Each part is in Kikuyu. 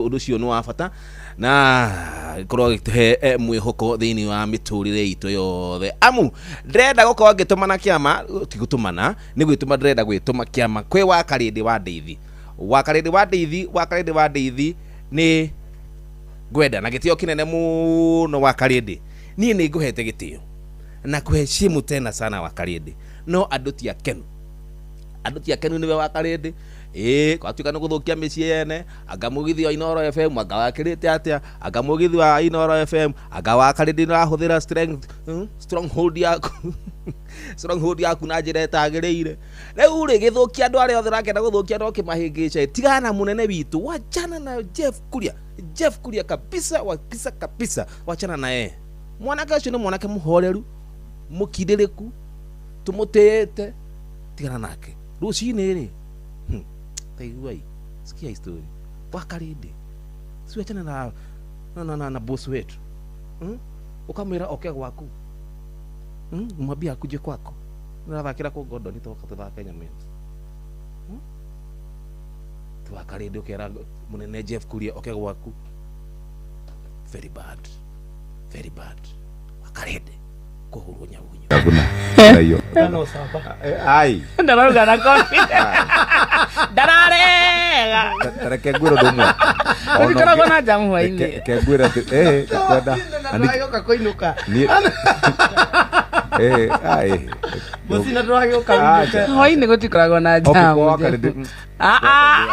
Ũndũ ũcio nĩ wa bata na gĩkorwo gĩtũhe mwĩhoko thĩinĩ wa mĩtũrĩre itũ yothe. Amu ndĩrenda gũkorwo ngĩtũmana kĩama, ti gũtũmana, nĩ gwĩtũma, ndĩrenda gwĩtũma kĩama kwĩ wa Karĩndĩ wa Ndeithi, wa Karĩndĩ wa Ndeithi, wa Karĩndĩ wa Ndeithi. Nĩ ngwenda na gĩtĩo kĩnene mũno, wa Karĩndĩ. Niĩ nĩ ngũhete gĩtĩo na kuheshimu tena sana, wa Karĩndĩ, no andũ ti akenu, andũ ti akenu nĩwe, wa Karĩndĩ. Ĩĩ, gwatuĩka nĩ gũthũkia mĩciĩ yene. Anga mũgithi wa Inooro FM anga wakĩrĩte atĩa? Anga mũgithi wa Inooro FM, anga wa Karĩndĩ nĩ ũrahũthĩra strength, stronghold yaku, stronghold yaku na njĩra ĩtagĩrĩire. Rĩu rĩ, gĩthũkia andũ arĩa othe ũrakĩenda gũthũkia no kĩmahĩngĩca. Tigana na mũnene witũ, wachana na Jeff Kuria, Jeff Kuria kabisa, kabisa kabisa, wachana na yeye. Mwanake ũcio nĩ mwanake mũhoreru, mũkindĩrĩku, tũmũtĩĩte. Tigana nake. Rũcinĩ rĩ, taiguai, sikia story, wa Karĩndĩ, si wachana na boss wetu, Ũkamwĩra oke gwaku, Umwambie akuje kwako. Nĩrathakĩra kũ Gordon, toka tũthake Nyamĩra, Ti wa Karĩndĩ, ũkera mũnene Jeff Kuria oke gwaku. Very bad, very bad, wa Karĩndĩ, kũhũrwo nyagunyo. Hakuna. Na hiyo. Ai. Ndarauga na confidence, ndararega. Tareke ngwĩre ũndũ ũmwe. Gũtikoragwo na jamu hwainĩ. Reke ngwĩre atĩ kwenda. Na Ndũragĩũka kũinũka. Niĩ ai. Mũcina ndũragĩũka Acha. ũinũke. Hwainĩ gũtikoragwo na Okay, jamu. kwa Karĩndĩ. Ah, ah.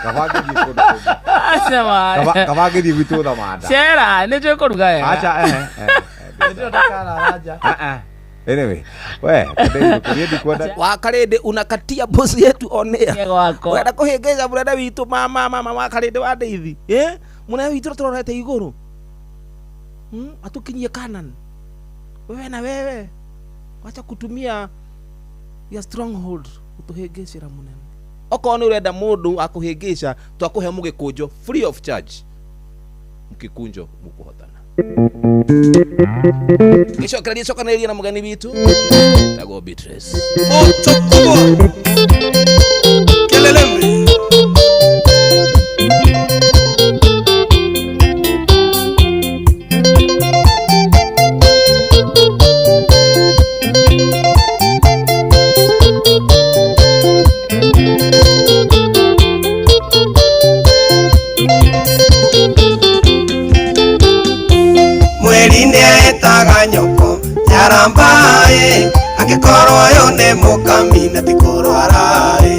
Kaba ngĩthiĩ kũndũ kũngĩ. Aca ma. Kaba ngĩthiĩ gwitũ Thamanda. Cera nĩ njũĩ kũruga wega. Acha. Nĩ ndakarara nja. Ah ah. Anyway, we, niĩ ndikwenda. Wa Karĩndĩ, unakatia boss yetu on air. Thiĩ gwakwa. Ũrenda kũhĩngĩca mũnene witũ, mama mama, wa Karĩndĩ wa Ndeithi, mũnene witũ tũrorete igũrũ, Atũkinyie Canaan. Wewe na wewe, wacha kutumia ya stronghold gũtũhĩngĩcĩra mũnene. Okorwo nĩ ũrenda mũndũ akũhĩngĩca, twakũhe mũgĩkũnjo free of charge. Mũgĩkũnjo mũkũhotana. Gĩcokererie, cokanĩrĩria na mũgeni witũ tagwo Beatrice. Moto kubwa Kelelembe. Mweri nĩ etaga nyoko njarambaĩ, angĩkorwo ũyũ nĩ mũkami na ti kũrwara-ĩ,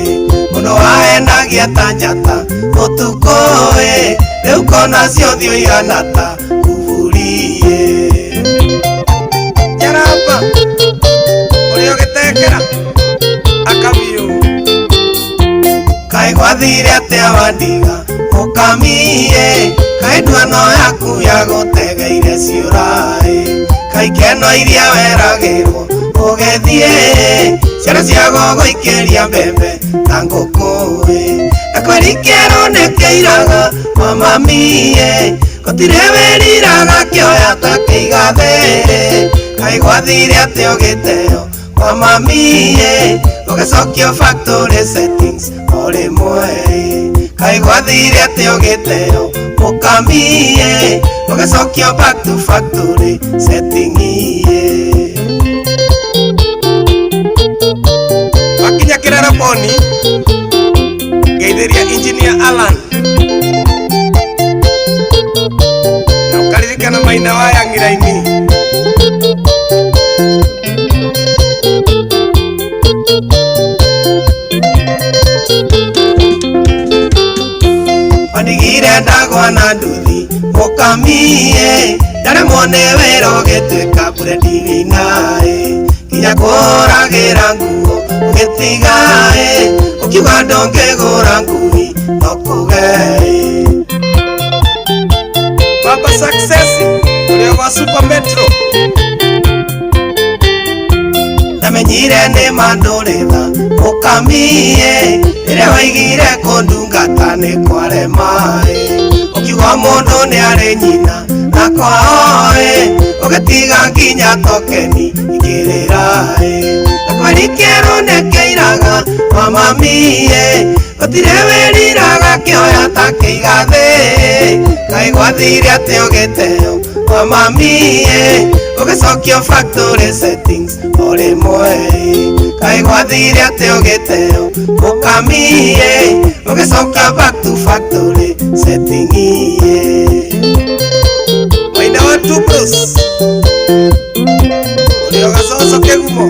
mũndũ wahenagia ta njata ũtukũ-ĩ, rĩu kona ciothiũ ihana ta kuburi-ĩ. Njaramba ũrĩa ũgĩtekera akabiũ, kaĩ gwathire atĩa wandiga mũkamie? Kaĩ nduano yaku ya gũtegeire ciũraĩ? Kaĩ ikeno iria weragĩrwo ũgĩthiĩ, ciana cia gũgũikĩria mbembe ta ngũkũ-ĩ, na kweri kĩerũ nĩkĩiraga mamamie, gũtirĩ wĩriraga kĩoya ta kĩigathĩrĩ. Kaĩ gwathire atĩa ũgĩteo kwa mamie, ũgĩcokio factory settings o rĩmwe? Kaĩ gwathire atĩa ũgĩteo mũkamie, ũgĩcokio back to factory setting iĩ? Wakinya kĩrero poni, ngeithĩria engineer Alan na ũkaririkana maina wa yang'iraini. Wandigire ndagwa na nduthi mũkamie, ndaremwo nĩ wĩra, ũgĩtuĩka breadwinner-ĩ, nginya kũhũragĩra nguo ũgĩtiga-ĩ, ũkiuga ndũngĩgũra ngui no kũge-ĩ. Baba Success ũrĩa gwa Super Metro, ndamenyire nĩ mandũrĩtha mũkamie, rĩrĩa waigire kũndungata nĩ kwarema-ĩ, ũkiuga Ũkiuga mũndũ nĩ arĩ nyina na kwao ĩ, ũgĩtiga nginya tokeni ikĩrĩra ĩ. Na kweri kĩerũ nĩkĩiraga kwa mami ĩ, gũtirĩ wĩriraga kĩoya ta kĩigathĩ. Kaĩ gwathire atĩa ũgĩteo kwa mami ĩ, ũgĩcokio factory settings o rĩmwe ĩ. Kaĩ gwathire atĩa ũgĩteo mũkami ĩ, ũgĩcoka back to factory setting ĩ. Maina wa Two Bros ũrĩa gacoco kĩgumo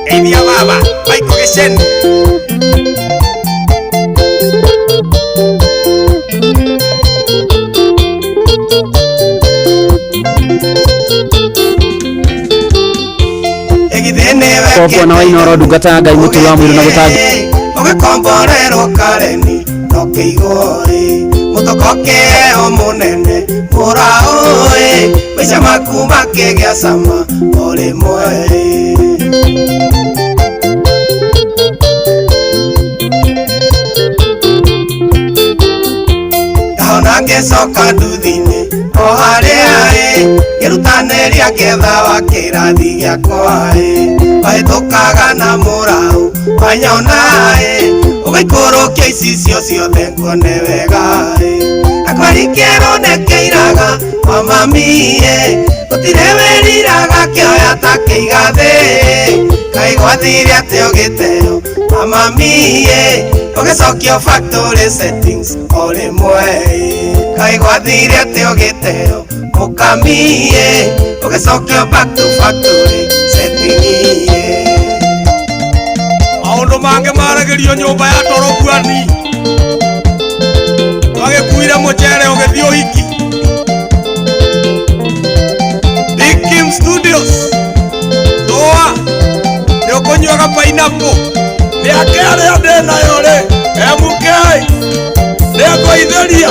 geithia baba Michael Gĩceni. Koguo na Wainoro ndungata ya Ngai mũtui wa mwĩrĩ na gũtangĩ Ũgĩkomborerwo Kareni no kĩigwo ĩ, mũtoko kĩheo mũnene mũraũ ĩ, maica maku makĩgĩa cama o rĩmwe ĩ. Ndahona ngĩcoka nduthi-inĩ o harĩa ĩ, ngĩrutanĩria ngĩetha wa kĩrathi gĩakwa ĩ, wahĩtũkaga na mũraũ wanyona ĩ, ũgaikũrũkia icicio ciothe nguone wega ĩ. Na kweri kĩerũ nĩkĩiraga kwa mami ĩ, gũtirĩ wĩriraga kĩoya ta kĩigathĩ. Kaĩ gwathire atĩa ũgĩteo kwa mami ĩ, ũgĩcokio factory settings o rĩmwe ĩ. Kaĩ gwathire atĩa ũgĩteo mũkami ĩ, ũgĩcokio back to factory setting ĩ. Maũndũ mangĩ maragĩrio nyũmba ya torobuani, twagĩkuire mũcere ũgĩthiĩ ũhiki. Big Kim Studios ndũa nĩ ũkũnyuaga pineapple mĩaka ĩrĩa ndĩ nayo rĩ MK nĩngũithĩria.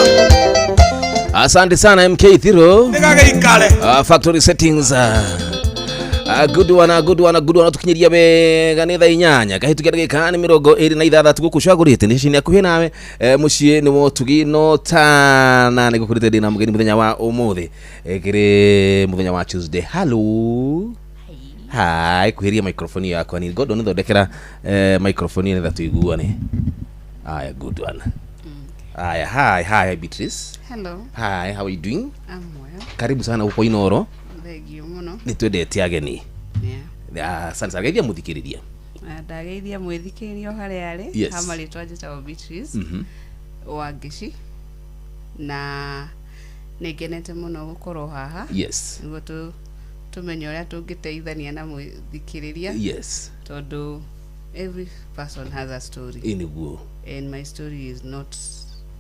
Asante sana MK Thiro. Nĩgagĩikare. Factory settings. Good one, good one, good one. Tukinyiria wega nĩ thaa 8 kahĩtũkia ndagĩka nĩ 26 gũkũ cagũrĩte nĩ cini hakuhĩ nawe mũciĩ nĩ wotugi no tana nĩ gũkũrĩte ndĩ na mũgeni mũthenya wa ũmũthĩ kĩrĩ mũthenya wa Tuesday. Hello. Hi, kuhĩria microphone yakwa ni Gordon nĩthondekera microphone nĩgetha tũiguane. Aya, good one. Aya, hi, hi Beatrice. Hello. Hi, how are you doing? I'm well. Karibu sana gũkũ Inoro. Thengiũ mũno. Nĩ twendete ageni. Yeah. Asante sana. Geithia mũthikĩrĩria. Ndageithia mwĩthikĩrĩria o harĩa arĩ. Yes. Ha marĩtwa njĩtagwo Beatrice wa Ngĩci na nĩ ngenete mũno gũkorwo haha. Yes. Nĩguo tũmenye ũrĩa tũngĩteithania na mwĩthikĩrĩria. Yes. Tondũ every person has a story. Ĩ nĩguo. And my story is not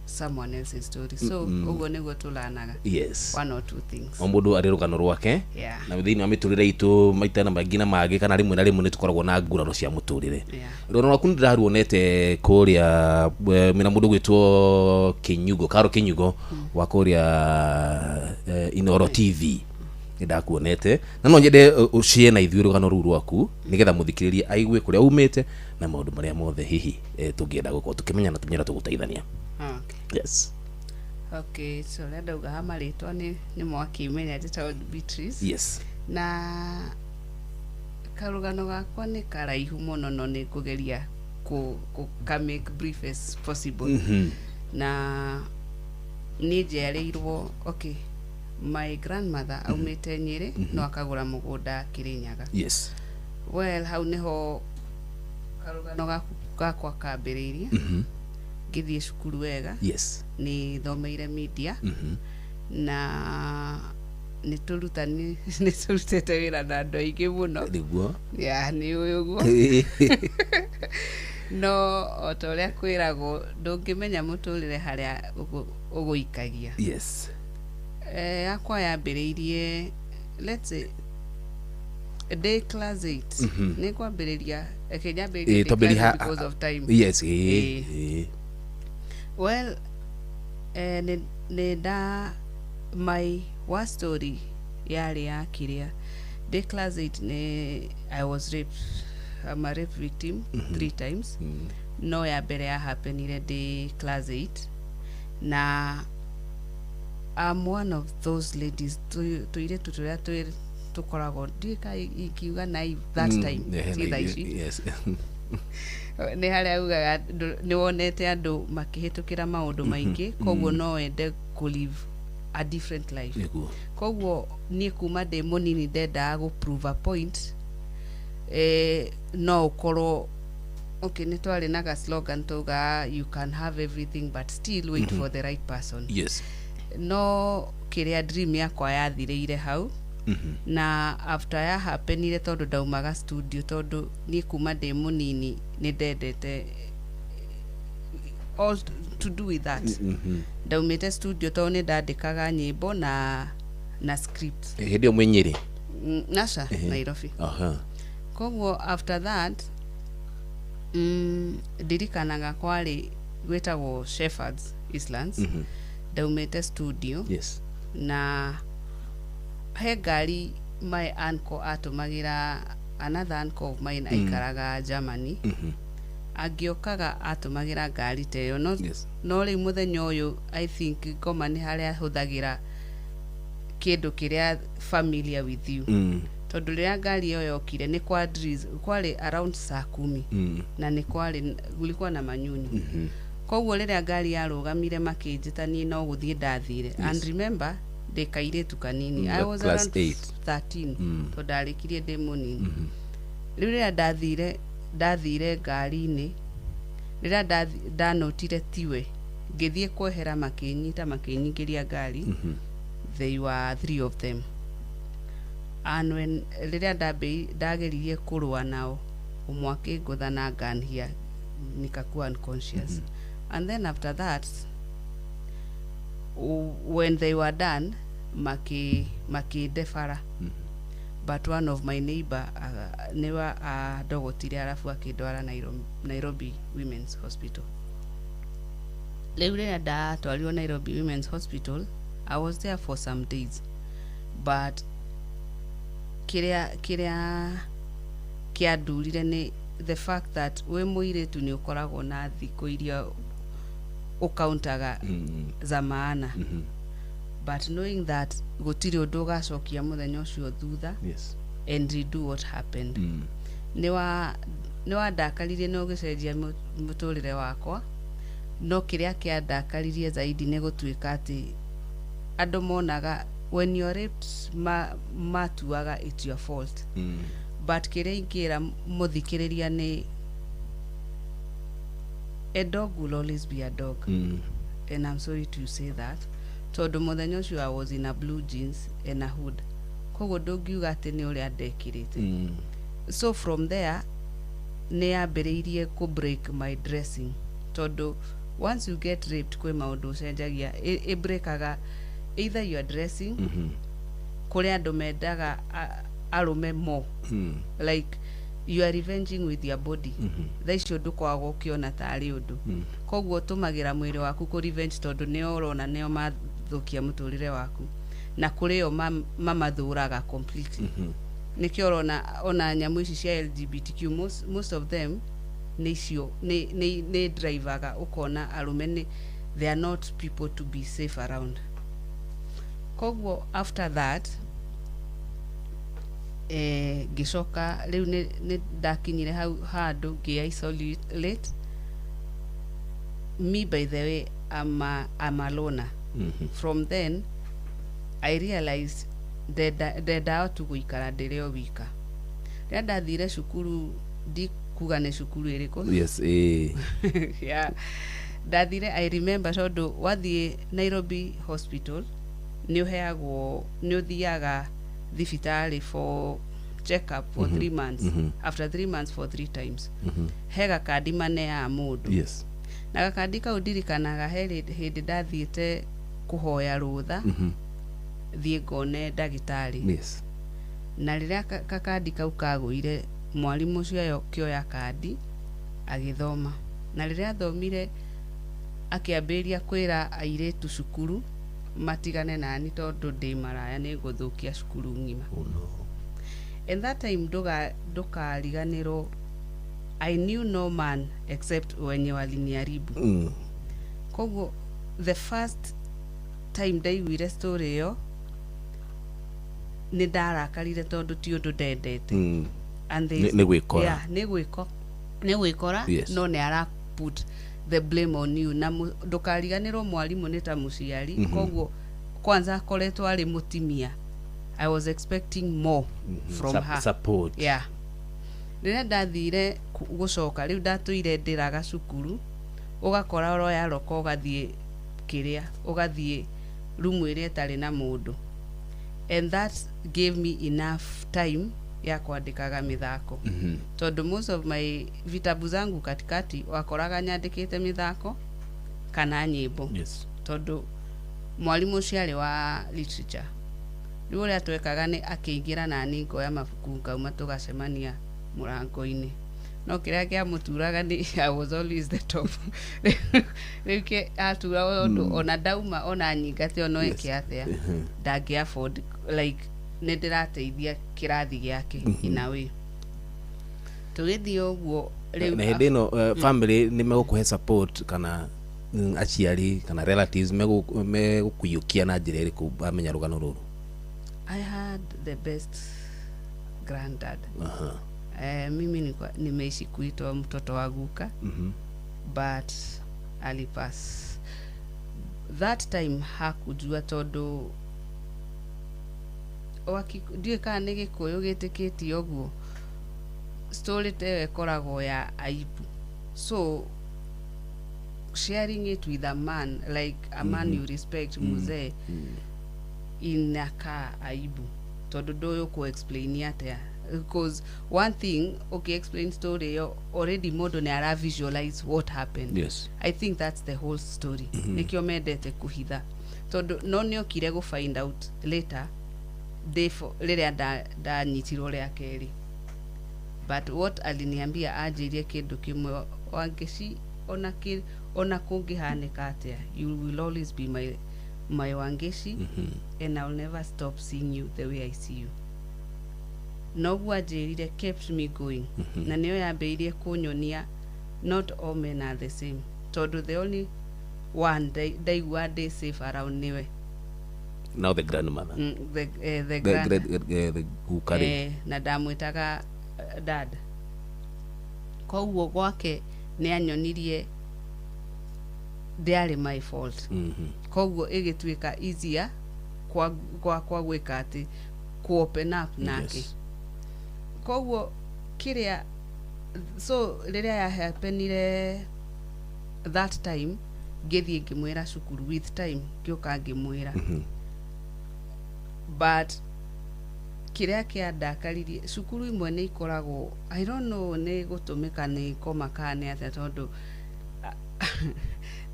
someone else's story. So ũguo nĩguo tũlanaga. Yes. One or two things. O mũndũ arĩ rũgano rwake. Yeah. Na thĩinĩ wa mĩtũrĩre itũ maita na maingĩ na mangĩ kana rĩmwe na rĩmwe nĩ tũkoragwo na nguraro cia mũtũrĩre. Yeah. Rũgano rwaku nĩ ndĩraruonete kũrĩa mena mũndũ gwĩtwo Kĩnyugo, Karo Kĩnyugo wa kũrĩa Inoro TV. Nĩ ndakuonete na no nyende ũshare na ithuĩ rũgano rũu rwaku nĩgetha mũthikĩrĩrie aigue kũrĩa umĩte na maũndũ marĩa mothe hihi tũngĩenda gũkorwo tũkĩmenya na tũmenyera tũgũteithania. Okay. Yes. Okay, so ũrĩa ndauga ha marĩtwa nĩ mwakĩmenya njĩtagwo Beatrice. Yes. Na karũgano gakwa nĩ karaihu mũno no nĩ ngũgeria kũ make brief as possible. Na niĩ njiarĩirwo, okay, my grandmother aumĩte Nyĩrĩ no akagũra mũgũnda Kĩrĩnyaga. Yes. Well, hau nĩho karũgano gakwa kambĩrĩirie. Ngĩthiĩ cukuru wega. Yes. Nĩ thomeire media. Na nĩ tũrutĩte wĩra na andũ aingĩ mũno. Nĩguo. Yeah, nĩ ũĩ ũguo. No o ta ũrĩa kwĩragwo ndũngĩmenya mũtũrĩre harĩa ũgũikagia. Yes. Yakwa yambĩrĩirie let's say day class 8. Nĩ kwambĩrĩria okay, nyambĩrĩrie day class 8 because of time. Yes. Well, nĩ nda my worst story yarĩ ya kĩrĩa day class 8 nĩ I was raped. I'm a rape victim 3 times. No ya mbere ya happenire ndĩ class 8, na I'm one of those ladies, tũirĩtu tũrĩa tũkoragwo, ndiũĩ ka ingiuga naive that time, ti thaa ici. Nĩ harĩa ugaga nĩ wonete andũ makĩhĩtũkĩra maũndũ maingĩ, koguo no wende kũ live a different life. Koguo niĩ kuma ndĩ mũnini ndendaga gũ prove a point, no ũkorwo okay. Nĩ twarĩ na ga slogan tugaga, "You can have everything but still wait for the right person." No kĩrĩa dream yakwa yathirĩire hau. Na after ya happenire, tondũ ndaumaga studio, tondũ niĩ kuma ndĩ mũnini nĩ ndendete all to do with that. Ndaumĩte studio tondũ nĩ ndandĩkaga nyĩmbo na script. Hĩndĩ ĩyo mwĩ Nyĩrĩ? Nasha, Nairobi. Koguo after that, ndirikanaga kwarĩ gwĩtagwo Shepherds Islands. Ndaumĩte studio na he ngari my uncle atũmagĩra, another uncle of mine aikaraga Germany. Angĩokaga atũmagĩra ngari ta ĩyo, no, no rĩu mũthenya ũyũ, I think ngoma nĩ harĩa ahũthagĩra kĩndũ kĩrĩa familiar with you. Tondũ rĩrĩa ngari ĩyo yokire nĩ kwa kwarĩ around saa 10 na nĩ kwarĩ gulikuwa na manyunyu. Koguo rĩrĩa ngari yarũgamire makĩnjĩta, niĩ no gũthiĩ ndathire. And remember, ndĩ kairĩtu kanini. I was class around 8. 13, tondũ ndarĩkirie ndĩ mũnini. Rĩu rĩrĩa ndathire ngari-inĩ, rĩrĩa ndanotire tiwe, ngĩthiĩ kwehera, makĩnyita, makĩnyingĩria ngari. They were three of them, and when rĩrĩa ndageririe kũrũa nao, ũmwe akĩngũtha na nganhia, nikakuwa unconscious. And then after that, when they were done, makĩndebara, but one of my neighbor nĩwe andogotire, arabu akĩndwara Nairobi Women's Hospital. Rĩu rĩrĩa ndatwarirwo Nairobi Women's Hospital, I was there for some days, but kĩrĩa kĩandurire nĩ the fact that wĩ mũirĩtu nĩ ũkoragwo na thikũ iria ũkauntaga za maana, but knowing that gũtirĩ ũndũ ũgacokia mũthenya ũcio thutha and redo what happened. Nĩ wandakaririe na ũgĩcenjia mũtũrĩre wakwa, no kĩrĩa kĩandakaririe zaidi nĩ gũtuĩka atĩ andũ monaga when you're raped, matuaga it's your fault. But kĩrĩa ingĩra mũthikĩrĩria nĩ, a dog will always be a dog. And I'm sorry to say that, tondũ mũthenya ũcio I was in a blue jeans and a hood, koguo ndũngiuga atĩ nĩ ũrĩa ndekĩrĩte. So from there nĩ yambĩrĩirie kũ break my dressing, tondũ once you get raped, kwĩ maũndũ ũcenjagia. Ĩ breakaga either your dressing. Kũrĩ andũ mendaga arũme more, like you are revenging with your body. Thaa icio ndũkoragwo ũkĩona tarĩ ũndũ. Koguo ũtũmagĩra mwĩrĩ waku kũ revenge, tondũ nĩo ũrona nĩo mathũkia mũtũrĩre waku, na kũrĩ o mamathũraga completely. Nĩkĩo ũrona ona nyamũ ici cia LGBTQ, most of them nĩ icio nĩ drivaga ũkona arũme nĩ they are not people to be safe around. Koguo after that, ngĩcoka rĩu nĩ ndakinyire hau handũ ngĩ isolate me. By the way, I'm a loner. From then I realized ndendaga tu gũikara ndĩrĩ o wika. Rĩrĩa ndathire cukuru, ndikuga nĩ cukuru ĩrĩkũ. Yeah. Ndathire, I remember, tondũ wathiĩ Nairobi Hospital nĩ ũheagwo, nĩ ũthiaga thibitarĩ for check up for 3 months, after 3 months for three times. He gakandi maneaga mũndũ. Na gakandi kau ndirikanaga he hĩndĩ ndathiĩte kũhoya rũtha thiĩ ngone ndagĩtarĩ. Na rĩrĩa kakandi kau kagũire, mwarimũ ũcio akĩoya kandi agĩthoma, na rĩrĩa athomire akĩambĩrĩria kwĩra airĩtu cukuru matigane nani tondũ ndĩ maraya, nĩ ngũthũkia cukuru ng'ima. Oh, no. And that time ndũkariganĩrwo I knew no man except wenye waliniharibu. Koguo the first time ndaiguire story ĩyo, nĩ ndarakarire tondũ ti ũndũ ndendete. And there Nĩ gwĩkora. Yeah, nĩ gwĩkora. No nĩ ara put the blame on you na ndũkariganĩrwo mwarimũ nĩ ta mũciari. Koguo kwanza akoretwo arĩ mũtimia, I was expecting more from her. Support. Yeah. Rĩrĩa ndathire gũcoka rĩu, ndatũire ndĩraga cukuru, ũgakora ũroya roko, ũgathiĩ kĩrĩa, ũgathiĩ rumu ĩrĩa ĩtarĩ na mũndũ, and that gave me enough time ya kwandĩkaga mĩthako, tondũ most of my vitabu zangu katikati wakoraga nyandĩkĩte mĩthako kana nyĩmbo, tondũ mwarimũ ũcio arĩ wa literature. Rĩu ũrĩa twekaga nĩ akĩingĩra nani ngoya mabuku, ngauma, tũgacemania mũrango-inĩ. No kĩrĩa kĩamũturaga nĩ I was always the top. Rĩu ke atura ũndũ ona ndauma, ona nyingate, ona ĩke atĩa, ndangĩ afford, like nĩ ndĩrateithia kĩrathi gĩake in a way. Tũgĩthiĩ ũguo rĩu. Na hĩndĩ ĩno family nĩ megũkũhe support kana aciari kana relatives megũkũiyũkia na njĩra ĩrĩkũ bamenya rũgano rũrũ? I had the best granddad. Mimi nimeishi kuitwa mtoto wa guka, but alipass. That time hakujua tondũ ndiũĩ kana nĩ Gĩkũyũ gĩtĩkĩtie ũguo, story ta ĩyo ĩkoragwo ya aibu, so sharing it with a man, like a man you respect, mzee, inakaa aibu tondũ ndũĩ ũkũ explain atĩa, because one thing, okay, explain story ĩyo, already mũndũ nĩ ara visualize what happened. I think that's the whole story. Nĩkĩo mendete kũhitha, tondũ no nĩokire gũ find out later day rĩrĩa ndanyitirwo rĩa kerĩ. But what aliniambia, anjĩrie kĩndũ kĩmwe, "Wangeci, ona kũngĩhanĩka atĩa, you will always be my Wangeci, and I'll never stop seeing you the way I see you." Noguo anjĩrire kept me going, na nĩyo yambĩrĩirie kũnyonia not all men are the same, tondũ the only one ndaigua ndĩ safe around nĩwe. Now the grandmother. The The grand, the guka rĩ. Na ndamwĩtaga dad. Koguo gwake nĩ anyonirie ndĩarĩ my fault. Koguo ĩgĩtuĩka easier kwa gwĩka atĩ ku open up nake. Koguo kĩrĩa, so rĩrĩa yahapenire that time, ngĩthiĩ ngĩmwĩra cukuru. With time ngĩũka ngĩmwĩra, but kĩrĩa kĩandakaririe, cukuru imwe nĩ ikoragwo, I don't know nĩ gũtũmĩka nĩ koma kana nĩ atĩa, tondũ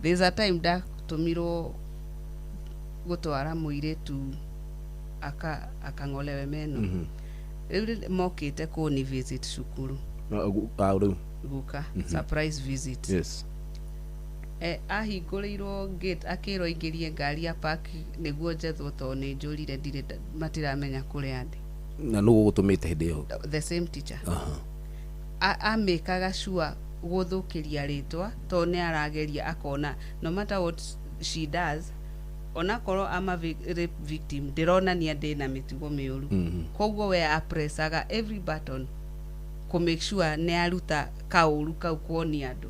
there's a time ndatũmirwo gũtwara mũirĩtu akang'olewe meno. Rĩu mokĩte kũni visit cukuru. No, ah, rĩu. Guka, surprise visit. Ahingũrĩirwo gate, akĩrwo aingĩrie ngari ya park nĩguo njethwo, tondũ nĩ njũrire, ndirĩ matiramenya kũrĩa ndĩ. Na nũ gũgũtũmĩte hĩndĩ ĩyo? The same teacher. Amĩkaga sure gũthũkĩria rĩtwa, tondũ nĩ arageria akona no matter what she does, onakorwo ama rape victim, ndĩronania ndĩna mĩtugo mĩũru. Koguo we apresaga every button kũ make sure nĩ aruta kaũru kau kuonia andũ.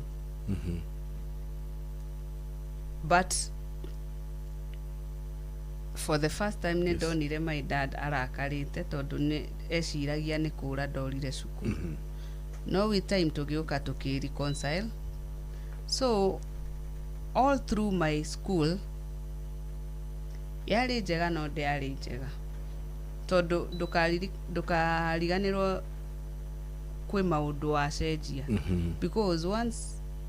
But for the first time nĩ ndonire my dad arakarĩte, tondũ nĩ eciragia nĩ kũra ndorire cukuru. No with time tũgĩũka tũkĩ reconcile. So all through my school yarĩ njega, no ndĩarĩ njega tondũ ndũkariganĩrwo kwĩ maũndũ wacenjia, because once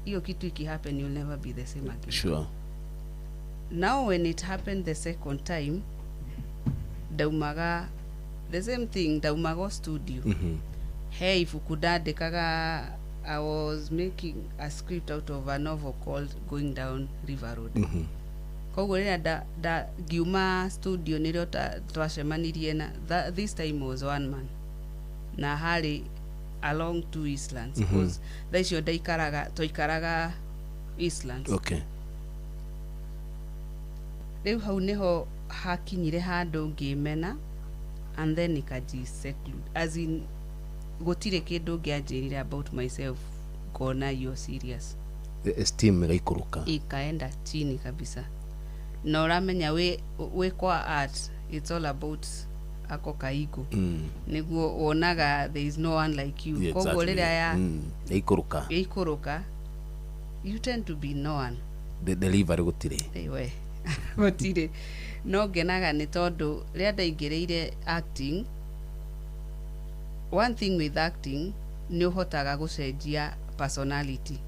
hiyo kitu ikihappen, you'll never be the same again. Now when it happened the second time, ndaumaga the same thing, ndaumaga o studio. He ibuku ndandĩkaga, I was making a script out of a novel called Going Down River Road. Koguo rĩrĩa ngiuma studio, nĩrĩo twacemanirie na this time was one man, na harĩ Along to Eastlands, because thaa icio ndaikaraga, twaikaraga Eastlands. Rĩu hau nĩho hakinyire handũ ngĩmena, and then nikaji-seclude, as in gũtirĩ kĩndũ ngĩanjĩrire about myself ngona you're serious. Esteem ĩgaikũrũka. Ikaenda chini kabisa. Na ũramenya wĩ kwa art, it's all about ako kaigo, nĩguo wonaga there is no one like you. Koguo rĩrĩa ya Yaikũrũka, yaikũrũka, you tend to be no one. Delivery gũtirĩ. Ĩwe gũtirĩ. No ngenaga nĩ tondũ rĩrĩa ndaingĩrĩire acting, one thing with acting nĩ ũhotaga gũcenjia personality.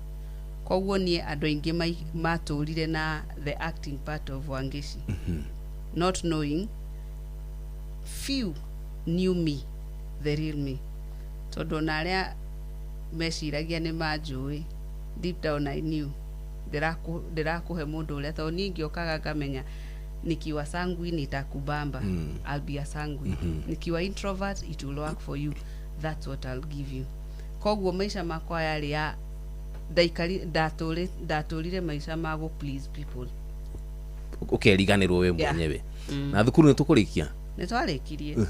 Koguo niĩ andũ aingĩ matũrire na the acting part of Wangeci, not knowing few knew me, the real me, tondũ ona arĩa meciragia nĩ manjũĩ, deep down I knew ndĩrakũhe mũndũ ũrĩa, tondũ niĩ ngĩũkaga ngamenya nikiwa sanguine itakubamba, I'll be a sanguine, nikiwa introvert it will work for you, that's what I'll give you. Koguo maica makwa yarĩ ya ndaikari ndatũrire maica ma gũ please people. Ũkeriganĩrwo we mwenyewe. Na thukuru nĩ tũkũrĩkia? Nĩ twarĩkirie,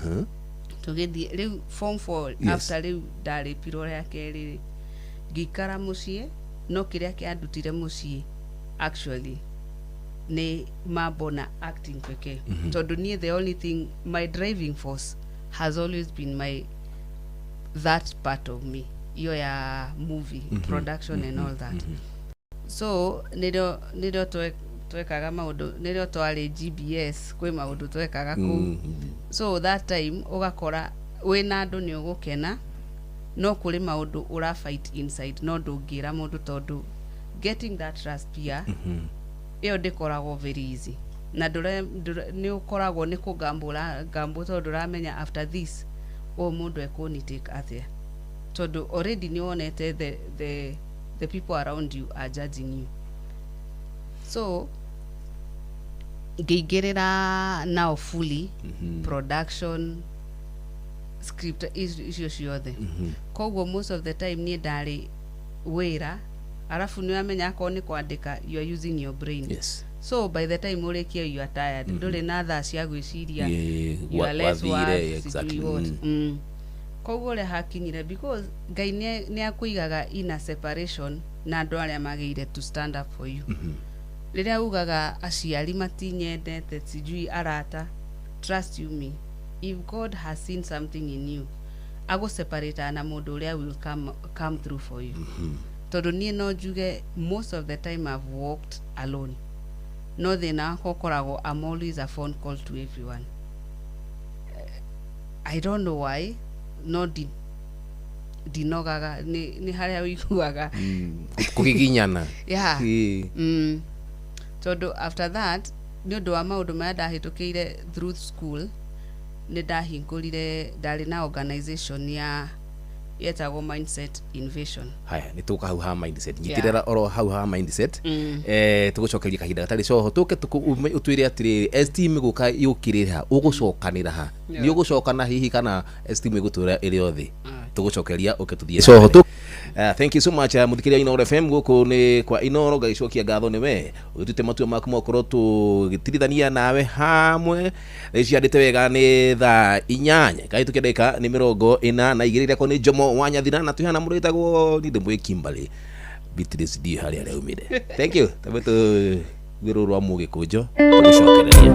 tũgĩthiĩ rĩu form 4. After rĩu ndarĩpirwo rĩa kerĩ rĩ, ngĩikara mũciĩ, no kĩrĩa kĩandutire mũciĩ actually nĩ mambo na acting pekee, tondũ niĩ the only thing, my driving force has always been my that part of me, iyo ya movie production and all that. So nĩrĩo twekaga maũndũ, nĩrĩo twarĩ GBS, kwĩ maũndũ twekaga kũu. So that time ũgakora wĩna andũ nĩ ũgũkena, no kũrĩ maũndũ ũra fight inside, no ndũngĩra mũndũ, tondũ getting that trust pia ĩyo ndĩkoragwo very easy, na nĩ ũkoragwo nĩ kũgambũra ngambo, tondũ ndũramenya after this ũyũ mũndũ ekũni take atĩa, tondũ already nĩ wonete the people around you are judging you. So ngĩingĩrĩra now fully production, script, icio ciothe. Koguo most of the time niĩ ndarĩ wĩra, arabu nĩ wamenya akorwo nĩ kwandĩka, you are using your brain. So by the time ũrĩkie, you are tired, ndũrĩ na thaa cia gwĩciria you are less wathire, worth, sijui what. Koguo ũrĩa hakinyire, because Ngai nĩ akũigaga in a separation na andũ arĩa magĩire to stand up for you. Rĩrĩa ugaga aciari matinyendete, sijui arata, trust you me, if God has seen something in you, agũseparate na mũndũ ũrĩa will come through for you. Tondũ niĩ no njuge most of the time I've walked alone, no thĩna wakwa ũkoragwo I'm always a phone call to everyone. I don't know why, no ndinogaga nĩ harĩa ũiguaga. Kũgiginyana. Yeah. Tondũ after that, nĩ ũndũ wa maũndũ marĩa ndahĩtũkĩire through school, nĩ ndahingũrire, ndarĩ na organization ya yetagwo Mindset Invasion. Haya, nĩ tũka hau ha mindset, nyitĩrĩra oro hau ha mindset. Tũgũcokeria kahinda gatarĩ coho, tũke ũtwĩre atĩrĩrĩ, esteem gũka yũkĩrĩra ha, ũgũcokanĩra ha, nĩ ũgũcokana hihi kana esteem ĩgũtũra ĩrĩ o thĩ? Tũgũcokeria ũke tũthiĩ coho tũ. Thank you so much, mũthikĩrĩria Inooro FM, gũkũ nĩ kwa Inooro. Ngagĩcokia ngatho nĩ we ũgĩtuĩte matua maku makorwo tũgĩtirithania nawe hamwe. Ciandĩte wega nĩ thaa 8 kahĩtũkia ndagĩka nĩ 42. Rĩakwa nĩ Jomo wa Nyathira, na twĩ hana mũndũ wĩtagwo nĩ ndĩmwĩ Kimberly Beatrice, ndiũ harĩa araumire. Thank you. Tambe tũgwĩ rũrũ rwa mũgĩkũnjo, tũgũcokereria.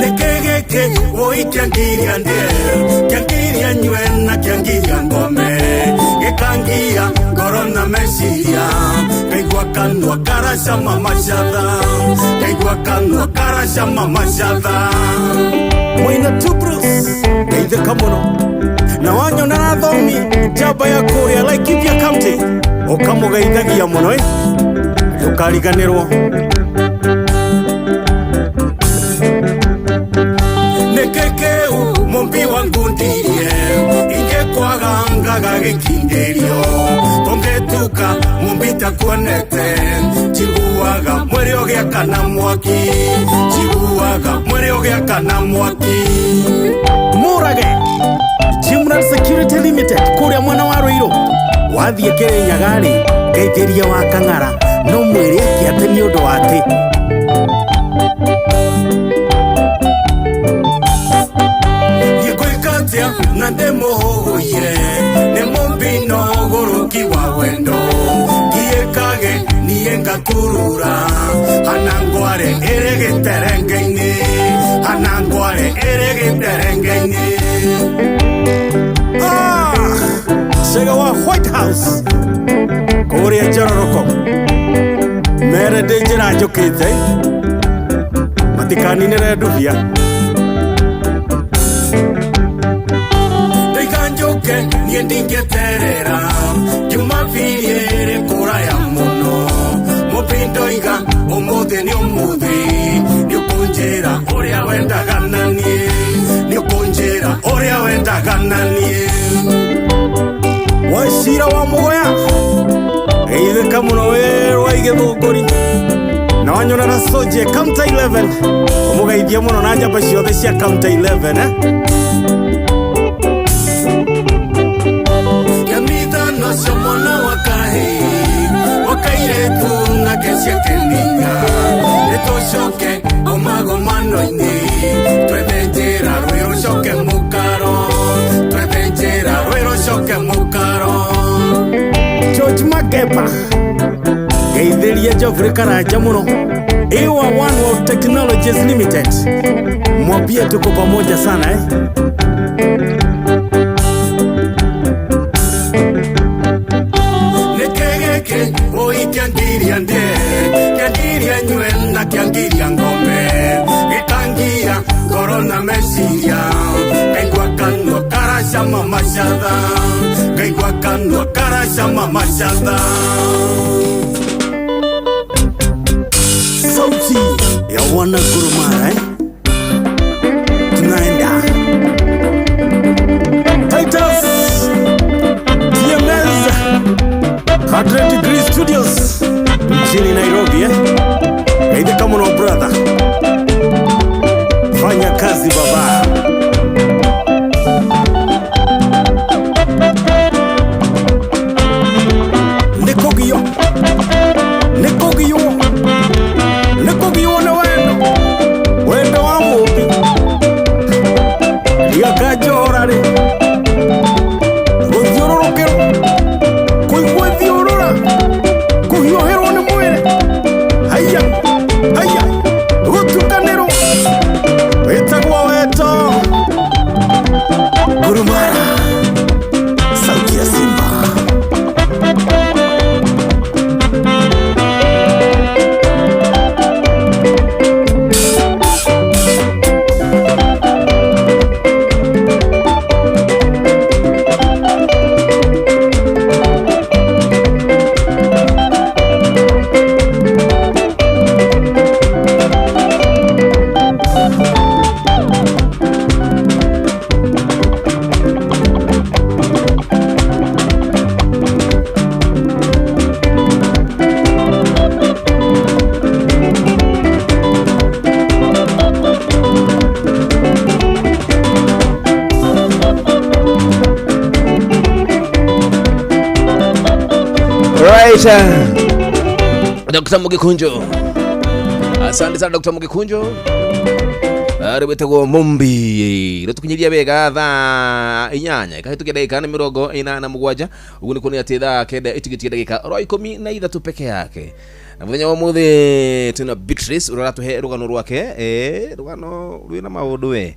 Nĩkĩ gĩkĩ woi kĩangiria ndĩe, kĩangiria nyue na kĩangiria ngome, gĩkangia ngoro na meciria, ngaigua kanua karacama macatha, ngaigua kanua karacama macatha. Mwina Tubrus ngeithĩka mũno na wanyona na thomi njamba ya kũrĩa Laikipia County, ũkamũgeithagia mũno ĩ, ndũkariganĩrwo. Nĩkĩ kĩu mũmbi wangu. Gĩũkaga gĩkindĩrio Tũngĩtuka mũmbita kuonete Njiguaga mwĩrĩ ũgĩakana mwaki Njiguaga mwĩrĩ ũgĩakana mwaki Mũrage Jimran Security Limited kũrĩa mwena wa Ruiru wathiĩ Kĩrĩnyaga-rĩ ngeithĩria wa Kang'ara no mwĩre atĩ atĩ nĩ ũndũ wa atĩ Niĩ ngwĩka atĩa na ndĩmũhũgũire Nĩ mũmbino ũgũrũki wa wendo Ngiĩkage niĩ ngaturura Hana ngware ĩrĩ gĩterenge-inĩ Hana ngware ĩrĩ gĩterenge-inĩ Ah, Cega wa White House kũrĩa Njororoko mere ndĩ njĩra njũkĩte matikaninĩre ndubia Ndaiga njũke niĩ ndingĩterera Jumapili ĩrĩ kũraya mũno Mũmbi ndoiga ũmũthĩ nĩ ũmũthĩ Nĩ ũkũnjĩra ũrĩa wendaga na niĩ Nĩ ũkũnjĩra ũrĩa wendaga na niĩ Wacira wa Mũgoya geithĩka mũno wĩ rwa Igĩthũngũri na wanyonera Soje Counter 11 ũmũgeithie mũno na njamba ciothe cia Counter 11 eh? Kĩamithano cio mwana wa kahĩĩ wa kairĩtu nake ciakeninya Nĩtũcoke ũmagomano-inĩ Twethe njĩra rwĩ rũcoke mũkaro Twethe njĩra rwĩ rũcoke mũkaro George Magepa geithĩria Geoffrey Karanja mũno Iwa One World Technologies Limited mwambie tuko pamoja sana eh? Nĩkĩ gĩkĩ ũi kĩangiria ndĩe kĩangiria nyue na kĩangiria ngome gĩkangia ngoro na meciria ngaigua kanua karacama macatha ngaigua kanua karacama macatha Sauti ya wana Gurumara eh? Tunaenda Titus TMS 100 Degree Studios mjini Nairobi eh? Geithĩka mũno brother, fanya kazi baba. Nĩkũgio nĩkũgio nĩkũgio nĩ wendo wendo wa mũmbi riakanjohora rĩ gũthiũrũrũkĩrwo kũigua thiũrũra kũhiũhĩrwo nĩ mwĩrĩ haiya haiya gũtukanĩrwo wĩtagwo wendo Gurumara sauti ya Simba. Right. Dr. Mugikunjo. Asante sana Dr. Mugikunjo. Rwĩtagwo Mumbi rĩtũkinyiria wega thaa 8 ikahĩtũkia ndagĩka nĩ 47 ũguo nĩ kuonania atĩ thaa 9 ĩtigĩtie ndagĩka oro 13 peke yake na mũthenya wa ũmũthĩ twĩna Beatrice ũrĩa ũratũhe rũgano rwake rũgano rwĩna maũndũ we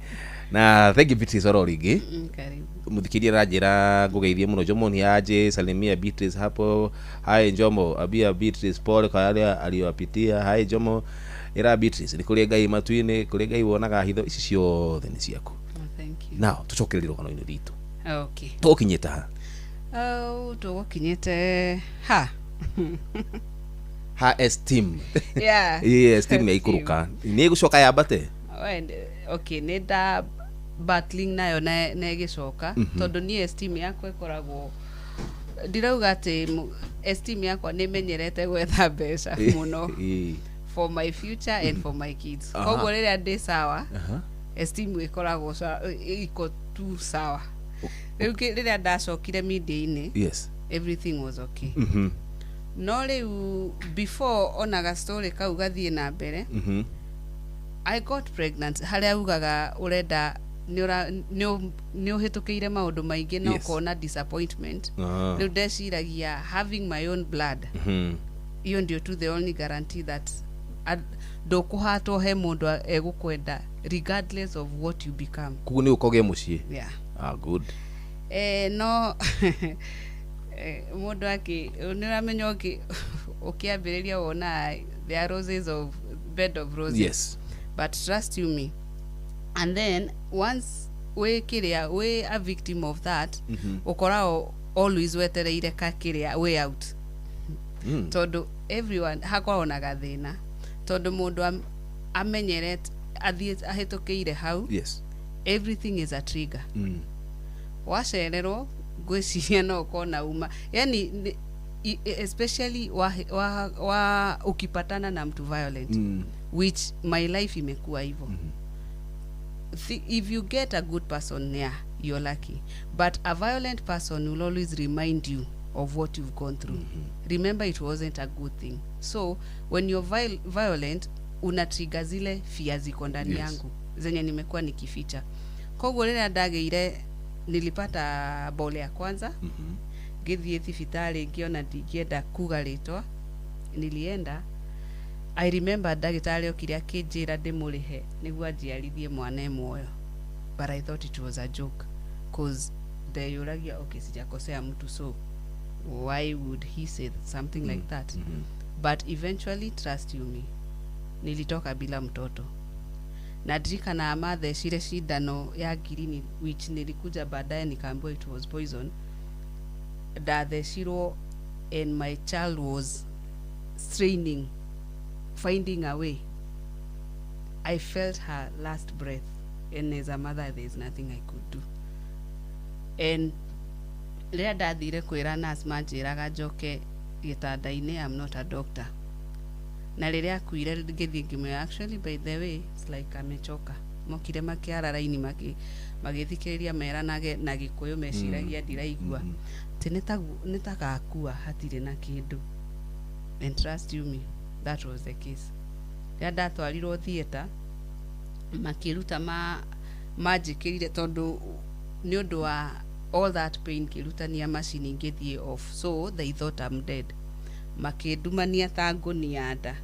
na thank you Beatrice oro rĩngĩ. Karibu. Muthikiria aranjĩra ngũgeithie mũno Jomo ni aje salimia Beatrice hapo hai Jomo abia Beatrice pole kwa yale aliyopitia hai Jomo ĩra Beatrice nĩ kũrĩ Ngai matu-inĩ kũrĩ Ngai wonaga hitho ici ciothe nĩ ciaku. Oh, thank you. Now tũcokererie rũgano-inĩ rwitũ. Okay. Tũgũkinyĩte ha? Oh, tũgũkinyĩte ha. Ha esteem. Yeah. Yeah, esteem nĩ ikũrũka nĩ ĩgũcoka yambate. Okay, nĩ nda battling nayo na ĩgĩcoka, tondũ niĩ esteem yakwa ĩkoragwo, ndirauga atĩ esteem yakwa nĩ menyerete gwetha mbeca mũno for my future and for my kids. Koguo rĩrĩa ndĩ sawa, esteem ĩkoragwo iko tu sawa. Rĩu rĩrĩa ndacokire media-inĩ, everything was okay. No rĩu before onaga story kau gathiĩ na mbere, I got pregnant, harĩa ugaga ũrenda nĩ ũhĩtũkĩire maũndũ maingĩ na ũkona disappointment. Rĩu ndeciragia having my own blood, hiyo ndio tu the only guarantee that ndũkũhatwo he mũndũ egũkwenda regardless of what you become. Koguo nĩ ũkogĩa mũciĩ? Yeah. Ah, good. No mũndũ akĩ nĩ ũramenya ũkĩambĩrĩria wona there are roses of bed of roses, but trust you me, and then once wĩ kĩrĩa wĩ a victim of that, ũkoragwo always wetereire ka kĩrĩa way out, tondũ everyone hakoragwo na gathĩna, tondũ mũndũ amenyerete athiĩ ahĩtũkĩire hau, everything is a trigger. Wacererwo ngwĩciria no ũkorwo na uma, yani especially wa ukipatana na mtu violent, which my life imekuwa hivyo. If you get a good person, yeah, you're lucky, but a violent person will always remind you of what you've gone through. Remember, it wasn't a good thing. So when you're violent, una trigger zile fear ziko ndani yangu zenye nimekuwa nikificha. Koguo rĩrĩa ndagĩire, nilipata bole ya kwanza, ngĩthiĩ thibitarĩ, ngĩona ndingĩenda kuga rĩtwa nilienda. I remember ndagĩtarĩ okire akĩnjĩra ndĩmũrĩhe nĩguo anjiarithie mwana e muoyo, but I thought it was a joke, 'cause ndeyũragia, okay, sijakosea mtu, so why would he say something like that? But eventually, trust you me, nilitoka bila mtoto. Na ndirikana mathecire cindano ya ngirini, which nilikuja baadaye nikaambiwa it was poison. Ndathecirwo and my child was straining, finding a way. I felt her last breath, and as a mother there is nothing I could do. And rĩrĩa ndathire kwĩra nurse, manjĩraga njoke gĩtanda-inĩ. I'm not a doctor. Na rĩrĩa akuire, ngĩthiĩ ngĩmwĩra, "Actually, by the way, it's like amechoka." Mokire makĩara raini magĩthikĩrĩria meranage na Gĩkũyũ, meciragia ndiraigua atĩ nĩ tagakua hatirĩ na kĩndũ. And trust you me, that was the case. Rĩrĩa ndatwarirwo theatre, makĩruta manjĩkĩrire, tondũ nĩ ũndũ wa all that pain, kĩrutania macini ngĩthiĩ off, so they thought I'm dead. Makĩndumania ta ngũnia nda,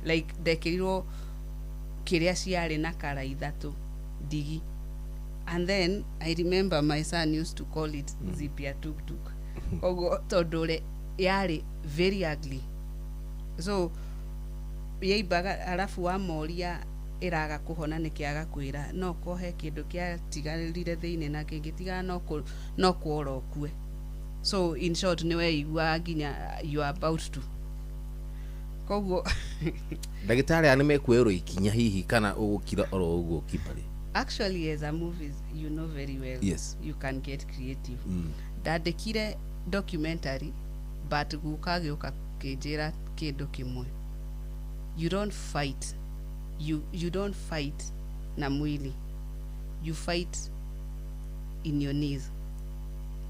like ndekĩrirwo kĩrĩa ciarĩ na kara ithatũ ndigi. And then I remember my son used to call it zip ya tuktuk, koguo tondũ ũrĩa yarĩ very ugly. So yaimbaga, arabu wamoria ĩraga kũhona nĩkĩ, agakwĩra no kohe kĩndũ kĩatigarire thĩinĩ na kĩngĩtigara no kuora ũkue. So in short, nĩ weiguaga nginya you are about to, koguo Ndagĩtarĩ aya nĩ mekuoerwo ikinya hihi, kana ũgũkira oro ũguo kibarĩ? Actually, as a movies, you know very well, you can get creative. Ndandĩkire documentary, but guka agĩũka kĩnjĩra kĩndũ kĩmwe: you don't fight, you don't fight na mwili, you fight in your knees.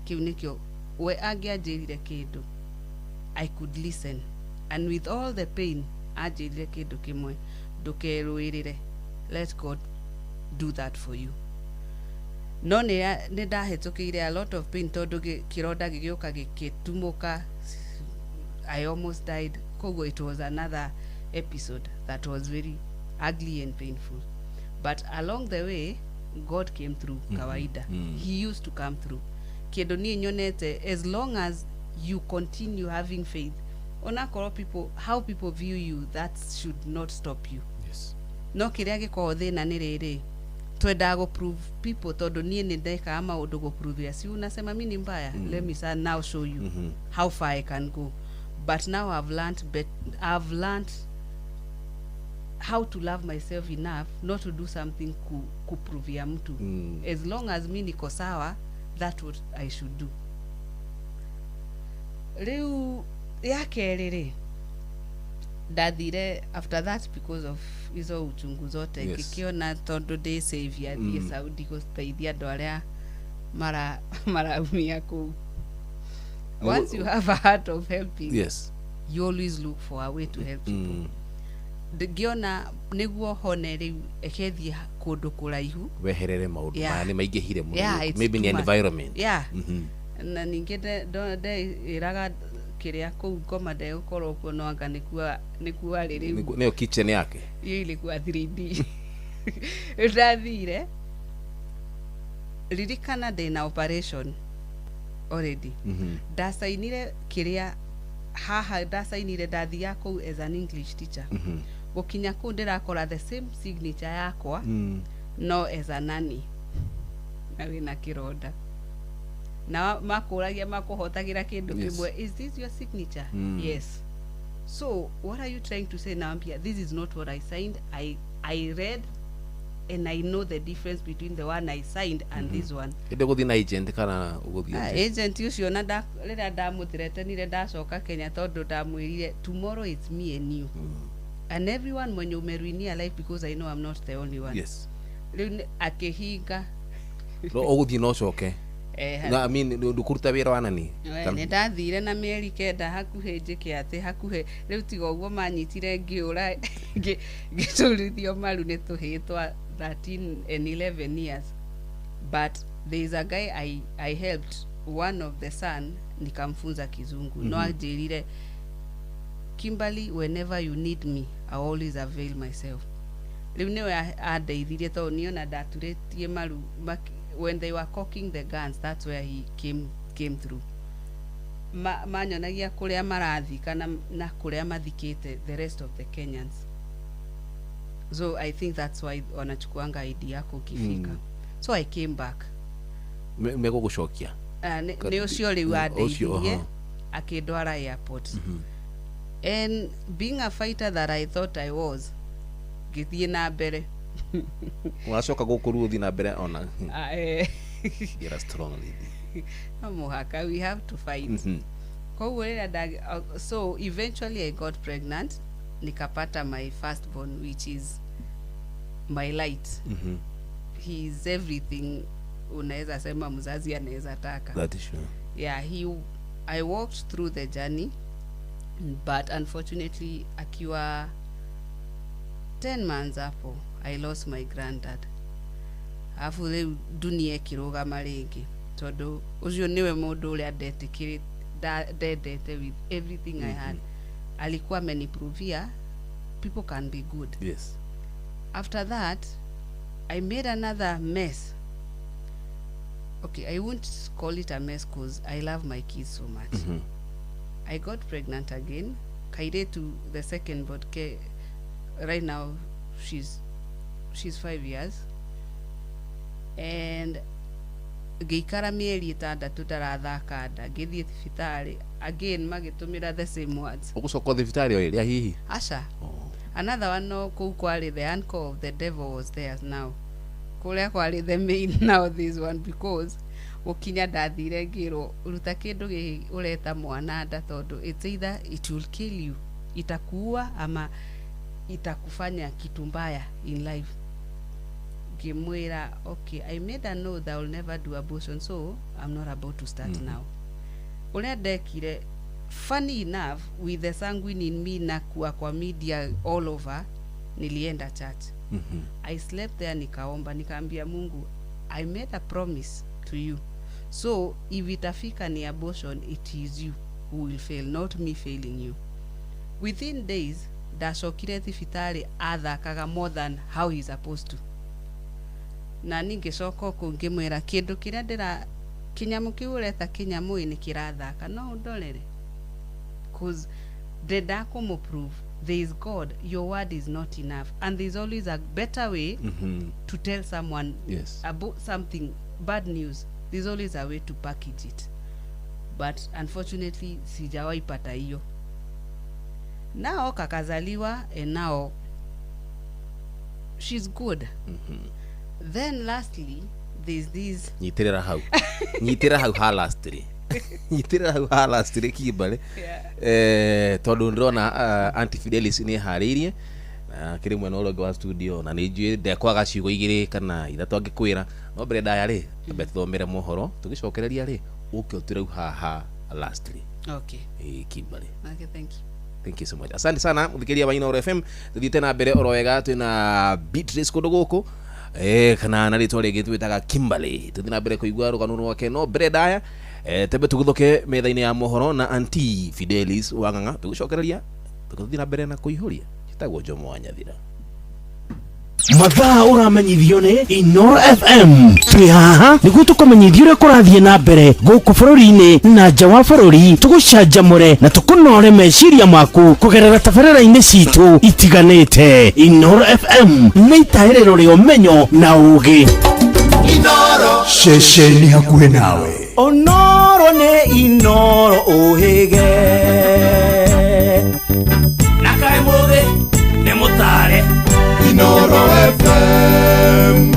Kĩu nĩkĩo we angĩanjĩrire kĩndũ I could listen, and with all the pain anjĩrire kĩndũ kĩmwe: ndũkerũĩrĩre, let God do that for you. No nĩ ndahĩtũkĩire a lot of pain, tondũ kĩronda gĩgĩũka gĩkĩtumũka. I almost died. Koguo it was another episode that was very ugly and painful, but along the way God came through. Kawaida he used to come through. Kĩndũ niĩ nyonete, as long as you continue having faith, onakorwo people, how people view you, that should not stop you. No kĩrĩa gĩkoragwo thĩna nĩ rĩrĩ, twendaga gũ prove people, tondũ niĩ nĩ ndekaga maũndũ gũ prove, si unasema mi ni mbaya, let me now show you how far I can go. But now I've learned how to love myself enough not to do something kuprovia mtu. As long as mi niko sawa, that what I should do. Rĩu ya kerĩ rĩ, ndathire after that because of izo uchungu zote. Ngĩkĩona tondũ ndĩ savior, thiĩ Saudi gũteithia andũ arĩa maraumia kũu. Once you have a heart of helping, you always look for a way to help people. Ngĩona nĩguo hone rĩu ekethiĩ kũndũ kũraihu. Weherere maũndũ maya nĩ maingĩhire mũno. Yeah, it's Maybe too nĩ much. environment. Yeah. Na ningĩ ndeĩraga kĩrĩa kũu ngoma ndegũkorwo kuo, no anga nĩkuo arĩ rĩu. Nĩyo kitchen yake. Hiyo ilikuwa 3D. Ndathire, ririkana ndĩna operation already. Ndacainire kĩrĩa haha ndacainire, ndathiaga kũu as an English teacher. Gũkinya kũu ndĩrakora the same signature yakwa, no as a nani na wĩna kĩronda, na makũragia makũhotagĩra kĩndũ kĩmwe, "Is this your signature?" "Yes." "So what are you trying to say?" Naambia, "This is not what I signed. I read and I know the difference between the one I signed and this one." Ĩndĩ gũthiĩ na agent kana ũgũthiĩ Ah, atĩa? agent ũcio na rĩrĩa ndamũthreatenire ndacoka Kenya, tondũ ndamwĩrire, "Tomorrow it's me and you and everyone mwenye umeruinia life, because I know I'm not the only one." Rĩu akĩhinga. No ũgũthiĩ no ũcoke? Eh. No, I mean, ndũkũruta wĩra wa nani? We, nĩ ndathire na mĩeri 9 hakuhĩ, njĩke atĩ hakuhĩ rĩu tiga ũguo manyitire ngĩũra, ngĩtũrithio maru nĩ tũhĩĩ twa 13 and 11 years. But there is a guy I helped, one of the son nikamfunza Kizungu. No anjĩrire, "Kimberly, whenever you need me, I always avail myself." Rĩu nĩwe andeithirie tondũ niona ndaturĩtie maru when they were cocking the guns, that's where he came through. Manyonagia kũrĩa marathi kana na kũrĩa mathikĩte the rest of the Kenyans. So I think that's why wanachukuanga ID yako ukifika. So I came back. Megũgũcokia? Ah, nĩ ũcio rĩu Ũcio, andeithirie akĩndwara airport, and being a fighter that I thought I was, ngĩthiĩ na mbere. Wacoka gũkũ rĩu ũthiĩ na mbere ona? Ah, eh. You're a strong lady. No mũhaka, we have to fight. Koguo rĩrĩa so eventually I got pregnant, nikapata my first born, which is my light. He is everything unaweza sema mzazi anaweza taka. That is sure. Yeah, he I walked through the journey, but unfortunately akiwa 10 months hapo I lost my granddad. Alafu rĩu dunia ĩkĩrũgama rĩngĩ, tondũ ũcio nĩwe mũndũ ũrĩa ndetĩkĩrĩ ndendete with everything I had. Alikuwa ameniprovia people can be good. After that I made another mess. Okay, I won't call it a mess because I love my kids so much. I got pregnant again, kairetu, the second, but right now she's 5 years, and ngĩikara mĩeri 6 ndarathaka nda. Ngĩthiĩ thibitarĩ again, magĩtũmĩra the same words. Ũgũcoka thibitarĩ o ĩrĩa hihi? Aca. Another one. No kũu kwarĩ the uncle of the devil was there now, kũrĩa kwarĩ the main now this one, because gũkinya ndathire ngĩrwo, "Ruta kĩndũ gĩkĩ ũreta mwana nda, tondũ it's either it will kill you, itakuua ama itakufanya kitu mbaya in life." Ngĩmwĩra, "Okay, I made a note that I will never do abortion, so I'm not about to start now." Ũrĩa ndekire, funny enough, with the sanguine in me na kuwa kwa media all over, nilienda church. I slept there, nikaomba, nikaambia Mungu, "I made a promise to you, so if itafika ni abortion, it is you who will fail, not me failing you." Within days ndacokire thibitarĩ, athakaga more than how he's supposed to, na ningĩcoka kũu ngĩmwĩra, "Kĩndũ kĩrĩa ndĩra kĩnyamũ kĩu ũreta kĩnyamũ ĩ nĩ kĩrathaka, no ũndorere," 'cause ndendaga kũmũprove there is God. Your word is not enough and there is always a better way to tell someone about something bad news. There's always a way to package it, but unfortunately sijawahi pata hiyo. Nao kakazaliwa, and now She's good. Then lastly, there's this Nyitĩrĩra hau, nyitĩrĩra hau ha lastly, nyitĩrĩra hau ha lastly, Kimberly. Tondũ ndĩrona Auntie Fidelis nĩ eharĩirie na kĩrĩ mwena ũrĩa ũngĩ wa studio, na nĩ njũĩ ndekwaga ciugo igĩrĩ kana ithatũ angĩkwĩra. No mbere ndaya rĩ, ambe tũthomere mohoro, tũgĩcokereria rĩ, ũke ũtwĩre rĩu haha lastly. Okay. Kimberly. Okay, thank you. Thank you so much, asante sana. Mũthikĩria wa Inooro FM, tũthiĩte na mbere oro wega, twĩna Beatrice kũndũ gũkũ, kana na rĩtwa rĩngĩ twĩtaga Kimberly. Tũthiĩ na mbere kũigua rũgano rwake, no mbere ndaya, tembe tũgũthũke metha-inĩ ya mohoro na Auntie Fidelis Wang'ang'a. Tũgĩcokereria tũgũthiĩ na mbere na kũihũria. Njĩtagwo Jomo wa Nyathira. Mathaa ũramenyithio nĩ Inoro FM. Twĩ haha nĩguo tũkũmenyithia ũrĩa kũrathiĩ na mbere gũkũ bũrũri-inĩ na nja wa bũrũri, tũgũcanjamũre na tũkũnore meciria maku kũgerera tabarĩra-inĩ citũ itiganĩte. Inoro FM nĩ itaĩrĩro rĩa ũmenyo na ũũgĩ. Ceceni hakuhĩ nawe. Onoro nĩ Inoro ũhĩge na kaĩ mũthĩ nĩ mũtare. Inoro FM.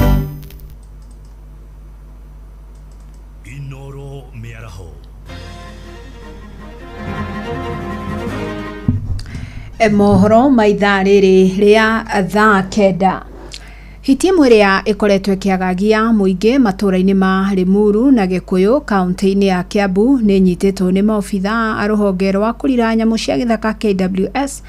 Inoro mĩaraho. Mohoro ma ithaa rĩrĩ rĩa thaa 9. Hiti ĩmwe ĩrĩa ĩkoretwo ĩkĩagagia mũingĩ matũũra-inĩ ma Limuru na Gĩkũyũ kaunti-inĩ ya Kiambu nĩ ĩnyitĩtwo nĩ maobitha a rũhonge rwa kũrira nyamũ cia gĩthaka KWS,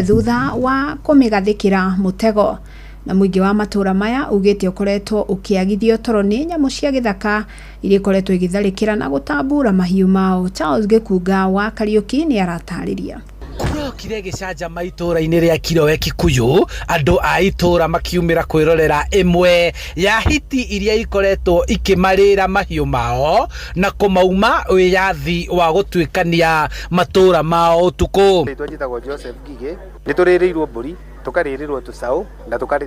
thutha wa kũmĩgathĩkĩra mũtego. Na mũingĩ wa matũũra maya ugĩte ũkoretwo ũkĩagithio toro nĩ nyamũ cia gĩthaka iria ikoretwo igĩtharĩkĩra na gũtambura mahiũ mao. Charles Gĩkunga wa Kariũki nĩ aratarĩria. Kũrokire gĩcanjama itũũra-inĩ rĩa Kirowe Kikuyu, andũ a itũũra makiumĩra kwĩrorera ĩmwe ya hiti iria ikoretwo ikĩmarĩra mahiũ mao na kũmauma wĩyathi wa gũtuĩkania matũũra mao ũtukũ. Rĩtwa njĩtagwo Joseph Ngigĩ. Nĩ tũrĩrĩirwo mbũri, tũkarĩrĩrwo tũcaũ,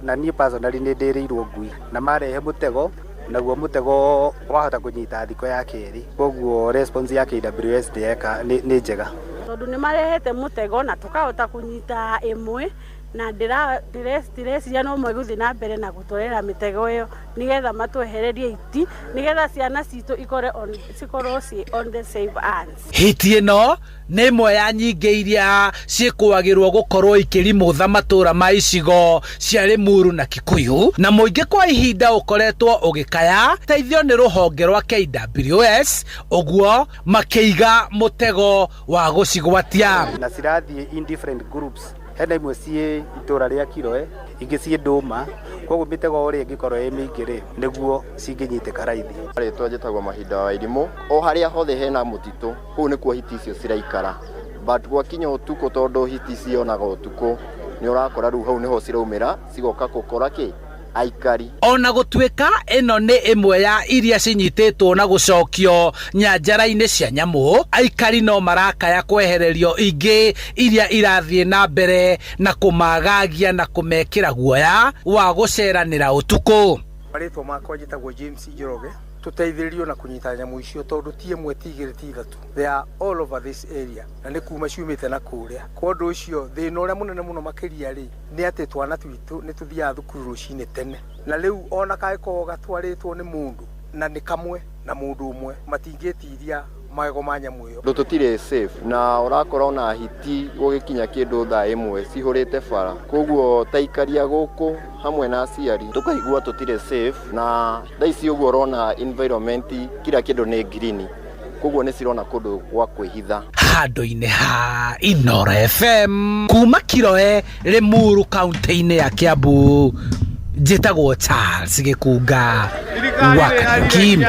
na niĩ personally nĩ ndĩrĩirwo ngui, na marehe mũtego, naguo mũtego wahota kũnyita thikũ ya kerĩ. Koguo response ya KWS nĩ yeka nĩ njega. Tondũ nĩ marehete mũtego na tũkahota kũnyita ĩmwe, na ndĩreciria no megũthiĩ na mbere na gũtwarĩra mĩtego ĩyo nĩgetha matwehererie iti, nĩgetha ciana citũ cikorwo ciĩ on the safe hands. Hiti ĩno nĩ ĩmwe ya nyingĩ iria ciĩkũagĩrwo gũkorwo ikĩrimũtha matũũra ma icigo cia Limuru na Kikuyu, na mũingĩ kwa ihinda ũkoretwo ũgĩkaya teithio nĩ rũhonge rwa KWS, ũguo makĩiga mũtego wa gũcigwatia. Na cirathiĩ in different groups. Hena imwe ciĩ itũra rĩa Kiroe, ingĩ ciĩ Ndũma. Koguo mĩtego ũrĩa ĩngĩkorwo ĩ mĩingĩ rĩ, nĩguo cingĩnyitĩka raithi. Rĩtwa njĩtagwo Mahinda wa Irimũ. O harĩa hothe hena mũtitũ, kũu nĩkuo hiti icio ciraikara, but gwakinya ũtukũ, tondũ hiti cionaga ũtukũ, nĩ ũrakora rĩu hau nĩho ciraumĩra, cigoka gũkora kĩ aikari. Ona gũtuĩka ĩno nĩ ĩmwe ya iria cinyitĩtwo na gũcokio nyanjara-inĩ cia nyamũ, aikari no marakaya kwehererio ingĩ iria irathiĩ na mbere na kũmagagia na kũmekĩra guoya wa gũceranĩra ũtukũ. Marĩtwa makwa njĩtagwo James Njoroge. Tũteithĩrĩrio na kũnyita nyamũ icio, tondũ ti ĩmwe, ti igĩrĩ, ti ithatũ, they are all over this area, na nĩ kuma ciumĩte na kũrĩa. Kwa ũndũ ũcio, thĩna ũrĩa mũnene mũno makĩria rĩ, nĩ atĩ twana twitũ nĩ tũthiaga thukuru rũcinĩ tene, na rĩu ona kangĩkorwo gatwarĩtwo nĩ mũndũ na nĩ kamwe na mũndũ ũmwe, matingĩtiria magego ma nyamũ ĩyo. Ũndũ tũtirĩ safe, na ũrakora ona hiti gũgĩkinya kĩndũ thaa 1 cihũrĩte bara. Koguo ta ikaria gũkũ hamwe na aciari tũkaigua tũtirĩ safe, na thaa ici ũguo ũrona environment kila kĩndũ nĩ green, koguo nĩ cirona kũndũ gwa kwĩhitha. Handũ-inĩ ha Inoro FM kuma Kiroe, Limuru, kaunti-inĩ ya Kiambu, njĩtagwo Charles Gĩkunga wa Kariũki.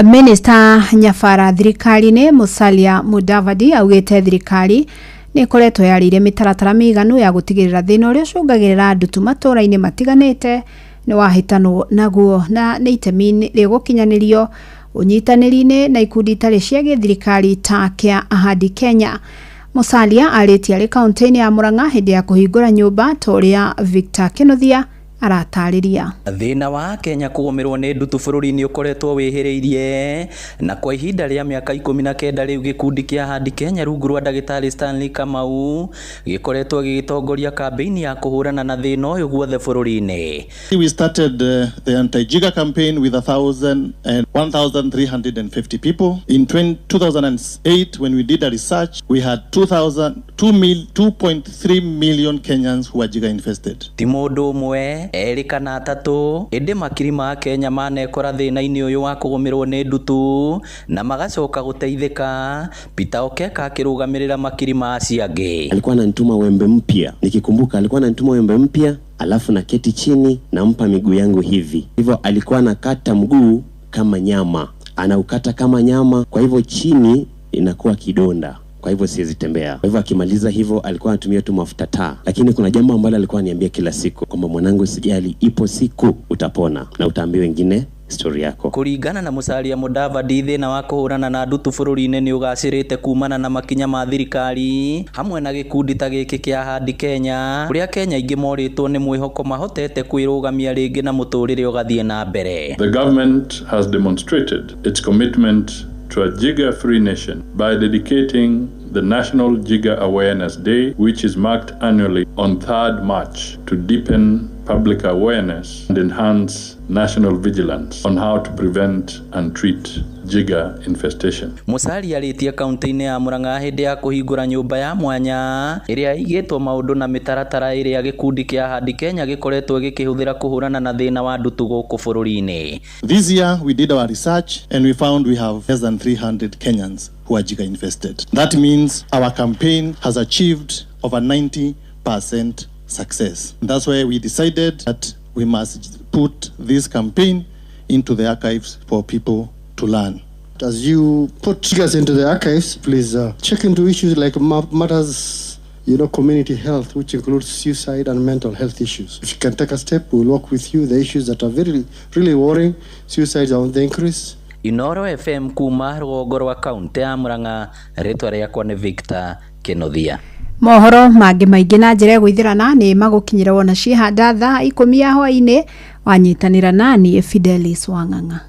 Minista nyabara thirikari-inĩ Musalia Mudavadi augĩte thirikari nĩ ĩkoretwo yarĩire mĩtaratara mĩiganu ya gũtigĩrĩra thĩna ũrĩa ũcũngagĩrĩra ndutu matũũra-inĩ matiganĩte nĩ wahĩtanwo naguo, na nĩ itemi rĩgũkinyanĩrio ũnyitanĩri-inĩ na ikundi itarĩ cia gĩthirikari ta kĩa Ahadi Kenya. Musalia arĩtie arĩ kaunti-inĩ ya Murang'a hĩndĩ ya kũhingũra nyũmba ta ũrĩa Victor Kinuthia Aratarĩria. Thĩna wa Kenya kũgũmĩrwo nĩ ndutu bũrũri-inĩ ũkoretwo wĩhĩrĩirie na kwa ihinda rĩa mĩaka 19 rĩu gĩkundi kĩa Handi Kenya rungu rwa ndagĩtarĩ Stanley Kamau gĩkoretwo gĩgĩtongoria kambĩini ya kũhũrana na thĩna ũyũ guothe bũrũri-inĩ. We started the anti-jigger campaign with 1,350 people. In 2008, when we did a research, we had 2.3 million Kenyans who were jigger infested. Ti mũndũ ũmwe, erĩ kana atatũ, ĩndĩ makiri ma Kenya manekora thĩna-inĩ ũyũ wa kũgũmĩrwo nĩ ndutu na magacoka gũteithĩka. Peter Okeka akĩrũgamĩrĩra makiri ma acio angĩ. Alikuwa ananituma wembe mpya, nikikumbuka alikuwa ananituma wembe mpya, alafu na keti chini nampa miguu yangu hivi hivyo, alikuwa anakata mguu kama nyama, anaukata kama nyama, kwa hivyo chini inakuwa kidonda, kwa hivyo siwezi tembea. Kwa hivyo akimaliza hivyo alikuwa anatumia tu mafuta taa, lakini kuna jambo ambalo alikuwa ananiambia kila siku kwamba mwanangu, sijali, ipo siku utapona na utaambia wengine story yako. Kũringana na Musalia Mudavadi, thĩna wa kũhũrana na ndutu bũrũri-inĩ nĩ ũgacĩrĩte kumana na makinya ma thirikari hamwe na gĩkundi ta gĩkĩ kĩa Handi Kenya, kũrĩa Kenya aingĩ morĩtwo nĩ mwĩhoko mahotete kwĩrũgamia rĩngĩ na mũtũrĩre ũgathiĩ na mbere. The government has demonstrated its commitment to a jigger-free nation by dedicating the National Jigger Awareness Day, which is marked annually on 3rd March, to deepen public awareness and enhance national vigilance on how to prevent and treat jigger infestation. Musalia arĩtie kaunti-inĩ ya Murang'a hĩndĩ ya kũhingũra nyũmba ya mwanya ĩrĩa ĩigĩtwo maũndũ na mĩtaratara ĩrĩa gĩkundi kĩa Handi Kenya gĩkoretwo gĩkĩhũthĩra kũhũrana na thĩna wa ndutu gũkũ bũrũri-inĩ. This year we did our research and we found we have less than 300 Kenyans who are jigger infested. That means our campaign has achieved over 90% success. That's why we decided that we must put this campaign into the archives for people to learn. As you put jiggers into the archives, please check into issues like matters, community health, which includes suicide and mental health issues. If you can take a step, we'll work with you. The issues that are very, really worrying, suicides are on the increase. Inoro FM kuma rũgongo rwa kaunti ya Murang'a, rĩtwa rĩakwa nĩ Victor Kĩnuthia. Mohoro mangĩ maingĩ na njĩra ĩgũithĩrana nĩ magũkinyĩra wona ciĩhanda thaa 10 ya hwaĩ-inĩ. Wanyitanĩra nani Fidelis Wang'ang'a.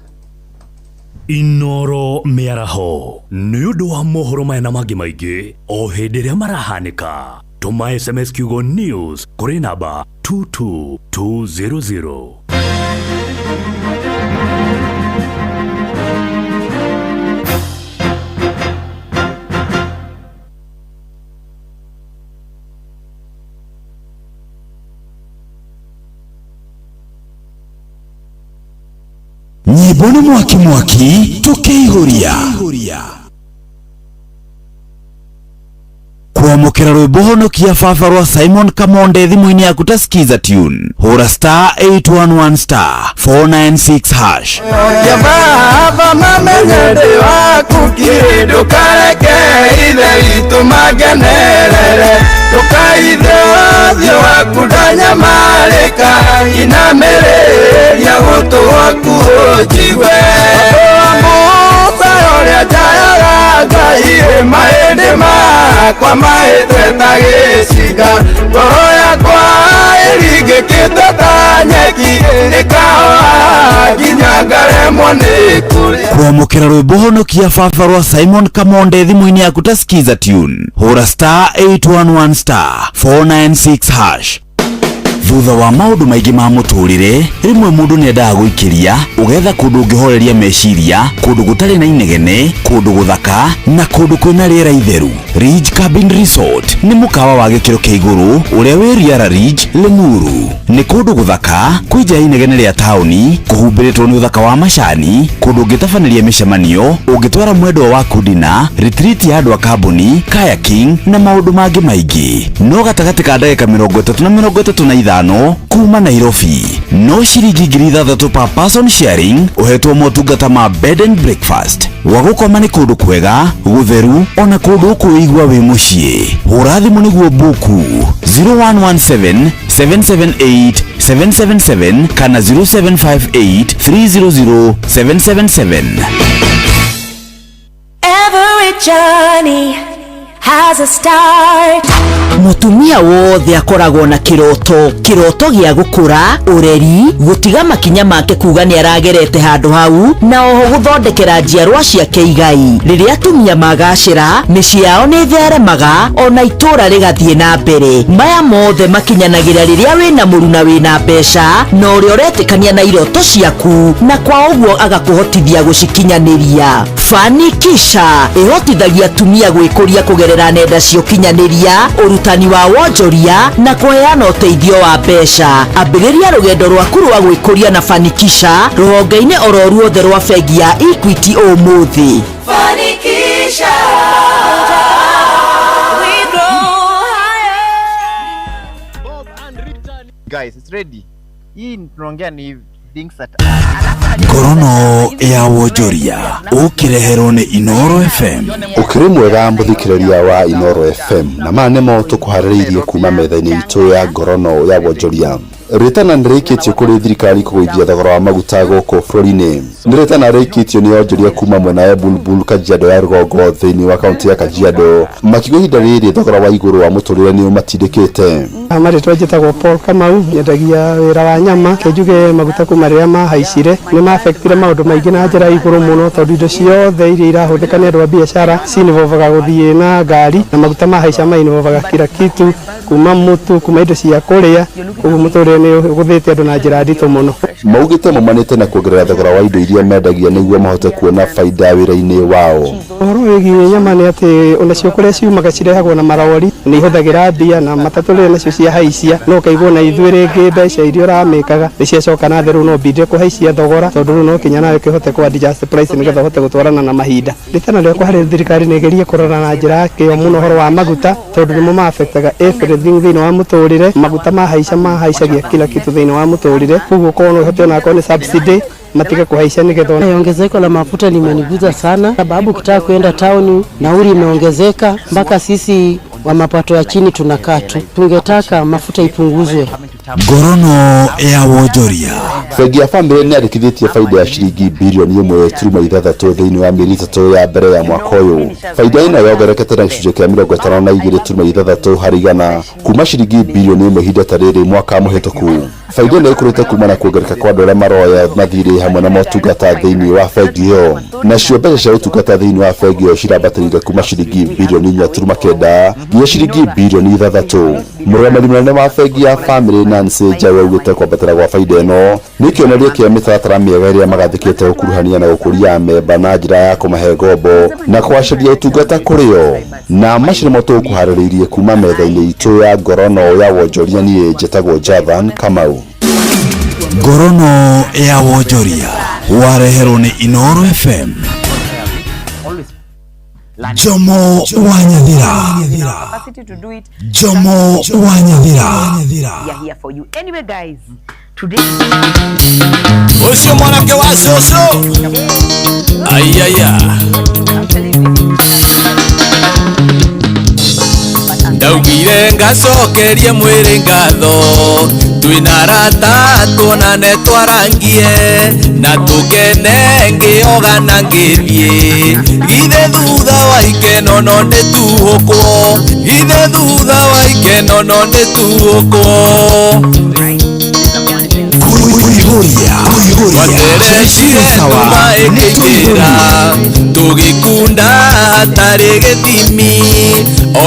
Inoro mĩaraho nĩ ũndũ wa mohoro maya na mangĩ maingĩ o hĩndĩ ĩrĩa marahanĩka. Tũma SMS kiugo news kũrĩ namba 22200. Nyĩmbo nĩ mwaki mwaki tũkĩihũria kwamũkĩra rwĩmbo honokia baba rwa Simon Kamonde thimũ-inĩ yaku ta Skiza tune. Hũra star 811 star 496 hash. Baba mamenye ndĩ waku kiri ndũkareke ithe witũ mangenerere ndũkaithe ũthiũ waku ndanyamarĩka inamĩrĩria gũtũ gwaku ũnjigue. Musa ũrĩa njayaga Ngai mahĩndĩ makwa mahĩtwe ta gĩcinga ngoro yakwa ĩringĩkĩte ta nyeki ĩkahoha nginya ngaremwo nĩ kũrĩa. Kwamũkĩra rwĩmbo honokia baba rwa Simon Kamonde thimũ-inĩ yaku ta Skiza tune. Hũra star 811 star 496 hash. Thutha wa maũndũ maingĩ ma mũtũrĩre, rĩmwe mũndũ nĩendaga gũikĩria, ũgetha kũndũ ũngĩhoreria meciria, kũndũ gũtarĩ na inegene, kũndũ gũthaka na kũndũ kwĩna rĩera itheru. Ridge Cabin Resort nĩ mũkawa wa gĩkĩro kĩa igũrũ ũrĩa wĩ Riara Ridge, Limuru. Nĩ kũndũ gũthaka, kwĩ nja ya inegene rĩa taũni, kũhumbĩrĩtwo nĩ ũthaka wa macani, kũndũ ũngĩtabanĩria mĩcemanio, ũngĩtwara mwendwa waku dina, retreat ya andũ a kambuni, kayaking na maũndũ mangĩ maingĩ. No gatagatĩ ka ndagĩka 30 na 35 kuma Nairobi. No ciringi 6,000 per person sharing, ũhetwo motungata ma bed and breakfast. Gwa gũkoma nĩ kũndũ kwega, gũtheru, ona kũndũ ũkwĩigua wĩ mũciĩ. Hũra thimũ nĩguo buku 0117 778 777 kana 0758 300 777. Every journey has as a start. Mutumia wothe akoragwo na kiroto, kiroto gia gukura, ureri, gutiga makinya make kuga ni aragerete handu hau, na oho guthondekera njiarwa ciake igai. Riria atumia magacira, mĩciĩ yao nĩ ĩtheremaga, ona itũra rĩgathiĩ na mbere. Maya mothe makinyanagira riria wĩna mũruna wĩna mbeca, na ũrĩa ũretĩkania na iroto ciaku, na kwa ũguo agakũhotithia gũcikinyanĩria. Fanikisha ĩhotithagia atumia gwĩkũria kũgerera nenda cia ũkinyanĩria, ũrutani wa wonjoria na kũheana ũteithio wa mbeca. Ambĩrĩria rũgendo rwaku rwa gwĩkũria na Fanikisha rũhonge-inĩ oro ruothe rwa bengi ya Equity ũmũthĩ. Fanikisha. We grow higher. Guys, it's ready. Hii tunaongea ni things that Ngorono ya wonjoria ũkĩreherwo nĩ Inoro FM. Ũkĩrĩ mwega mũthikĩrĩria wa Inoro FM, na maya nĩmo tũkũharĩrĩirie kuma metha-inĩ itũ ya ngorono ya wonjoria. Rĩtana nĩ rĩikĩtio kũrĩ thirikari kũgũithia thogora wa maguta gũkũ bũrũri-inĩ. Nĩ rĩtana rĩikĩtio nĩ onjoria kuma mwena wa Bulbul Kajiado ya rũgongo thĩinĩ wa kaunti ya Kajiado, makiuga ihinda rĩrĩ thogora wa igũrũ wa mũtũrĩre nĩ ũmatindĩkĩte. Marĩtwa njĩtagwo Paul Kamau, nyendagia wĩra wa nyama. Kĩnjuge maguta kuma rĩrĩa mahaicire nĩ maafectire maũndũ maingĩ na njĩra ya igũrũ mũno, tondũ indo ciothe iria irahũthĩka nĩ andũ a biacara cinĩvovaga gũthiĩ na ngari, na maguta mahaica mainĩvovaga kila kitu, kuma mũtu, kuma indo cia kũrĩa, koguo mũtũrĩre nĩ ũgũthĩte andũ na njĩra nditũ mũno. Maugĩte maumanĩte na kuongerera thogora wa indo iria mendagia nĩguo mahote kuona baida wĩra-inĩ wao. Ũhoro wĩgiĩ nyama nĩ atĩ onacio kũrĩa ciumaga cirehagwo na marori, nĩ ihũthagĩra mbia na matatũ rĩrĩa nacio ciahaicia, no ũkaigua na ithuĩ rĩngĩ mbeca iria ũramĩkaga nĩ ciacoka na thĩ, rĩu no mbinde kũhaicia thogora, tondũ rĩu no kinya nawe ũkĩhote kũ adjust price nĩgetha ũhote gũtwarana na mahinda. Rĩtana rĩakwa harĩ thirikari nĩ ĩgerie kũrora na njĩra ya kĩo mũno ũhoro wa maguta, tondũ nĩmo ma-affectaga everything thĩinĩ wa mũtũrĩre. Maguta mahaica mahaicagia kila kitu thĩinĩ wa mũtũrĩre, koguo korwo no ũhote onakorwo nĩ subsidy matige kuhaisha nĩgetha. Ongezeko la mafuta limeniguza sana, sababu ukitaka kuenda tauni nauli imeongezeka, mpaka sisi wa mapato ya chini tunakaa tu. Tungetaka mafuta ipunguzwe. Ngorono ya wonjoria. Bengi ya Family nĩ yandĩkithĩtie baida ya ciringi birioni 1.6 thĩinĩ wa mĩeri 3 ya mbere ya mwaka ũyũ. Baida ĩno yongererekete na gĩcunjĩ kĩa 52.6 harĩ igana kuma ciringi birioni 1 ihinda ta rĩrĩ mwaka mũhĩtũku. Baida ĩno ĩkũrĩte kuma na kuongerereka kwa andũ arĩa maroya mathirĩ hamwe na motungata thĩinĩ wa bengi ĩyo. Nacio mbeca cia ũtungata thĩinĩ wa bengi ĩyo cirambatĩrire kuma ciringi birioni 4.9 nginya ciringi birioni 6. Mũrũgamĩrĩri mũnene wa bengi ya Family Nancy Njaũ augĩte kwambatĩra gwa baida ĩno nĩ kĩonereria kĩa mĩtaratara mĩega ĩrĩa magathĩkĩte gũkuruhania na gũkũria amemba na njĩra ya kũmahe ngombo na kũgacĩria ũtungata kũrĩ o. Na macio nĩmo tũkũharĩrĩirie kuma metha-inĩ itũ ya ngorono ya wonjoria. Niĩ njĩtagwo Jathan Kamau. Ngorono ya wonjoria wareherwo nĩ Inoro FM. Jomo wa Nyathira. Jomo wa Nyathira. Ucio mwanake wa cũcũ. Ayaya. Ndaugire ngacokerie mwĩrĩ ngatho, twĩna arata tuonane twarangie, na tũkene ngĩoga na ngĩthiĩ. Githĩ thutha wa ikeno no ndĩtuhũkwo, githĩ thutha wa ikeno no ndĩtuhũkwo. Twaterecire nduma ĩkĩingĩra, tũgĩkunda hatarĩ gĩthimi,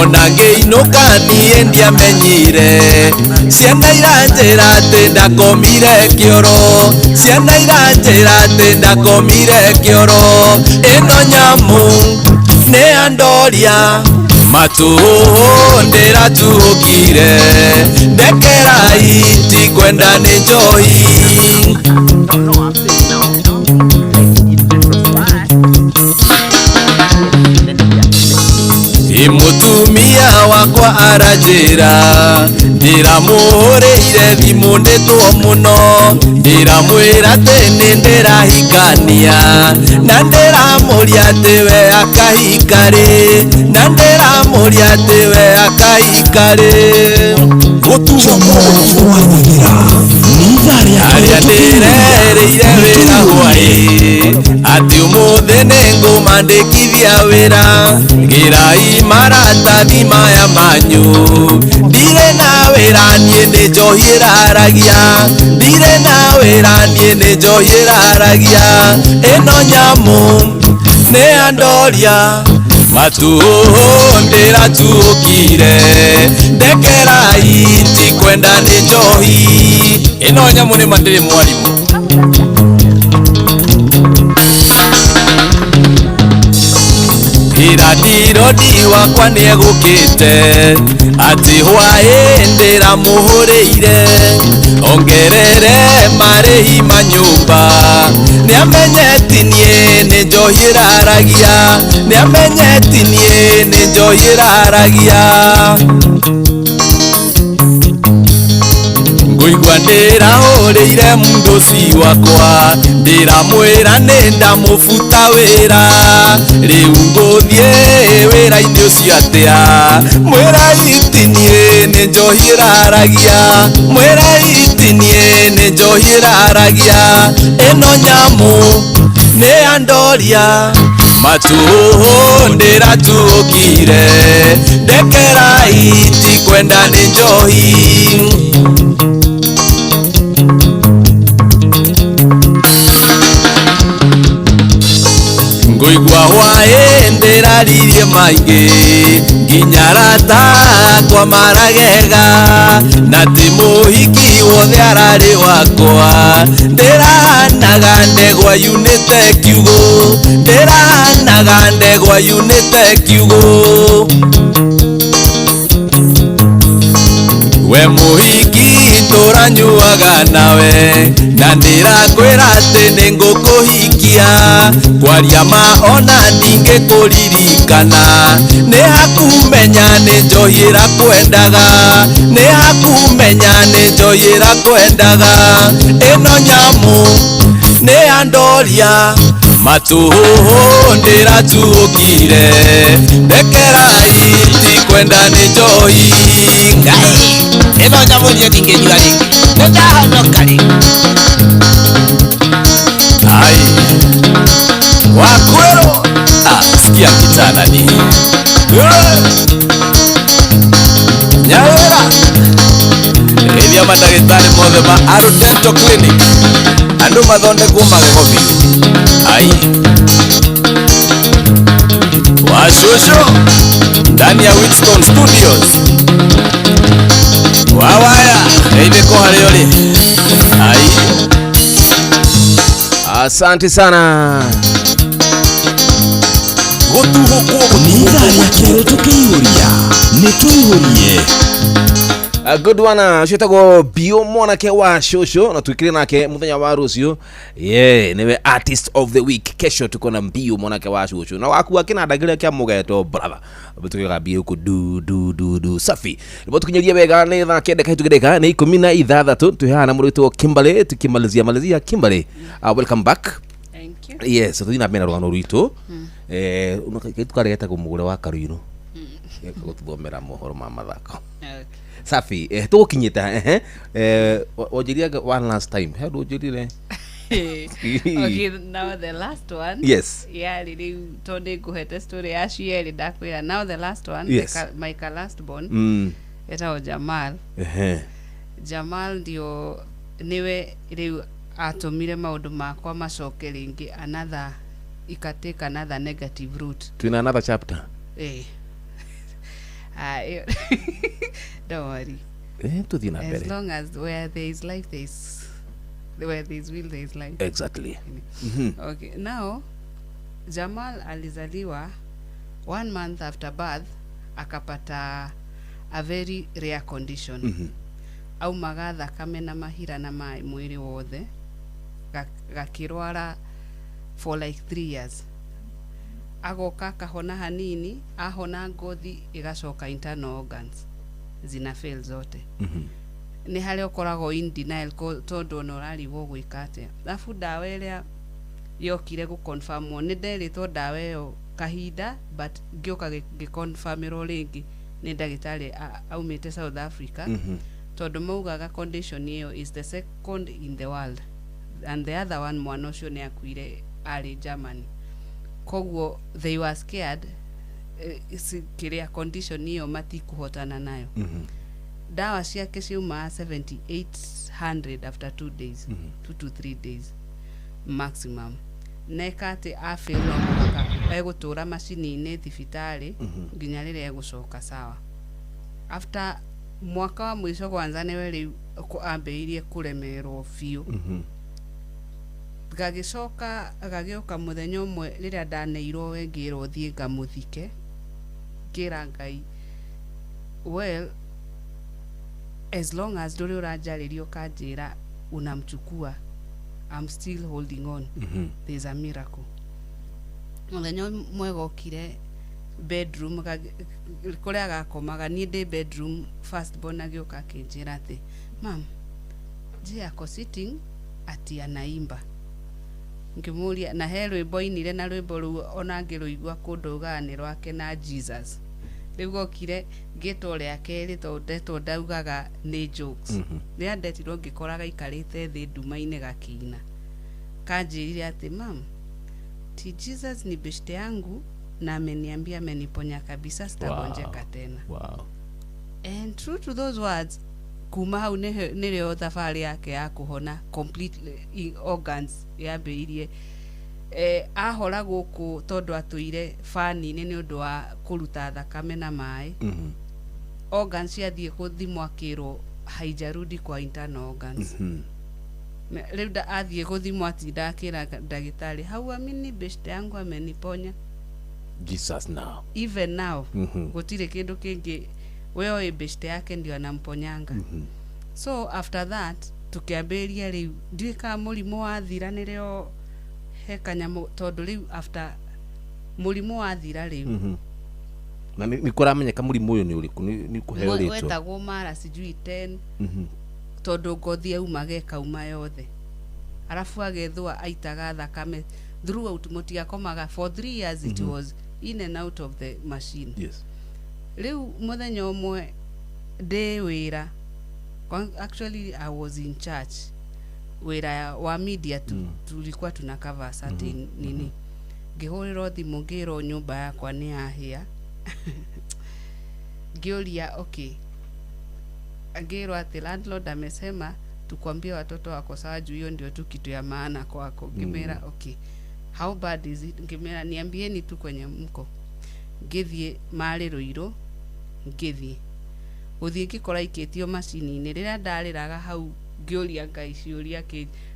ona ngĩinũka niĩ ndiamenyire. Ciana iranjĩra atĩ ndakomire kĩoro, ciana iranjĩra atĩ ndakomire kĩoro. Ĩno nyamũ nĩ andoria, matuũ ndĩratuũkire, ndekerai tikwenda nĩ njohi. Mũtumia wakwa aranjĩra ndĩramũhũrĩire thimũ ndĩtwo mũno, ndĩramwĩra atĩ nĩ ndĩrahikania, na ndĩramũria atĩ we akahika rĩ, na ndĩramũria atĩ we akahika rĩ. Jomo wa Nyathira. Ithaa rĩa Arĩa ndĩrerĩire wĩra hwaĩ atĩ ũmũthĩ nĩngũmandĩkithia wĩra gĩrai maratathi maya manyu ndirĩ na wĩra niĩ nĩ njohi ĩraragia ndirĩ na wĩra niĩ nĩ njohi ĩraragia ĩno nyamũ nĩ andoria matuũ ndĩratuũkire ndekerai ndikwenda nĩ njohi ĩno nyamũ nĩ ma ndĩrĩ mwarimũ. Iradirodi wakwa nĩegũkĩte atĩ hwaĩ ndĩramũhũrĩire ongerere marĩhi ma nyũmba nĩamenyeti niĩ nĩ njohi ĩraragia nĩamenyeti niĩ nĩ njohi ĩraragia ngũigua ndĩrahũrĩire mũndũci wakwa ndĩramwĩra nĩ ndamũbuta wĩra rĩu ngũthiĩ wĩra-inĩ ũcio atĩa mwĩra iti niĩ nĩ njohi ĩraragia mwĩra iti niĩ nĩ njohi ĩraragia ĩno nyamũ nĩ andoria matuũ ndĩratuũkire ndekerai ndikwenda nĩ njohi. Ngũigua hwaĩ ndĩraririe maingĩ nginya arata akwa maragega na ti mũhiki wothe ararĩ wakwa ndĩrahanaga ndegwa yunĩte kiugũ ndĩrahanaga ndegwa yunĩte kiugũ we mũhiki tũranyuaga nawe na ndĩrakwĩra atĩ nĩngũkũhikia kwaria ma ona ndingĩkũririkana nĩ hakumenya nĩ njohi ĩrakwendaga nĩ hakumenya nĩ njohi ĩrakwendaga ĩno nyamũ nĩ andoria matuũ ndĩratuũkire ndekerai ndikwenda nĩ njohi ngai ĩno nyamũ niĩ ndingĩnyua rĩngĩ nĩndahonoka rĩngĩ. Ai wakwero sikia kitana ni nyawera ĩthia mandagĩtarĩ mothe ma Aro Dental Clinic andũ mathondekwo magego biũ. Ai washosho ndani ya Whitstone Studios wawaya ĩthĩko harĩa ũrĩ. Ai asante sana. Nĩ ithaa rĩa kerĩ tũkĩihũria nĩ tũihũrie. A good one ũcio wĩtagwo Bio mwanake wa shosho na twikire nake muthenya wa rũciũ. Yeah, niwe artist of the week. Kesho tuko na Bio mwanake wa shosho na wakua kinanda kĩrĩa kĩa mũgeto brother tukiga Bio ku du du du du safi nĩguo tukinyerie wega nĩ thaa kenda kahĩtũkĩre ndagĩka nĩ 16 twĩ haha na mũrĩtwo Kimberly tukimalizia malizia Kimberly, welcome back. Thank you. Yes, tuthiĩ na mbere na rũgano rwitũ. Tukaregeta mũgũre wa Karuirũ gũtuthomera mohoro ma mathako. Safi, tũgũkinyĩte wanjĩria one last time he ũndũ ũnjĩrire. Okay, now the last one. Yes. Yeah, rĩu tondũ ngũhete story ya cierĩ ndakwĩra now the last one. Yes. My last born etagwo Jamal. Jamal ndio niwe rĩu atũmire maũndũ makwa macoke rĩngĩ another ikatake another negative route. Twina another chapter. Don't worry. Tuthiĩ na mbere. As long as where there is life there is where there is will there is life. Exactly. Okay, now Jamal alizaliwa 1 month after birth akapata a very rare condition. Aumaga thakame na mahira na maĩ mwĩrĩ wothe gakĩrwara for like 3 years. Agoka akahona hanini, ahona ngothi igacoka internal organs zina fail zote. Nĩ harĩa ũkoragwo in denial tondũ ona ũrarigwo gwĩka atĩa. Alafu ndawa ĩrĩa yokire gũconfirmwo nĩ nderĩtwo ndawa ĩyo kahinda but ngĩũka ngĩconfirmĩrwo rĩngĩ nĩ ndagĩtarĩ aumĩte South Africa. Tondũ maugaga condition ĩyo is the second in the world and the other one, mwana ũcio nĩ akuire arĩ Germany. Koguo they were scared, kĩrĩa condition ĩyo matikũhotana nayo. Dawa ciake ciumaga 7800 after 2 days, 2 to 3 days maximum. Neka atĩ afail, no mũhaka egũtũra macini-inĩ thibitarĩ nginya rĩrĩa egũcoka sawa. After mwaka wa mũico kwanza nĩwe rĩu ambĩrĩirie kũremerwo biũ. Gagĩcoka gagĩũka mũthenya ũmwe rĩrĩa ndaneirwo we, ngĩrwo thiĩ ngamũthike. Ngĩra Ngai, well, as long as ndũrĩ ũranjarĩria ũkanjĩra unamchukua, I'm still holding on. There's a miracle. Mũthenya ũmwe gokire bedroom kũrĩa gakomaga, niĩ ndĩ bedroom, first born agĩũka akĩnjĩra atĩ, "Mam, je ako sitting ati anaimba." Ngĩmũria na he rwĩmbo ainire, na rwĩmbo rũu ona ngĩrũigua kũndũ ugaga nĩ rwake na Jesus. Rĩu gokire ngĩtwo rĩa kerĩ, tondũ ndetwo ndaugaga nĩ jokes. Rĩrĩa ndetirwo ngĩkora gaikarĩte thĩ nduma-inĩ gakĩina. Kanjĩrire atĩ, "Mam, ti Jesus ni beshte yangu na ameniambia ameniponya kabisa, sitagonjeka tena." And true to those words, kuma hau nĩrĩo thabarĩ yake ya kũhona completely organs yambĩrĩirie. Ahora gũkũ tondũ atũire bani-inĩ nĩ ũndũ wa kũruta thakame na maĩ. Organs ciathiĩ gũthimwo, akĩrwo haijarudi kwa internal organs. Rĩu athiĩ gũthimwo atinda akĩra ndagĩtarĩ, "Hauamini, beshte yangu ameniponya." Jesus now. Even now gũtirĩ kĩndũ kĩngĩ, we oĩ beshte yake ndio anamponyanga. So after that tukĩambĩrĩria rĩu, ndiũĩ kana mũrimũ wathira nĩrĩo he kanyamũ, tondũ rĩu after mũrimũ wathira rĩu Na nĩ kũramenyeka mũrimũ ũyũ nĩ ũrĩkũ, nĩ kũheo rĩtwa? Wetagwo mara sijui 10. Tondũ ngothi yaumaga ĩkauma yothe, arabu agethũa aitaga thakame throughout, mũtiakomaga for 3 years. It was in and out of the machine. Rĩu mũthenya ũmwe ndĩ wĩra, actually I was in church, wĩra wa media tu, tulikuwa tuna cover certain nini. Ngĩhũrĩrwo thimũ ngĩrwo nyũmba yakwa nĩ yahĩa. Ngĩũria okay, ngĩrwo atĩ landlord amesema tukwambie watoto wako sawa, juu hiyo ndio tu kitu ya maana kwako. Ngĩmera okay, how bad is it? Ngĩmera niambieni tu kwenye mko. Ngĩthiĩ, marĩ Rũirũ. Ngĩthiĩ gũthiĩ ngĩkora ikĩtio macini-inĩ. Rĩrĩa ndarĩraga hau ngĩũria Ngai ciũria,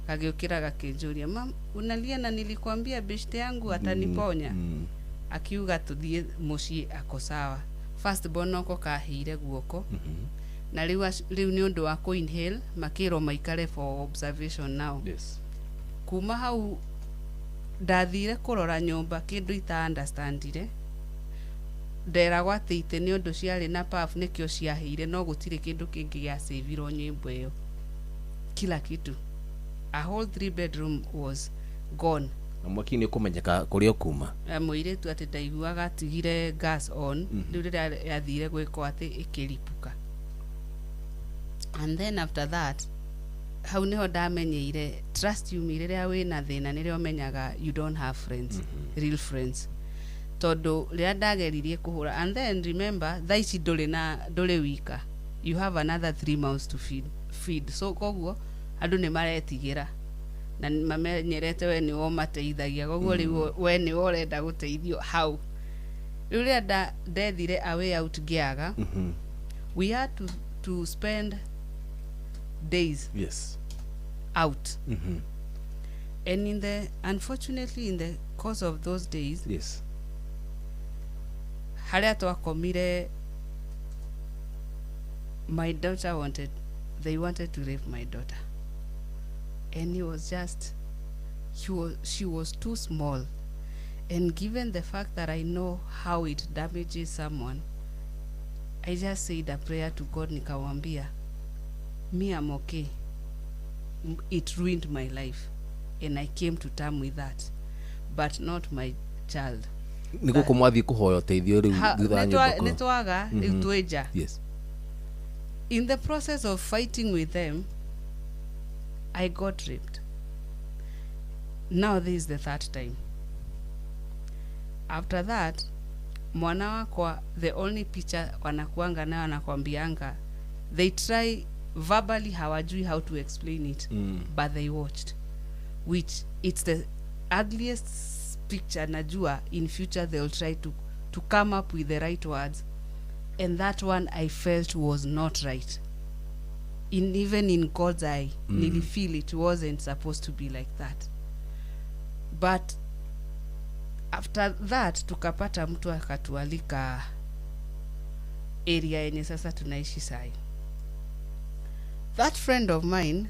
gagĩũkĩra gakĩnjũria, "Mam, unalia na nilikwambia beshte yangu ataniponya." Akiuga tũthiĩ mũciĩ, ako sawa. First born oko kahĩire guoko na rĩu rĩu nĩ ũndũ wa kũ inhale, makĩrwo maikare for observation now. Kuma hau ndathire kũrora nyũmba, kĩndũ ita understandire, nderagwo atĩ itĩ nĩ ũndũ ciarĩ na puff nĩkĩo ciahĩire, no gũtirĩ kĩndũ kĩngĩ gĩacavirwo nyũmba ĩyo. Kila kitu, a whole three bedroom was gone. Na mwaki nĩ ũkũmenyeka kũrĩa ũkuma? Mũirĩtu atĩ ndaiguaga atigire gas on. Rĩu rĩrĩa yathire gwĩkwo atĩ ĩkĩripuka. And then after that, hau niho ndamenyeire, trust you me, rĩrĩa wĩna thĩna nĩrĩo ũmenyaga you don't have friends, real friends. Tondũ rĩrĩa ndageririe kũhũra, and then remember, thaa ici ndũrĩ na ndũrĩ wika, you have another three mouths to feed. So koguo andũ nĩ maretigĩra na nĩ mamenyerete we nĩwe ũmateithagia, koguo rĩu we nĩwe ũrenda gũteithio hau. Rĩu rĩrĩa ndethire a way out ngĩaga, we had to spend days out. And in the unfortunately, in the course of those days, harĩa twakomire, my daughter wanted they wanted to rape my daughter, and he was just he was she was too small. And given the fact that I know how it damages someone, I just said a prayer to God. Nikamwambia, "Me, I'm okay. It ruined my life and I came to term with that, but not my child." Nĩ gũkũ mwathiĩ kũhoya ũteithio rĩu thutha wa nyũmba nĩ twaga rĩu twĩ nja. In the process of fighting with them, I got raped. Now this is the third time. After that, mwana wakwa, the only picture wanakuanga nayo, wanakwambianga, they try verbally, hawajui how to explain it, but they watched, which it's the ugliest picture. Najua in future they'll try to come up with the right words, and that one I felt was not right. In even in God's eye, nilifeel it wasn't supposed to be like that. But after that, tukapata mtu akatualika area yenye sasa tunaishi sai. That friend of mine,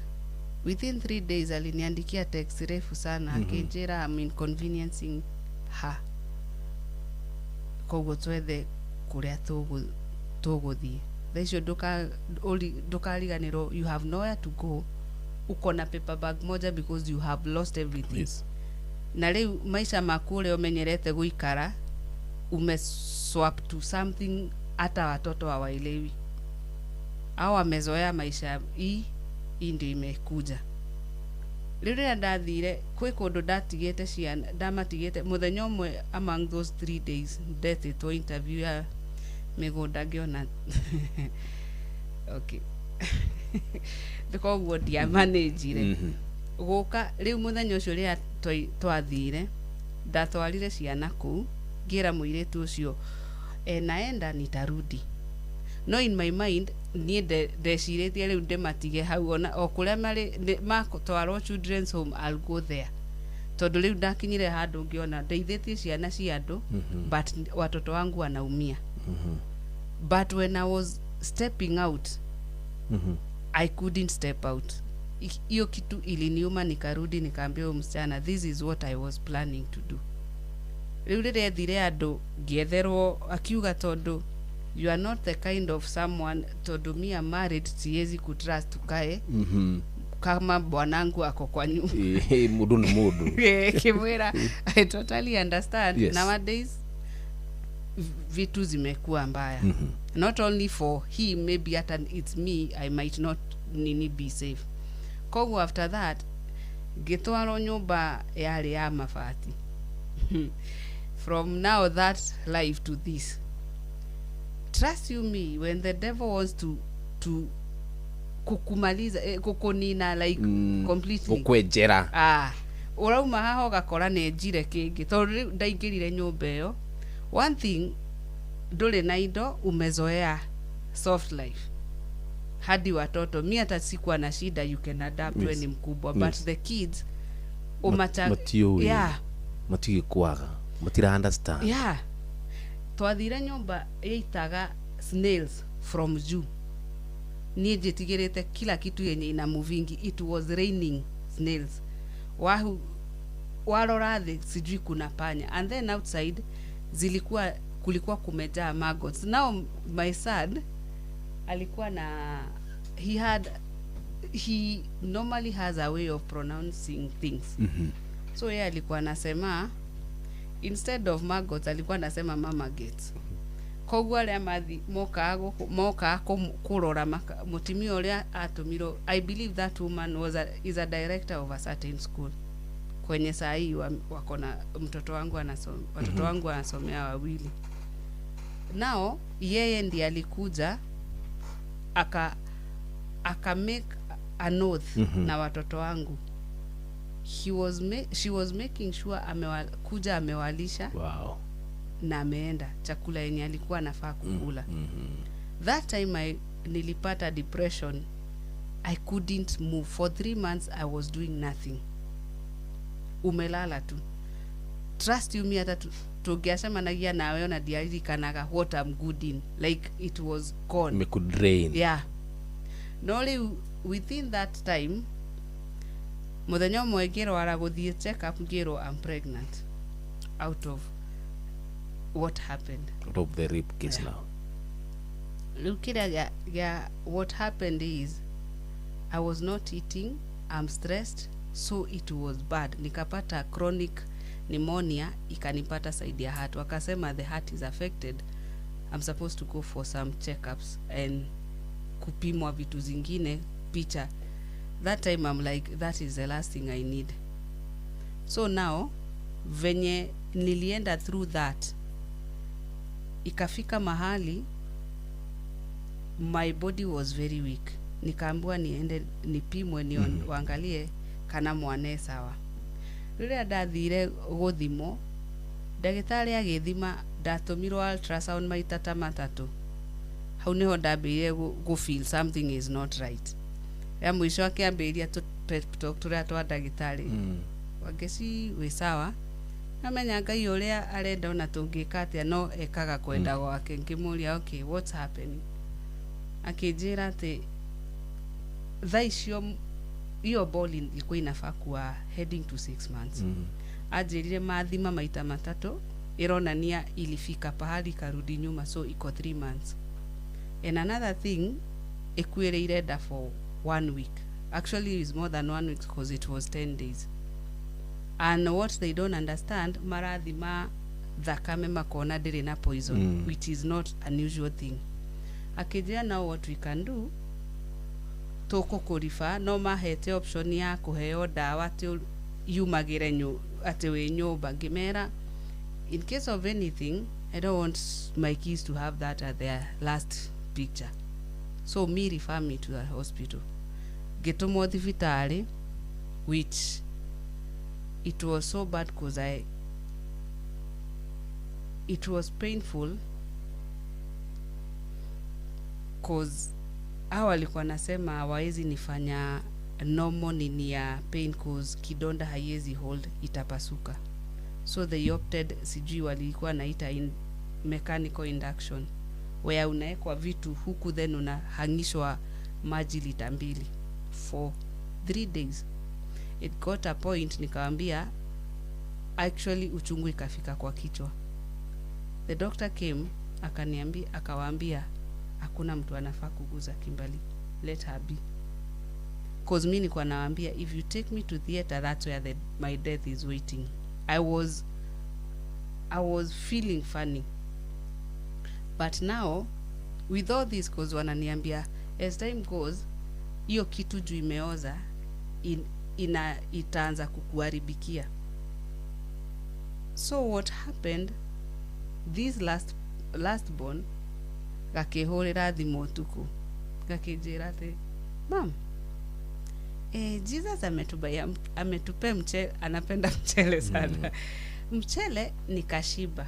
within 3 days aliniandikia text refu sana, akinjira I'm inconveniencing her, koguo twethe kuria tũgũthiĩ. Thaa icio ndũkariganĩrwo, you have nowhere to go, uko na paper bag moja because you have lost everything. Na rĩu maisha maku ũrĩa ũmenyerete gũikara, umeswap to something hata watoto hawaelewi au wamezoea maisha hii. Hii ndio imekuja rĩu. Rĩrĩa ndathire kwĩ kũndũ ndatigĩte ciana, ndamatigĩte mũthenya ũmwe among those 3 days, ndetĩtwo interview ya mĩgũnda, ngĩona okay, koguo ndiamanĩnjire gũka. Rĩu mũthenya ũcio rĩrĩa twathire, ndatwarire ciana kũu, ngĩra mũirĩtu ũcio, "E, naenda, nitarudi." No in my mind niĩ ndecirĩtie rĩu ndĩmatige hau, ona o kũrĩa marĩ matwarwo children's home, I'll go there, tondũ rĩu ndakinyire handũ ngĩona ndeithĩtie ciana cia andũ, but watoto wangu wanaumia. But when I was stepping out, I couldn't step out. Hiyo kitu iliniuma. Nikarudi, nikaambia huyu msichana, "This is what I was planning to do." Rĩu rĩrĩa ethire andũ, ngĩetherwo, akiuga tondũ you are not the kind of someone, tondũ me am married, siwezi kutrust tukae kama bwanangu ako kwa nyumba. Ĩ, mũndũ nĩ mũndũ. Kimwira I totally understand. Nowadays vitu zimekuwa mbaya, not only for him, maybe hata it's me, I might not nini be safe. Koguo after that ngĩtwarwo nyũmba yarĩ ya mabati. From now that life to this, trust you me, when the devil wants to kukumaliza, kukunina like completely, gũkwenjera. Ah, ũrauma haha ũgakora nĩ njire kĩngĩ, tondũ rĩu ndaingĩrire nyũmba ĩyo, one thing, ndũrĩ na indo, umezoea soft life hadi watoto. Mi hata sikuwa na shida, you can adapt, we ni mkubwa, but the kids umacha Matiũĩ. Yeah. Matiũĩ kwaga, matira understand. Yeah, twathire nyũmba yaitaga snails from juu. Niĩ njĩtigĩrĩte kila kitu yenye ina movingi. It was raining snails. Wahu warora thĩ, sijui kuna panya, and then outside zilikuwa, kulikuwa kumejaa maggots. Now my son alikuwa na, he had, he normally has a way of pronouncing things, so yeye alikuwa anasema, instead of maggots, alikuwa anasema mama gates. Koguo arĩa mathi mokaga gũkũ, mokaga kũrora mũtumia ũrĩa atũmirwo, I believe that woman is a director of a certain school kwenye saa hii wako na mtoto wangu watoto wangu wanasomea wawili. Nao yeye ndiye alikuja aka make an oath na watoto wangu. She was making sure kuja amewalisha na ameenda chakula yenye alikuwa anafaa kukula. That time nilipata depression. I couldn't move for 3 months. I was doing nothing, umelala tu. Trust you me, hata tũngĩacemanagia nawe ona ndiaririkanaga what I'm good in, like it was gone. Imekudrain. Yeah. No rĩu within that time, mũthenya ũmwe ngĩrwara, gũthiĩ check up, ngĩrwo I'm pregnant out of what happened. Out of the rape case. Yeah. Now Rĩu kĩrĩa gĩa what happened is I was not eating, I'm stressed, so it was bad. Nikapata chronic pneumonia, ikanipata side ya heart. Wakasema the heart is affected, I'm supposed to go for some checkups and kupimwa vitu zingine picha. That time I'm like, that is the last thing I need. So now venye nilienda through that, ikafika mahali my body was very weak. Nikaambiwa niende nipimwe ni waangalie kana mwana sawa. Rĩrĩa ndathire gũthimwo, ndagĩtarĩ agĩthima, ndatũmirwo ultrasound maita ta matatũ. Hau nĩho ndambĩrĩirie gũ feel something is not right. Ya mũico akĩambĩrĩria tũ pep talk tũrĩa twa ndagĩtarĩ. Wangeci wĩ sawa, namenya Ngai ũrĩa arenda ona tũngĩka atĩa no ekaga kwenda gwake. Ngĩmũria, okay, what's happening? Akĩnjĩra atĩ thaa icio hiyo ball ilikuwa inafaa kuwa heading to 6 months. Anjĩrire mathima maita matatũ ĩronania ilifika pahali karudi nyuma, so iko 3 months. And another thing, ĩkuĩrĩire nda for 1 week. Actually it's more than 1 week because it was 10 days. And what they don't understand, marathima thakame makona ndĩrĩ na poison, which is not unusual thing. Akĩnjĩra now what we can do, tũkũkũriba no mahete option ya kũheo ndawa atĩ yumagĩre atĩ wĩ nyũmba. Ngĩmera in case of anything, I don't want my kids to have that at their last picture, so me refer me to the hospital. Ngĩtũmwo thibitarĩ, which it was so bad because it was painful cause hao walikuwa nasema hawawezi nifanya normal nini ya pain cause kidonda haiwezi hold, itapasuka. So they opted, sijui walikuwa naita mechanical induction, where unawekwa vitu huku then unahangishwa maji lita 2 for 3 days. It got a point nikawambia actually uchungu ikafika kwa kichwa. The doctor came akaniambia, akawaambia hakuna mtu anafaa kuguza Kimberly, let her be. Cause mimi nilikuwa nawaambia if you take me to theater, that's where my death is waiting. I was feeling funny. But now with all this, cause wananiambia as time goes hiyo kitu juu imeoza itaanza kukuharibikia. So what happened, this last born gakĩhũrĩra thimũ ũtukũ gakĩnjĩra atĩ mam, Jesus ametupe mchele, anapenda mchele sana. Mchele nikashiba.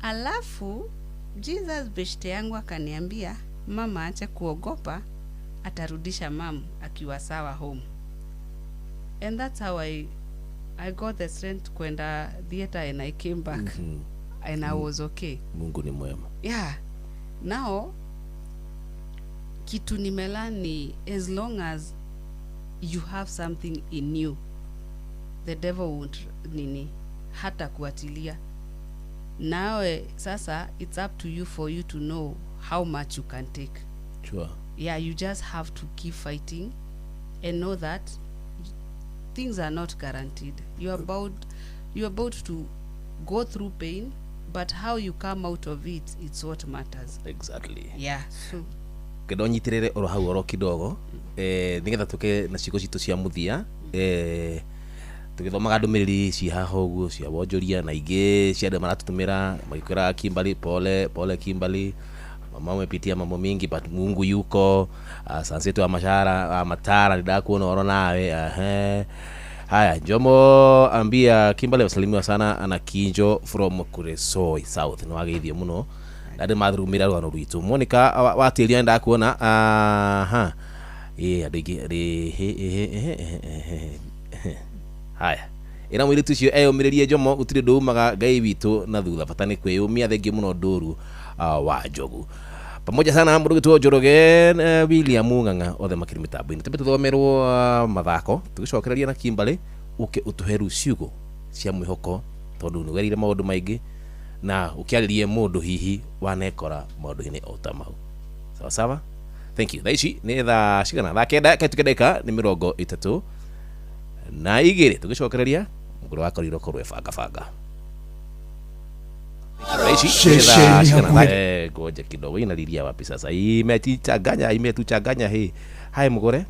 Alafu Jesus beshte yangu akaniambia mama ache kuogopa, atarudisha mam akiwa sawa home. And that's how I got the strength kwenda theater and I came back. And I was okay. Mungu ni mwema. Yeah. Now kitu nimelani, as long as you have something in you, the devil won't nini hata kuatilia. Nawe sasa it's up to you for you to know how much you can take. Sure. Yeah, you just have to keep fighting and know that things are not guaranteed. You're about to go through pain, but how you come out of it, it's what matters. Exactly. Yeah. So kendo nyitirire oro hau oro kidogo nigetha tuke na ciiko citu cia muthia tugithomaga ndumiriri ci haha uguo cia wonjoria na ingi cia andu maratutumira magikwira Kimberly pole pole Kimberly, mama umepitia mambo mingi but Mungu yuko. Sansetu wa mashara matara ndakuona oro nawe. Haya, Jomo ambia Kimberly wasalimiwa sana ana Kinjo from Kuresoi South. Ni wageithio muno andu mathurumira rugano rwitu. Monica watiria ndakuona. Aha, andu ingi haya ira mwiritu ucio eyumiririe Jomo gutiri ndumaga Ngai witu na thutha bata ni kwiyumia. Thengi muno Nduru wa Njogu pamoja sana mundu gitwo Njoroge William Ng'ang'a othe makiri mitambo-inĩ. Tumbe tuthomerwo mathako tugicokereria na Kimberly uke utuhe ciugo cia mwihoko tondu ni werire maundu maingi na ukiaririe mundu hihi wanekora maundu-inĩ o ta mau. Sawa sawa, thank you. Thaa ici nĩ thaa cigana? Thaa 9 kaituke ndagĩka nĩ 32 tugicokereria mũgũrũ wa korirwo korwo banga banga. Shesheni hakuhĩ. Ngoja kidogo, inalilia wapi sasa? Imetuchanganya, imetuchanganya hii. Hai mugore.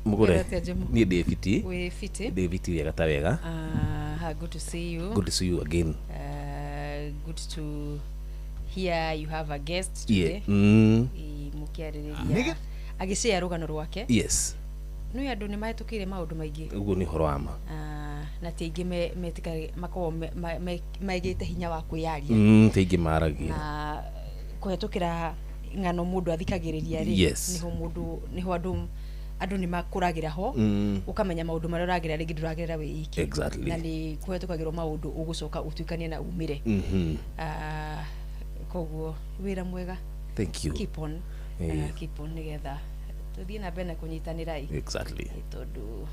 Mugore. Wĩra atĩa, Jemo? Niĩ ndĩ fiti. Wĩ fiti? Ndĩ fiti wega ta wega. Good to see you. Good to see you again. Good to hear you have a guest today. Yeah. Mũkĩarĩrĩria agĩcĩa rũgano rwake. Yes. Nĩ andũ nĩ mahĩtũkĩire maũndũ maingĩ. Ũguo nĩ ũhoro wa ma. Na ti aingĩ metĩkagĩ makoragwo maigĩte hinya wa kwĩyaria. Ti aingĩ maragia. Na kũhetũkĩra ng'ano mũndũ athikagĩrĩria rĩ, Yes. nĩho mũndũ nĩho andũ andũ nĩ makũragĩra ho, ũkamenya maũndũ marĩa ũragerera rĩngĩ ndũragerera wĩ iki. Exactly. Na nĩ kũhetũkagĩrwo maũndũ ũgũcoka ũtuĩkanie na umĩre. Koguo wĩra mwega. Thank you. Keep on. Keep on nĩgetha tũthiĩ na mbere na kũnyitanĩra ĩ. Exactly. Tondũ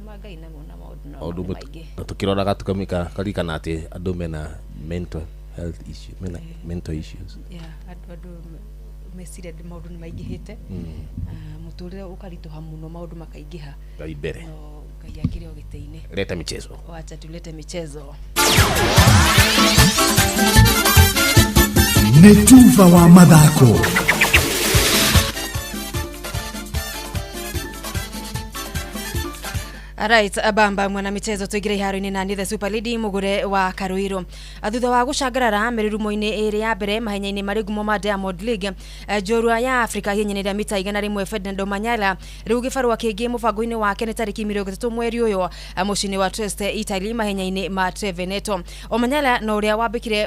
ma Ngai namo na maũndũ no Maũndũ nĩ maingĩ. Na tũkĩroraga tũkamĩka karirikana atĩ andũ mena mental health issue, mena mental issues. Yeah, andũ meciria maũndũ nĩ maingĩhĩte. Mũtũrĩre ũkaritũha mũno, maũndũ makaingĩha. Ngai mbere. No Ngai akĩrĩ o gĩtĩ-inĩ. Leta michezo. Wacha tulete michezo. Nĩ tuba wa mathako. Right, abamba mwana michezo tuingire iharo-inĩ na ni the Super Lady mugure wa Karuiru. Thutha wa gũcangarara mĩrurumo-inĩ ĩrĩ ya mbere mahenya-inĩ marĩ ngumo ma Diamond League, njorua ya Africa ihenya-inĩ rĩa mita 100 Ferdinand Omanyala rĩu gĩbarũa kĩngĩ mũbango-inĩ wake nĩ tarĩki 30 mweri ũyũ mũciĩ-inĩ wa Trieste Italy mahenya-inĩ ma Treveneto. Omanyala na ũrĩa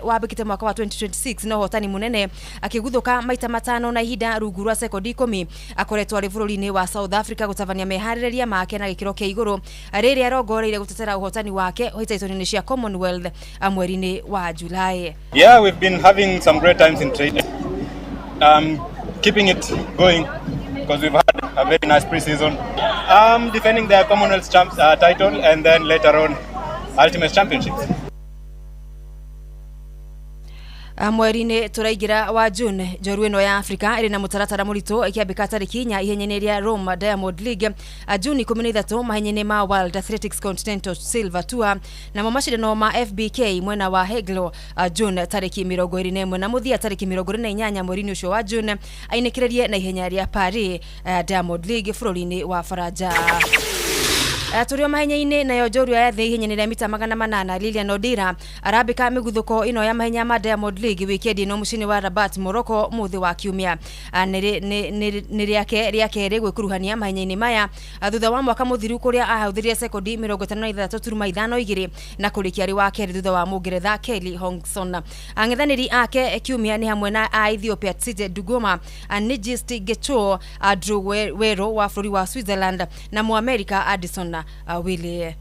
wambĩkĩte mwaka wa 2026 na ũhotani mũnene akĩguthũka maita matano na ihinda rungu rwa sekondi 10 akoretwo arĩ bũrũri-inĩ wa South Africa gũtabania meharĩrĩria make na gĩkĩro kĩa igũrũ rĩrĩa arongoreirie gũtetera ũhotani wake hĩtahĩtano-inĩ cia Commonwealth mweri-inĩ wa Julai. Yeah, we've been having some great times in training. Keeping it going because we've had a very nice pre-season. Defending their Commonwealth champs, title and then later on Ultimate Championships. Mweri-inĩ tũraingĩra wa June, njorua ĩno ya Africa ĩrĩ na mũtaratara mũritũ ĩkĩambĩka tarĩki 4 ihenya-inĩ rĩa Rome Diamond League, June 13 mahenya-inĩ ma World Athletics Continental Silver Tour, namo macindano ma FBK mwena wa Heglo, June tarĩki 21 na mũthia tarĩki 28 mweri-inĩ ũcio wa June ainĩkĩrĩrie na ihenya rĩa Paris Diamond League bũrũri-inĩ wa Faranja. Tũrĩ o mahenya-inĩ nayo njorua ya thĩ ihenya-inĩ rĩa mita 800 Lilian Odira arambĩka mĩguthũko ĩno ya mahenya ma Diamond League wikendi ĩno mũciĩ-inĩ wa Rabat Morocco mũthĩ wa kiumia. Nĩ rĩake rĩa kerĩ gwĩkuruhania mahenya-inĩ maya, thutha wa mwaka mũthiru kũrĩa ahũthĩrire sekondi 56.52 na kũrĩkia arĩ wa kerĩ thutha wa mũngeretha Kelly Hongson. Ang'ethanĩri ake kiumia nĩ hamwe na a Ethiopia Tite Dugoma, Nigist Gecho, Drew Wero wa bũrũri wa Switzerland na Mũamerika Addison Willie.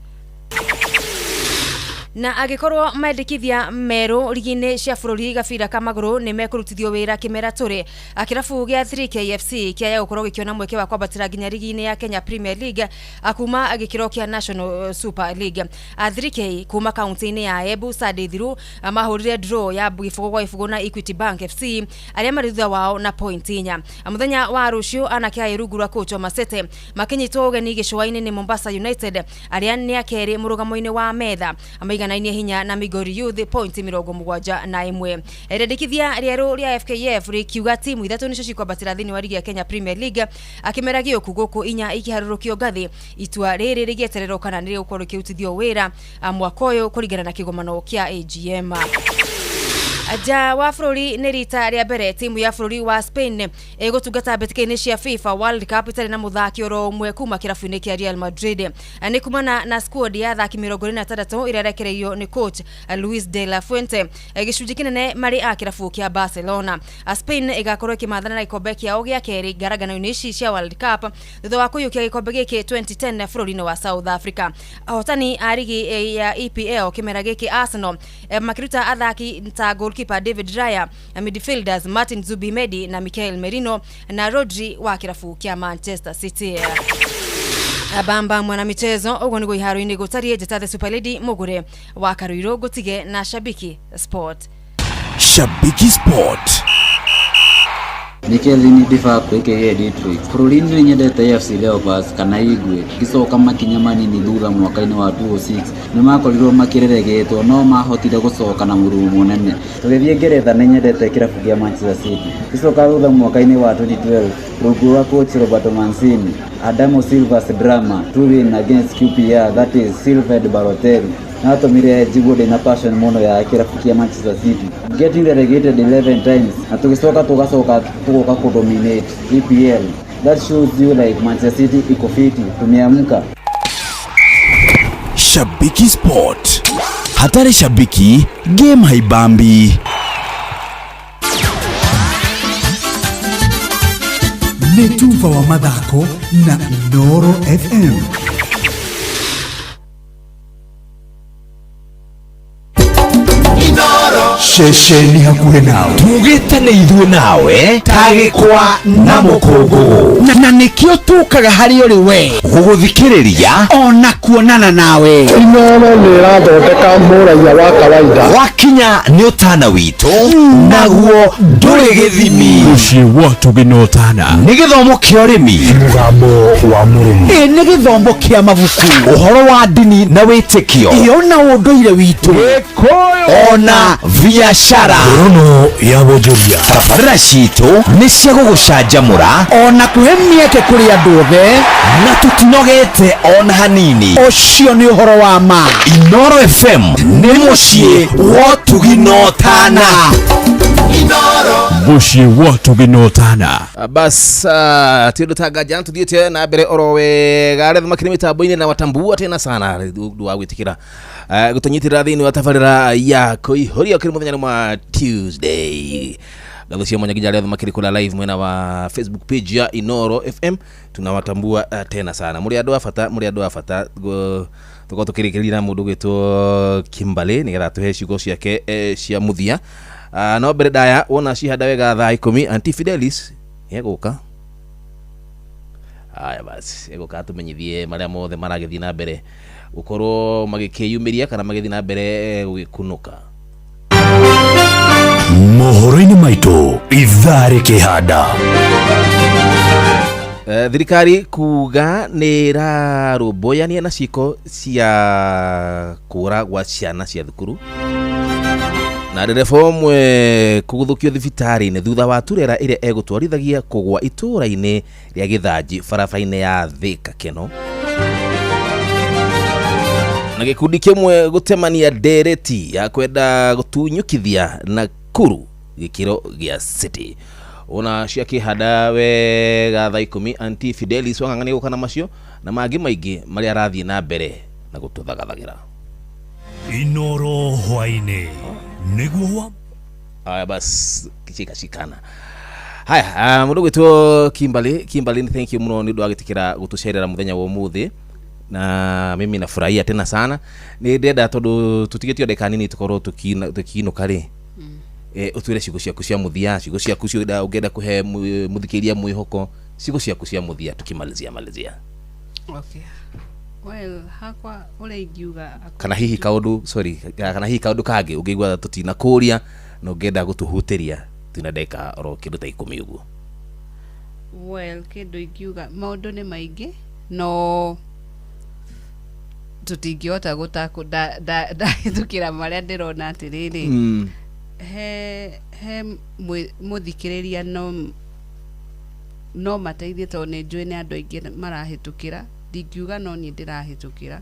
Na angĩkorwo mendekithia merũ rigi-inĩ cia bũrũri gabira ka magũrũ nĩ mekũrutithio wĩra kĩmera tũrĩ, kĩrabu gĩa 3KFC kĩaya gũkorwo gĩkĩona mweke wa kwambatĩra nginya rigi-inĩ ya Kenya Premier League kuma gĩkĩro kĩa National Super League. 3K kuma kaunti-inĩ ya Embu Sunday thiru mahũrire draw ya 0-0 na Equity Bank FC arĩa marĩ thutha wao na point 4. Mũthenya wa rũciũ anake a rungu rwa coach Masete makĩnyitwo ũgeni gĩcũa-inĩ nĩ Mombasa United arĩa nĩ akerĩ mũrũgamo-inĩ wa metha maiganainie hinya na Migori Youth point 71. Rĩendekithia rĩerũ rĩa FKF rĩkiuga timu ithatũ nĩcio cikwambatĩra thĩinĩ wa rigi ya Kenya Premier League akĩmera gĩũku gũkũ inya ikĩharũrũkio ngathĩ. Itua rĩrĩ rĩgĩetererwo kana nĩ rĩgũkorwo rĩkĩrutithio wĩra mwaka ũyũ kũringana na kĩgomano kĩa AGM. Nja wa bũrũri nĩ rita rĩa mbere timu ya bũrũri wa Spain ĩgũtungata mbĩtĩka-inĩ cia FIFA World Cup ĩtarĩ na mũthaki oro ũmwe kuma kĩrabu-inĩ kĩa Real Madrid. Nĩ kumana na squad ya athaki 26 ĩrĩa ĩrekereirio nĩ coach Luis de la Fuente, gĩcunjĩ kĩnene marĩ a kĩrabu kĩa Barcelona. Spain ĩgakorwo ĩkĩmathana na gĩkombe kĩao gĩa kerĩ ngarangano-inĩ ici cia World Cup thutha wa kũiyũkia gĩkombe gĩkĩ 2010 bũrũri-inĩ wa South Africa. Ahotani a rigi ya EPL kĩmera gĩkĩ Arsenal makĩruta athaki ta goalkeeper David Raya, midfielders Martin Zubimendi na Mikel Merino na Rodri wa kĩrabu kĩa Manchester City. Bamba mwana michezo ũguo nĩguo iharo-inĩ gũtariĩ. Njĩta the Super Lady Mũgũre wa Karuirũ ngũtige na Shabiki Sport. Shabiki Sport. Nĩ Kelvin Divaku aka Dietrich. Bũrũri-inĩ nyendete AFC Leopards kana Ingwe. Ngĩcoka makinya manini thutha mwaka-inĩ wa 2006 nĩ makorirwo makĩreregetwo no mahotire gũcoka na mũrurumo mũnene. Tũgĩthiĩ Ngeretha nĩ nyendete kĩrabu kĩa Manchester City. Ngĩcoka thutha mwaka-inĩ wa 2012 rungu rwa coach Roberto Mancini, Adamo Silva's drama to win against QPR, that is Silva and Balotelli, natũmire njigue ndĩna passion mũno ya kĩrabu kĩa Manchester City, getting relegated 11 times na tũgĩcoka tũgacoka tũgoka kũdominate EPL. That shows you like Manchester City iko fiti, tumeamka. Shabiki Sport. Hatari shabiki, game haibambi. Nĩ tuba wa mathako na Inooro FM. Ceceni hakuhĩ nawe, tugĩte nĩ ithuĩ nawe tagĩkwa na mũkũngũgũ, na nĩkĩo tũkaga harĩ ũrĩ we gũgũthikĩrĩria ona kuonana nawe. Inooro nĩ ĩrathondeka mũraiya wa kawaida. Wakinya nĩ ũtana witũ, naguo ndũrĩ gĩthimi. Mũciĩ wa Tũgĩ Ũtana. Nĩ gĩthomo kĩa ũrĩmi, mũgambo wa mũrĩmi, ĩ nĩ gĩthomo kĩa mabuku, ũhoro wa ndini na wĩtĩkio, ĩ ona ũndũire witũ, ona biashara. Ngorono ya wonjoria. Tabarĩra citũ nĩ cia gũgũcanjamũra ona kũhe mĩeke kũrĩ andũ othe, na tũtinogete ona hanini. Ũcio nĩ ũhoro wa ma. Inooro FM nĩ mũciĩ wa ũtugi na ũtana. Mũciĩ wa ũtugi na ũtana. Bas, ti ũndũ tanganja tuthiĩte na mbere oro wega arĩa makĩrĩ mĩtambo-inĩ na watambua tena sana ũndũ wa gwĩtĩkĩra gũtũnyitĩrĩra thĩinĩ wa tabarĩra ya kũihũria kĩrĩ mũthenya wa Tuesday. Ngatho cia mwanya nginya arĩa makĩrĩ kũrĩa live mwena wa Facebook page ya Inooro FM, tunawatambua tena sana. Mũrĩ andũ a bata, mũrĩ andũ a bata. Tũkorwo tũkĩrĩkĩrĩria na mũndũ ũgwĩtwo Kimberly nĩgetha tũhe ciugo ciake cia mũthia. No mbere ndaya wona cihanda wega thaa 10 Auntie Fidelis egũka. Aya basi, egũka atũmenyithie marĩa mothe maragĩthiĩ na mbere gũkorwo magĩkĩyumĩria kana magĩthiĩ na mbere gũgĩkunũka. Mohoro-inĩ maitũ ithaa rĩkĩhanda. Thirikari kuga nĩ ĩrarũmbũyania na ciĩko cia kũra gwa ciana cia thukuru, na ndereba ũmwe kũgũthũkio thibitarĩ-inĩ thutha wa turera ĩrĩa egũtwarithagia kũgwa itũũra-inĩ rĩa Gĩthanji barabara-inĩ ya Thika Keno, na gĩkundi kĩmwe gũtemania ndereti ya kwenda gũtunyũkithia Nakuru gĩkĩro gĩa city. Ona ciakĩhanda wega thaa 10 Auntie Fidelis Wang'ang'a nĩegũka na macio na mangĩ maingĩ marĩa arathiĩ na mbere na gũtũthagathagĩra. Inooro hwaĩ-inĩ nĩguo wa Aya bas, kichika shikana. Haya, mũndũ gwĩtwo Kimberly, Kimberly thank you mũno nĩ ũndũ wa gĩtĩkĩra gũtũcerera mũthenya wa ũmũthĩ, na mimi nafurahia tena sana. Nĩ ndĩrenda tondũ tũtigĩtio ndagĩka nini tũkorwo tũkiinũka rĩ, ũtwĩre ciugo ciaku cia mũthia, ciugo ciaku cia ũngĩenda kũhe mũthikĩrĩria mwĩhoko, ciugo ciaku cia mũthia tukimalizia malizia. Okay. Well, hakwa ũrĩa ingiuga kana hihi kaũndũ, sorry, kana hihi kaũndũ kangĩ ũngĩigua tũtinakũria na ũngĩenda gũtũhutĩria twĩna ndagĩka oro kĩndũ ta 10 ũguo. Well, kĩndũ ingiuga maũndũ nĩ maingĩ no tũtingĩhota ndahĩtũkĩra marĩa ndĩrona atĩrĩrĩ. He mũthikĩrĩria no mateithie tondũ nĩ njũĩ nĩ andũ aingĩ marahĩtũkĩra, ndingiuga no niĩ ndĩrahĩtũkĩra,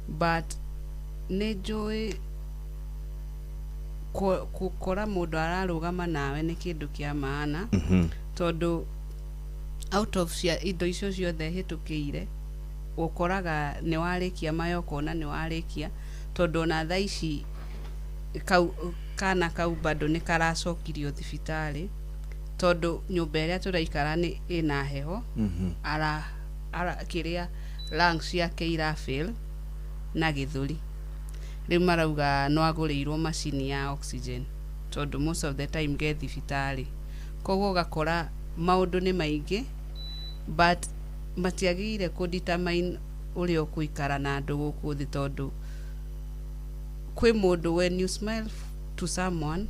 but nĩ njũĩ gũkora mũndũ ararũgama nawe nĩ kĩndũ kĩa maana, tondũ out of indo icio ciothe hĩtũkĩire ũkoraga nĩ warĩkia maya ũkona nĩ warĩkia, tondũ ona thaa ici kana kau bado nĩ karacokirio thibitarĩ tondũ nyũmba ĩrĩa tũraikara nĩ ĩna heho, ara kĩrĩa lungs ciake irafail na gĩthũri. Rĩu marauga no agũrĩirwo macini ya oxygen tondũ most of the time ge thibitarĩ. Koguo ũgakora maũndũ nĩ maingĩ but matiagĩrĩire kũ determine ũrĩa ũgũikara na andũ gũkũ thĩ, tondũ kwĩ mũndũ when you smile to someone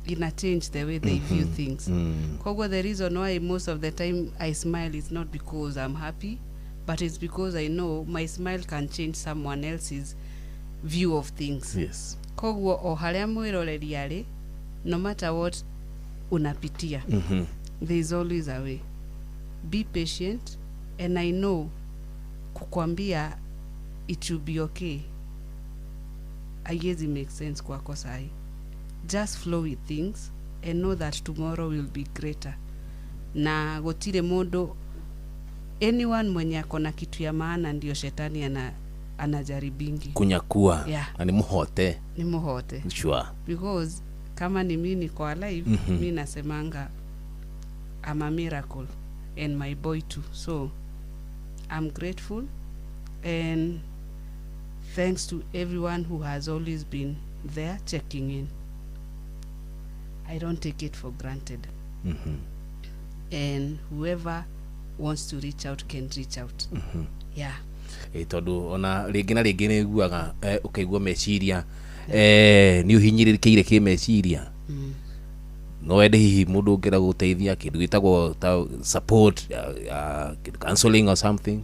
Ina change the way they view things. Koguo the reason why most of the time I smile is not because I'm happy, but it's because I know my smile can change someone else's view of things. Koguo o harĩa mwĩroreri arĩ, no matter what unapitia, there is always a way. Be patient, and I know kukwambia it will be okay haiwezi make sense kwako sahi. Just flow with things and know that tomorrow will be greater. Na gutire mundu, anyone mwenye akona kitu ya maana ndio shetani anajaribingi kunyakua. Yeah. Na ni muhote. Ni muhote. Sure. Because kama ni mimi niko alive, mi nasemanga I'm a miracle and my boy too. So I'm grateful and thanks to everyone who has always been there checking in. I don't take it for granted. And whoever wants to reach out can reach out. Yeah. Tondu ona rĩngĩ na rĩngĩ nĩ iguaga ũkaigua meciria nĩ ũhinyĩrĩrĩkĩire kĩ meciria, no wende hihi mũndũ ũngĩenda gũteithia kĩndũ gĩtagwo ta support, counseling or something.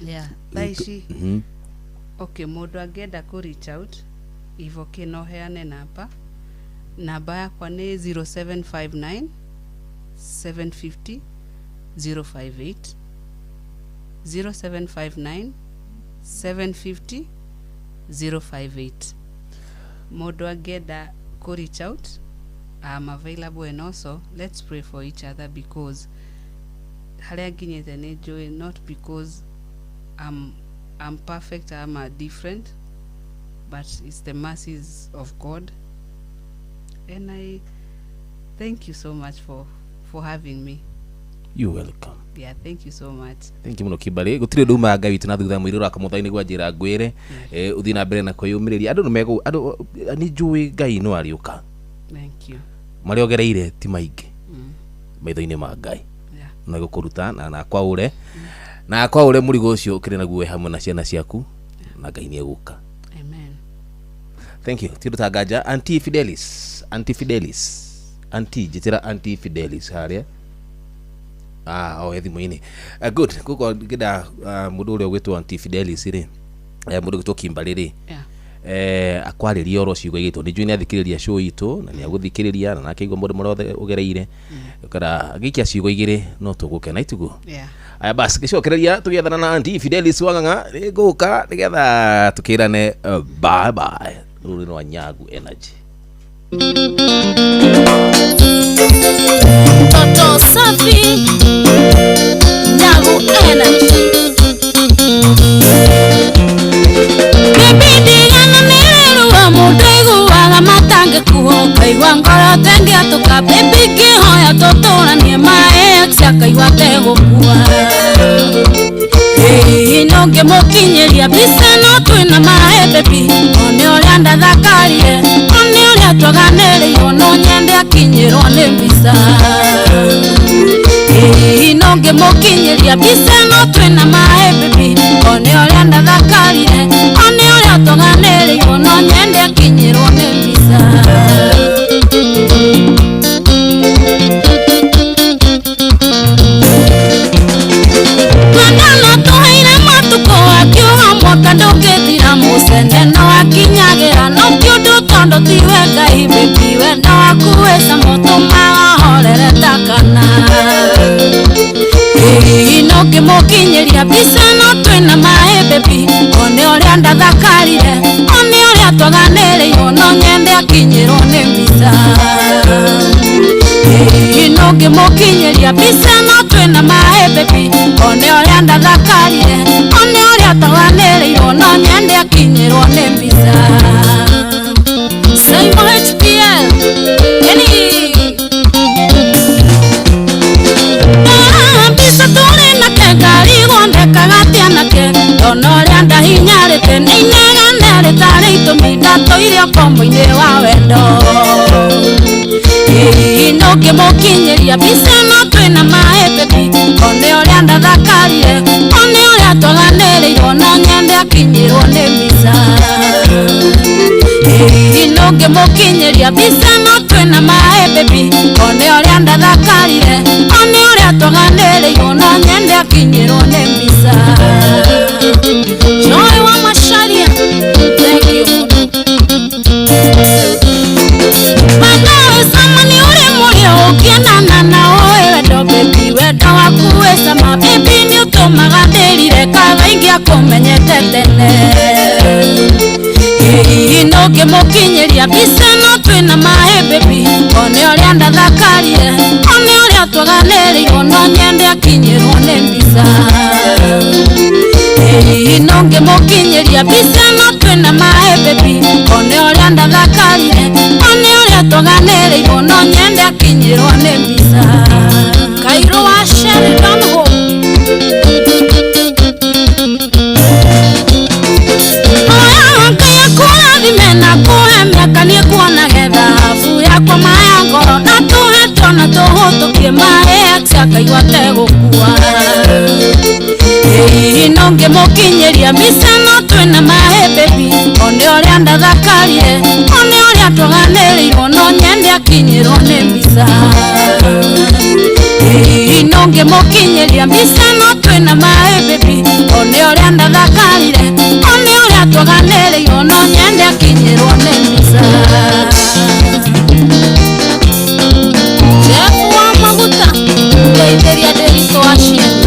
Yeah, thaa ici okay, mũndũ angĩenda kũ reach out, if okay, no heane namba. Namba yakwa nĩ 0759 750 058, 0759 750 058. Mũndũ angĩenda kũ reach out, I'm available, and also let's pray for each other, because harĩa nginyĩte nĩ njũĩ, not because I'm perfect, I'm a different, but it's the mercies of God. And I thank you so much for having me. You welcome. Yeah, thank you so much. Thank you muno Kimberly. Gutire nduma Ngai witũ na thutha mũirũ raka mũthai gwa njĩra ngwĩre ũthiĩ na mbere na kwĩyũmĩrĩria. Andũ nĩmegũ andũ nĩ njũĩ Ngai no arĩũka. Thank you. Marĩa ũgereire ti maingĩ maitho-inĩ ma Ngai. Yeah. Na gũkũruta na akwaũre. Na akwaũre mũrigo ũcio ũkĩrĩ naguo wĩ hamwe na ciana ciaku na Ngai nĩ egũka. Amen. Thank you. Ti ũndũ Auntie Fidelis. Auntie Fidelis. Auntie njĩtĩra Auntie Fidelis harĩa. O thimũ-inĩ. Good. Kuko ngĩenda mũndũ ũrĩa ũgwĩtwo Auntie Fidelis rĩ, mũndũ ũgwĩtwo Kimberly rĩ, akwarĩria oro ciugo igĩtwo nĩ njũĩ nĩ athikĩrĩria show itũ na nĩ agũthikĩrĩria na nake igua maũndũ marĩa mothe ũgereire, kana agĩikia ciugo igĩrĩ no tũgũkena itiguo. Yeah. Aya bas gĩcokereria tũgĩethana na Auntie Fidelis Wang'ang'a nĩ ngũka nĩgetha tũkĩrane bye bye. Rũrĩ rwa Nyagu Energy. Toto safi Nyagu Energy. Baby ndigana nĩrĩruo mũndũ aiguaga matangĩkuo ũkaigua ngoro tengĩatũka. Baby ngĩhoya tũtũranie maĩ ex akaigua tegũkua. Ĩĩ no ngĩmũkinyĩria mbica no twĩna maĩ baby, one ũrĩa ndathakarie, one ũrĩa twaganĩrĩirwo no nyende akinyĩrwo nĩ mbica. Ĩĩ no ngĩmũkinyĩria mbica no twĩna maĩ baby, one ũrĩa ndathakarie, one ũrĩa twaganĩrĩirwo no nyende akinyĩrwo nĩ mbica. Twendana tũheire matukũ akiuga mwaka ndũngĩthira mũcene no akinyagĩra no ti ũndũ tondũ tiwe Ngai baby wendo waku wĩ cama ũtũmaga horere ta kana. Ĩĩ no ngĩmũkinyĩria mbica no twĩna maĩ baby, one ũrĩa ndathakarire, one ũrĩa twaganĩrĩirwo no nyende akinyĩrwo nĩ mbica. Ĩĩ no ngĩmũkinyĩria mbica no twĩna maĩ baby, one ũrĩa ndathakarire, one ũrĩa twaganĩrĩirwo no nyende akinyĩrwo nĩ mbica. Simon HPL Kenny. Mbica tũrĩ nake ngarigwo ndekaga atĩa nake ndona ũrĩa ndahinyarĩte nĩ inegene rĩtarĩ itũmi ndatũire ũkombo-inĩ wa wendo. Ĩĩ no ngĩmũkinyĩria mbica no twĩna maĩ baby, one ũrĩa ndathakarire, one ũrĩa twaganĩrĩirwo no nyende akinyĩrwo nĩ mbica. Ĩĩ no ngĩmũkinyĩria mbica no twĩna maĩ baby one ũrĩa ndathakarire one ũrĩa twaganĩrĩirwo no nyende akinyĩrwo nĩ mbica. Joy wa Macharia, thank you. Manawe sama ni uri mũrĩo ũkĩonana na ũĩ wendo baby wendo waku wĩ cama baby nĩ ũtũmaga ndĩrire kaba ingĩakũmenyete tene. Hihi nũngĩmũkinyĩria mbica no twĩna maĩ baby one ũrĩa ndathakarire one ũrĩa twaganĩrĩirwo no nyende akinyĩrwo nĩ mbica. Hihi nũngĩmũkinyĩria mbica no twĩna maĩ baby one ũrĩa ndathakarire one ũrĩa twaganĩrĩirwo no nyende akinyĩrwo nĩ mbica. Kairũ wa Sheridan Hope kũrathime na kũhe mĩaka niĩ kuona thahabu yakwa maya ngoro na tũhe twana tũhũtũkie maĩ akaigua tegũkua. Hihi nũngĩmũkinyĩria mbica no twĩna maĩ baby one ũrĩa ndathakarire one ũrĩa twaganĩrĩirwo no nyende akinyĩrwo nĩ mbica. Hihi nũngĩmũkinyĩria mbica no twĩna maĩ baby one ũrĩa ndathakarire one ũrĩa twaganĩrĩirwo no nyende akinyĩrwo nĩ mbica. Jeff wa maguta ndeithĩria Ndĩritũ wa Cieni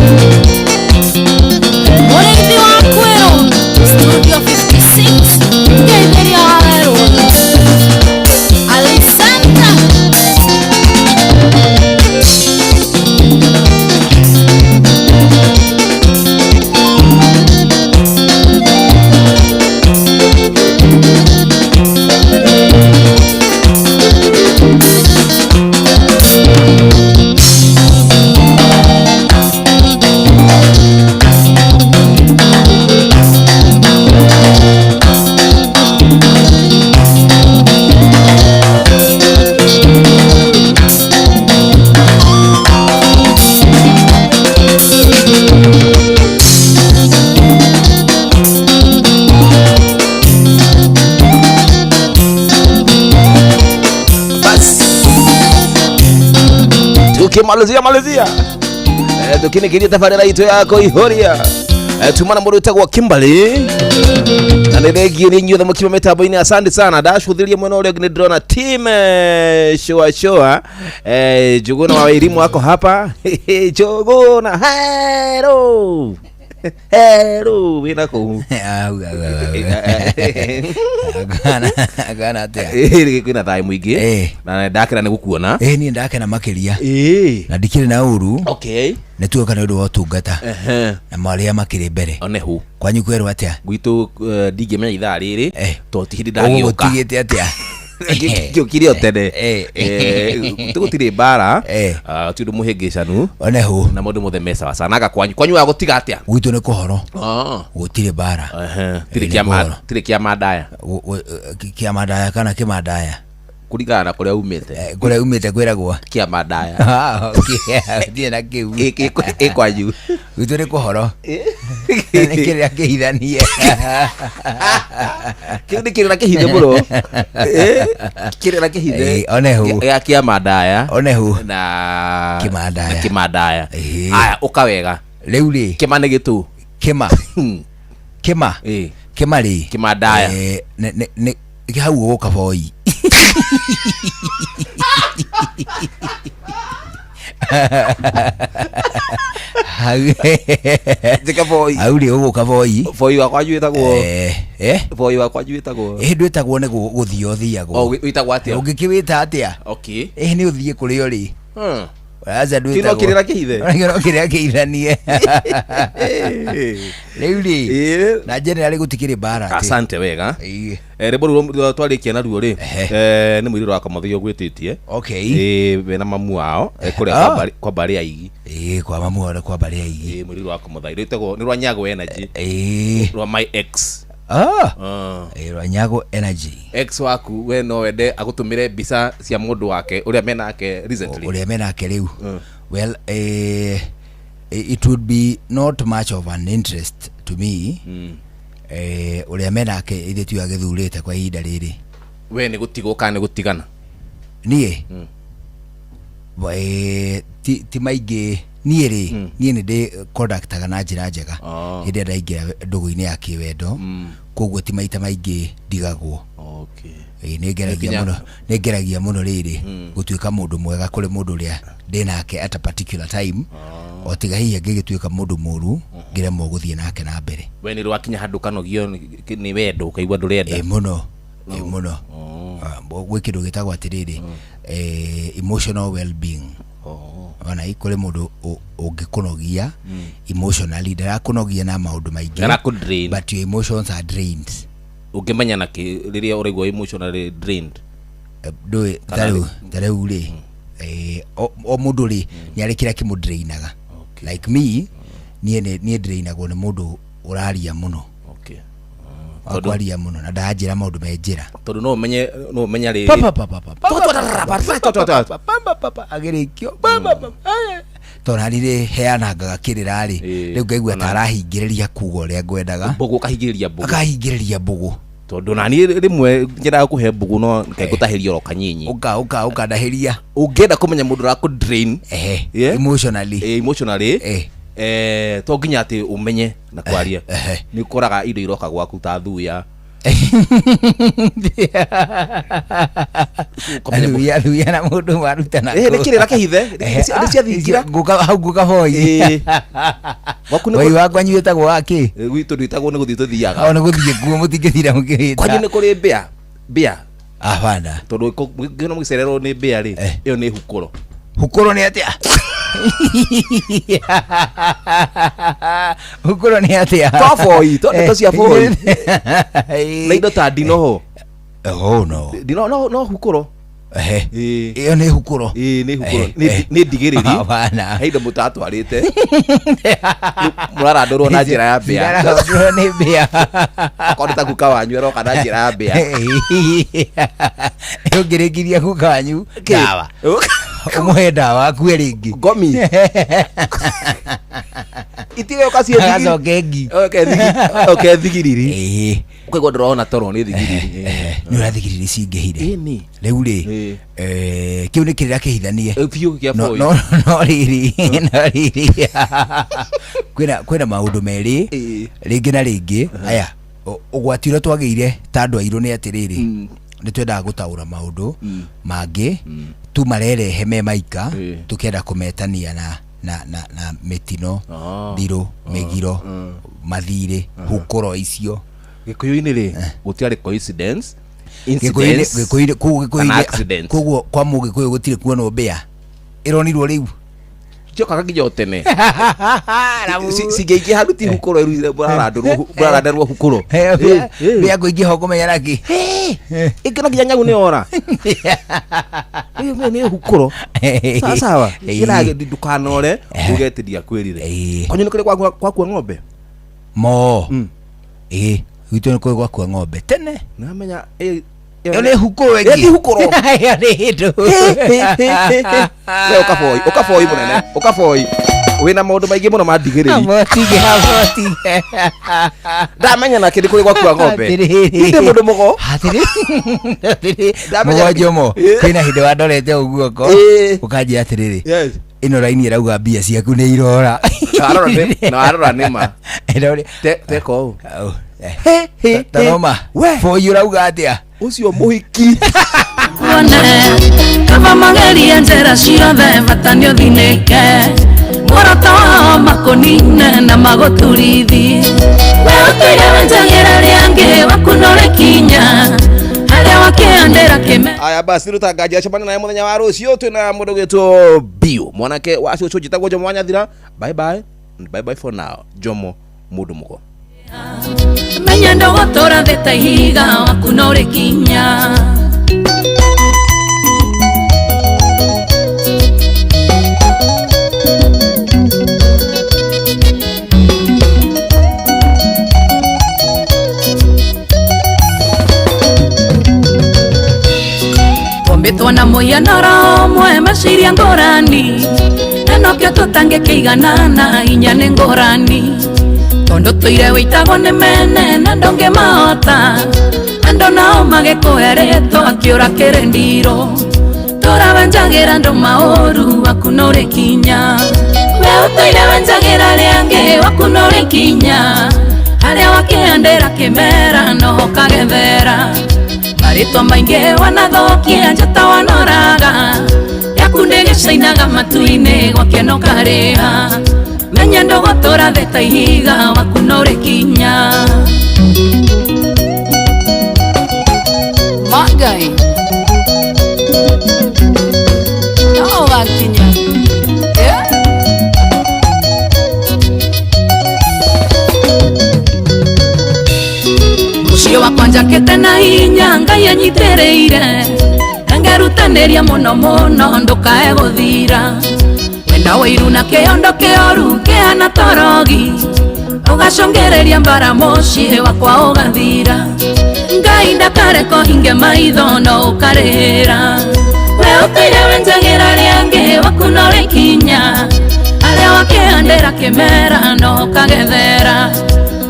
mũrĩithi wa kwĩrwo Studio 56 ndeithĩria wa werwo Alisanta. Tukimalizia malizia tukinikiria tabarĩra itũ ya kũihũria tumana mũndũ wĩtagwo Kimberly na nĩ thengiũ nĩ inyuothe mũkiuma mĩtambo-inĩ asante sana ndacũthĩria mwena ũrĩa ũngĩ nĩ ndĩrona team shoa shoa Njũgũna wa Wairimu wako hapa Njũgũna hello hello wĩna kũu Gana atia kwĩna thayũ mũingĩ na ndakena nĩ gũkuona. Niĩ ndakena makĩria na ndikĩrĩ na ũru. Okay. Nĩ tuoka nĩ ũndũ wa ũtungata na marĩa makĩrĩ mbere. Onehu kwanyu kwerwo atĩa? Gwitũ ndingĩmenya ithaa rĩrĩ tondũ ti hĩndĩ ndagĩũka. Ũgũtigĩte atĩa? Ngĩũkire o tene. Gũtirĩ mbara ti ũndũ mũhĩngĩcanu onehu na maũndũ mothe me sawa sana. Anga kwanyu kwanyu wa gũtiga atĩa? Gwitũ nĩ kũhoro gũtirĩ mbara. Tirĩ kĩa mandaya. Kĩa mandaya kana kĩmandaya kũringana na kũrĩa umĩte. Kũrĩa umĩte kwĩragwo kĩa mandaya. Ndirĩ na kĩu. Ĩ kwanyu gwitũ nĩ kũhoro nĩ kĩrĩa kĩhithanie. Kĩu nĩ kĩrĩa kĩhithe mũno. Kĩrĩa kĩhithe onehu ya kĩa mandaya onehu na kĩmandaya kĩmandaya. Aya ũka wega rĩu rĩ kĩma nĩ gĩtũ kĩma kĩma kĩma rĩ kĩmandaya nĩ hau ũgũka boi. Hau rĩ ũgũka boi. Boi wa kwanyu wĩtagwo boi wa kwanyu wĩtagwo ndwĩtagwo nĩ gũthio ũthiagwo. Wĩtagwo atĩa? Ũngĩkĩwĩta atĩa? Okay. Nĩ ũthiĩ kũrĩa ũrĩ. Aca ndwĩtagwo. Kĩno kĩrĩra kĩhithe. Kĩno kĩrĩa kĩhithanie. Rĩu rĩ na generally gũtikĩrĩ mbara. Asante wega. Rĩmbo rũu twarĩkia naruo rĩ nĩ mũirĩtu wa Kamotho ũgwĩtĩtie. Okay. Wena mamu wao kũrĩa kwa mbarĩ ya Igi. Kwa mamu wao kwa mbarĩ ya Igi. Mũirĩtu wa Kamotho rwĩtagwo nĩ rwa Nyago Energy. Rwa my ex. Rwa Nyago Energy. Ex waku we no wende agũtũmĩre mbica cia mũndũ wake ũrĩa menake recently. Ũrĩa menake rĩu. Well, it would be not much of an interest to me. Ũrĩa menake ithuĩ tiwe agĩthurĩte kwa ihinda rĩrĩ. We nĩ gũtigwo kana nĩ gũtigana? Niĩ Ti maingĩ niĩ rĩ, niĩ nĩ ndĩ conductaga na njĩra njega hĩndĩ ĩrĩa ndaingĩra ndũgũ-inĩ ya kĩwendo, koguo ti maita maingĩ ndigagwo. Ĩĩ, nĩ ngeragia mũno, nĩ ngeragia mũno rĩrĩ gũtuĩka mũndũ mwega kũrĩ mũndũ ũrĩa ndĩ nake at a particular time, o tiga hihi angĩgĩtuĩka mũndũ mũru ngĩremwo gũthiĩ nake na mbere. We nĩ rwakinya handũ kanogio nĩ wendo ũkaigua ndũrenda? Ĩ mũno, ĩ mũno. Gwĩ kĩndũ gĩtagwo atĩrĩrĩ, emotional well-being. Ona kũrĩ mũndũ ũngĩkũnogia emotionally, ndarakũnogia na maũndũ maingĩ, Ndarakũ-drain. but your emotions are drained. Ũngĩmenya na kĩ rĩrĩa ũraigua emotionally drained? Ndũĩ, Kana ta rĩu rĩ, o mũndũ rĩ nĩ arĩ kĩrĩa kĩmũdrainaga. Like me, niĩ drainagwo nĩ mũndũ ũraria mũno. Wakwaria mũno na ndanjĩra maũndũ me njĩra. Tondũ no ũmenye, no ũmenye rĩrĩ. Pa, pa, pa, pa, pa, pa, pa, pa, pa, pa, pa, pa, pa, agĩrĩkio. Pa, pa, pa, pa. Tondũ nani rĩ heanangaga kĩrĩra rĩ, rĩu ngaigua ta arahingĩrĩria kuga ũrĩa ngwendaga. Mbũgũ ũkahingĩrĩria mbũgũ. Akahingĩrĩria mbũgũ. Tondũ nani rĩmwe nyendaga kũhe mbũgũ no ngũtahĩria oro kanyinyi. Ũka, ũka, ũkandahĩria. Ũngĩenda kũmenya mũndũ ũrakũ drain. Emotionally. Emotionally. To nginya atĩ ũmenye na kwaria. Nĩ ũkoraga indo iroka gwaku ta thuya. Thuya, thuya na mũndũ marutana. Nĩ kĩrĩra kĩhithe. Nĩ ciathingira. Ngũka hau ngũka hoi. Gwaku nĩ Wai wakwa nyuĩ wĩtagwo wa kĩ? Gwitũ ndwĩtagwo nĩ gũthiĩ tũthiaga. O nĩ gũthiĩ kuo mũtingĩthira mũkĩhĩta. Kwanyu nĩ kũrĩ mbĩa. Mbĩa. Hapana. Tondũ ngĩona mũgĩcererwo nĩ mbĩa rĩ, ĩyo nĩ hukũro. Hukũro nĩ atĩa? Hukũro nĩ atĩa? To boi, to ndeto cia boi. Na indo ta ndinoho. Oh no. Ndinoho no hukũro. Ĩyo nĩ hukũro. Ĩĩ, nĩ hukũro. Nĩ ndigĩrĩri. Hapana. He indo mũtatwarĩte. Mũrarandũrwo na njĩra ya mbĩa. Mũrarandũrwo nĩ mbĩa. Akorwo nĩ ta guka wanyu aroka na njĩra ya mbĩa. Ũngĩrĩkiria guka wanyu ndawa. Ũmũhe ndawa akue rĩngĩ. Ngomi. Itigoka ciĩ thigiri. Agacoke ngi. Oke thigiriri. Ũkaigua ndũrona toro nĩ thigiriri. Nĩ ũrĩa thigiriri cingĩhire. Rĩu rĩ, kĩu nĩ kĩrĩra kĩhithanie. Biũ kĩa No, boi. no, no rĩrĩ, no rĩrĩ. Kwĩna maũndũ merĩ, rĩngĩ na rĩngĩ. Aya, ũgwati ũrĩa twagĩire ta andũ airũ nĩ atĩrĩrĩ, nĩ twendaga gũtaũra maũndũ mangĩ tu marerehe me maika, tũkĩenda kũmetania na mĩtino, thirũ, mĩgiro, mathirĩ, hukũro icio. Gĩkũyũ-inĩ rĩ, gũtiarĩ coincidence, Gĩkũyũ-inĩ, incidents, Gĩkũyũ-inĩ, kũu Gĩkũyũ-inĩ, kana accidents. Koguo kwa mũgĩkũyũ gũtirĩ kuonwo mbĩa. Ĩronirwo rĩu. Ciokaga nginya o tene. Cingĩingĩha rĩu ti hukũro ĩruire mũrarandarwo hukũro. Mbĩa kũingĩha ũkũmenya nakĩ? Ĩngĩ no nginya nyau nĩ ora. Ĩyo nĩ hukũro. Sawa sawa. Ĩra ndũkanore uge atĩ ndiakwĩrire. Kwanyu nĩ kũrĩ gwakua ng'ombe? Mo. Ĩĩ, gwitũ nĩ kũrĩ gwakua ng'ombe tene. Namenya, Ĩyo nĩ hukũro ĩngĩ. Ĩyo ti hukũro. Ĩyo nĩ hĩndũ. We ũkaboi, ũkaboi mũnene, ũkaboi. Wĩna maũndũ maingĩ mũno ma ndigĩrĩri. Amotige, amotige. Ndamenya nake nĩ kũrĩ gwakua ng'ombe. Atĩrĩrĩ. Ndĩ mũndũ mũgo. Atĩrĩrĩ. Ndamenya Mũgo Njomo, kwĩna hĩndĩ wandorete ũguo guoko, ũkanjĩra atĩrĩrĩ, ĩno raini ĩrauga mbia ciaku nĩ irora. Na warora nĩ ma. Teka ũũ. Tanoma, boi ũrauga atĩa? Ũcio mũhiki. Kuone kaba magerie njĩra ciothe bata nĩ ũthinĩke muoroto wao makũnine na magũturithie we ũtũire wenjagĩra rĩangĩ waku nũrĩkinya harĩa wakĩandĩra kĩme. Aya basi rĩu tanganjia cemania naye mũthenya wa rũciũ twĩna mũndũ ũgwĩtwo Biu mwanake wa cũcũ njĩtagwo Jomo wa Nyathira. Bye bye and bye bye for now. Jomo mũndũ mũgo. Menya ndũgũtũra thĩ ta ihiga waku nũrĩkinya. Twombĩtwo na mũhianĩro ũmwe meciria ngũrani na nokĩo tũtangĩkĩiganana hinya nĩ ngũrani tondũ tũire wĩitagwo nĩ mene na ndũngĩmahota andũ nao magĩkũhe rĩtwa kĩũra kĩrĩ ndirũ. Ũgũtũra wenjagĩra andũ maũru waku no ũrĩkinya. We ũtũire wenjagĩra arĩa angĩ waku no ũrĩkinya. Harĩa wakĩhandĩra kĩmera noho ũkagethera. Marĩtwa maingĩ wanathũkia njata wanoraga. Yaku ndĩgĩcainaga matu-inĩ gwakena ũkarĩha. Menya ndũgũtũra thĩ ta ihiga waku no ũrĩkinya. Magai no ũgakinya. Yeah. Mũciĩ wakwa njakĩte na hinya Ngai anyitĩrĩire. Na ngerutanĩria mũno mũno ndũkae gũthira. Wenda wĩiru na kĩondo kĩoru kĩhana torogi. Ũgacũngĩrĩria mbara mũciĩ wakwa ũgathira. Ngai ndakareka ũhinge maitho no ũkarĩra. We ũtũire wenjagĩra arĩa angĩ waku no ũrĩkinya. Harĩa wakĩhandĩra kĩmera no ũkagethera.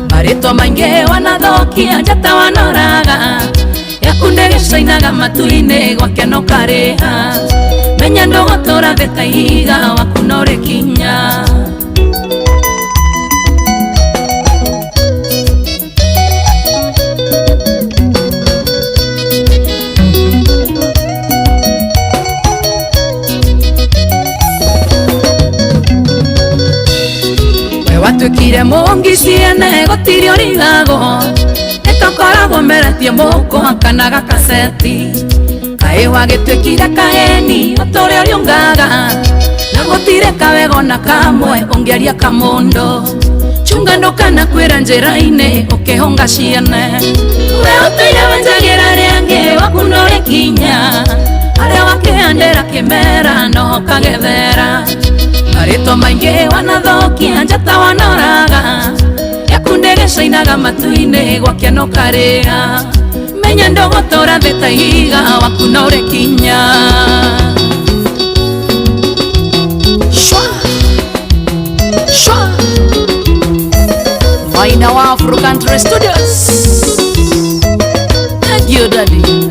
Marĩtwa maingĩ wanathũkia njata wanoraga. Yaku ndĩgĩcainaga matu-inĩ gwakena ũkarĩha. Menya ndũgũtũra thĩ ta ihiga waku no ũrĩkinya. We watuĩkire mũngi ciene gũtirĩ ũrigagwo. Nĩtũkoragwo meretie mũkwa kana gakaceti. Kaĩ wagĩtuĩkire kaheni ũtũre ũrĩũngaga. Na gũtirĩ kawega ona kamwe ũngĩaria kamũndũ. Chunga ndũkanakwĩra njĩra-inĩ ũkĩhũnga ciene. We ũtũire wenjagĩra arĩa angĩ waku no ũrĩkinya. Harĩa wakĩhandĩra kĩmera noho ũkagethera. Marĩtwa maingĩ wanathũkia njata wanoraga. Yaku ndĩgĩcainaga matu-inĩ gwakena ũkarĩha. Menya ndũgũtũra thĩ ta ihiga waku no ũrĩkinya. Shwa shwa Maina wa Afro Country Studios. Thank you daddy.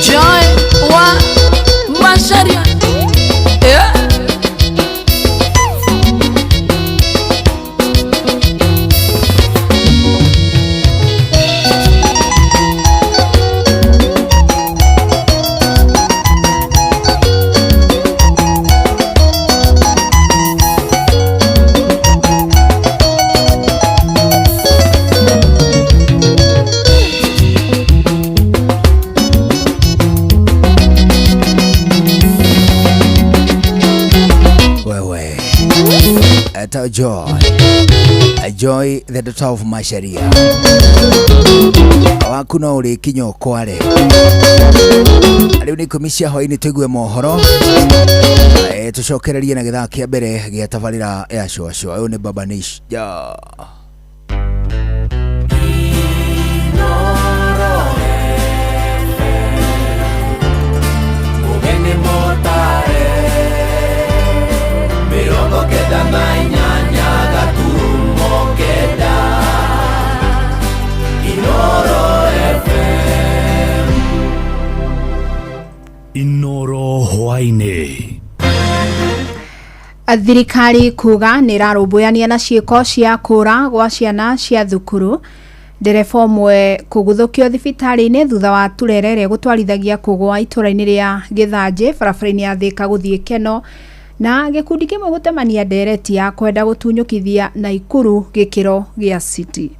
Joy wa Macharia. Yeah. Wewe Eta Joy, Joy the daughter of Macharia. Waku no ũrĩkinya ũkware. Rĩu nĩ 10 cia hwaĩ-inĩ tũigue mohoro. Tũcokererie na gĩthaa kĩa mbere gĩa tabarĩra ya Shua Shua. Ũyũ nĩ Baba Nish. Ja. Ũgeni mũtare 98 gaturumo 9 Inoro FM. Inoro hwaĩ-inĩ. Thirikari kuga nĩ ĩrarũmbũyania na ciĩko cia kũra gwa ciana cia thukuru. Ndereba ũmwe kũguthũkio thibitarĩ-inĩ thutha wa turere ĩrĩa gũtwarithagia kũgũa itũra-inĩ rĩa Gĩthanjĩ barabara-inĩ ya Thĩka gũthiĩ Keno. Na gĩkundi kĩmwe gũtemania ndereti ya kwenda gũtunyũkithia Naikuru gĩkĩro gĩa City.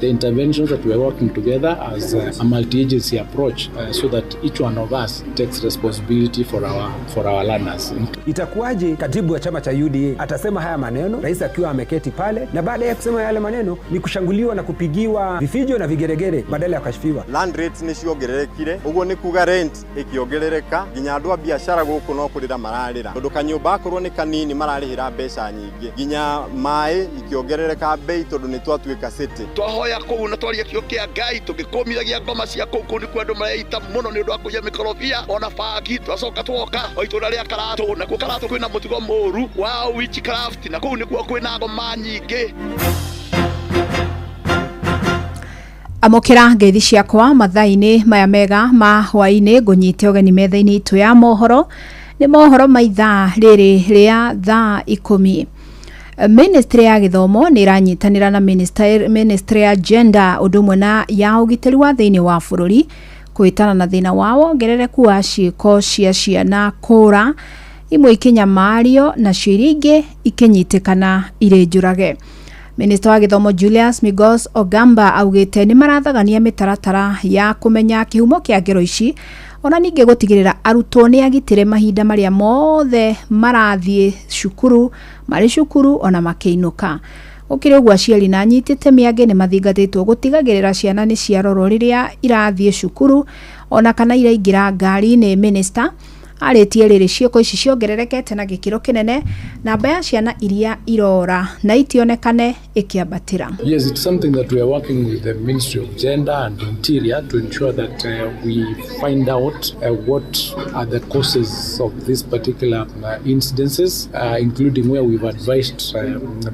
The interventions that we are working together as a multi-agency approach so that each one of us takes responsibility for our learners. Itakuwaje katibu wa chama cha UDA atasema haya maneno, rais akiwa ameketi pale, na baada ya kusema yale maneno ni kushanguliwa na kupigiwa vifijo na vigeregere badala ya kukashifiwa. Land rates nĩ ciongererekire, ũguo nĩ kuga rent ĩkĩongerereka nginya andũ a biacara gũkũ no kũrĩra mararĩra, tondũ kanyũmba akorwo nĩ kanini mararĩhĩra mbeca nyingĩ, nginya maĩ ikĩongerereka bei tondũ nĩ twatuĩka city. Twahoya ya kũu na twaria kiugo kĩa Ngai tũgĩkũmithagia ngoma cia kũu. Kũu nĩkuo andũ mareita mũno nĩ ũndũ wa kũiya mĩkorobia ona bangi. Twacoka twoka o itũra rĩa Karatũ, nakuo Karatũ kwĩna mũtugo mũru wa witchcraft, na kũu nĩkuo kwĩna ngoma nyingĩ. Amũkĩra ngeithi ciakwa mathaa-inĩ maya mega ma hwaĩ-inĩ, ngũnyite ũgeni metha-inĩ itũ ya mohoro. Nĩ mohoro ma ithaa rĩrĩ rĩa thaa 10. Ministry ya gĩthomo nĩ ĩranyitanĩra na Ministry ya Gender ũndũ ũmwe na ya ũgitĩri wa thĩinĩ wa bũrũri kũhĩtana na thĩna wa wongerereku wa ciĩko cia ciana kũra, imwe ikĩnyamario nacio iria ingĩ ikĩnyitĩkana irĩ njũrage. Minista wa gĩthomo Julius Migos Ogamba augĩte nĩ marathagania mĩtaratara ya kũmenya kĩhumo kĩa ngero ici, ona ningĩ gũtigĩrĩra arutwo nĩ agitĩre mahinda marĩa mothe marathiĩ cukuru, marĩ cukuru ona makĩinũka. Gũkĩrĩ ũguo, aciari na anyitĩte mĩangĩ nĩ mathingatĩtwo gũtigagĩrĩra ciana nĩ ciarorwo rĩrĩa irathiĩ cukuru ona kana iraingĩra ngari-inĩ. Minista arĩtie rĩrĩ ciĩko ici ciongererekete na gĩkĩro kĩnene, namba ya ciana iria irora na itionekane ĩkĩambatĩra. Yes, it's something that we are working with the Ministry of Gender and Interior to ensure that we find out what are the causes of these particular incidences, including where we've advised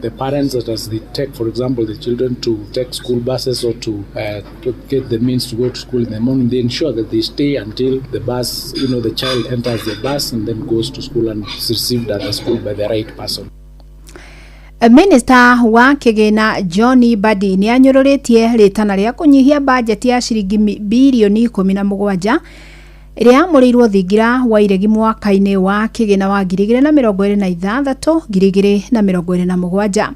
the parents that as they take, for example, the children to take school buses or to get the means to go to school in the morning, they ensure that they stay until the bus, the child enters the bus and then goes to school and is received at the school by the right person. Minista wa kĩgĩna John Mbadi nĩ anyũrũrĩtie rĩtana rĩa kũnyihia bajeti ya ciringi birioni 17 ĩrĩa yamũrĩirwo thingira wa iregi mwaka-inĩ wa kĩgĩna wa 2026 2027.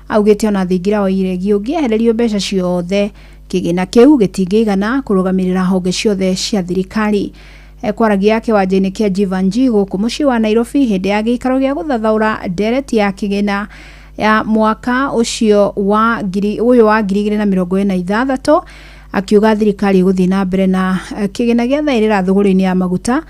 Augĩte ona thingira wa iregi ũngĩehererio mbeca ciothe, kĩgĩna kĩu gĩtingĩigana kũrũgamĩrĩra honge ciothe cia thirikari. Ekwaragia kĩwanja-inĩ kĩa Jeevanjee gũkũ mũciĩ wa Nairobi hĩndĩ ya gĩikaro gĩa gũthathaũra ndereti ya kĩgĩna ya mwaka ũcio wa ngiri ũyũ wa 2026, akiuga thirikari ĩgũthiĩ na mbere na kĩgĩna gĩa thaĩrĩra thũgũrĩ-inĩ ya maguta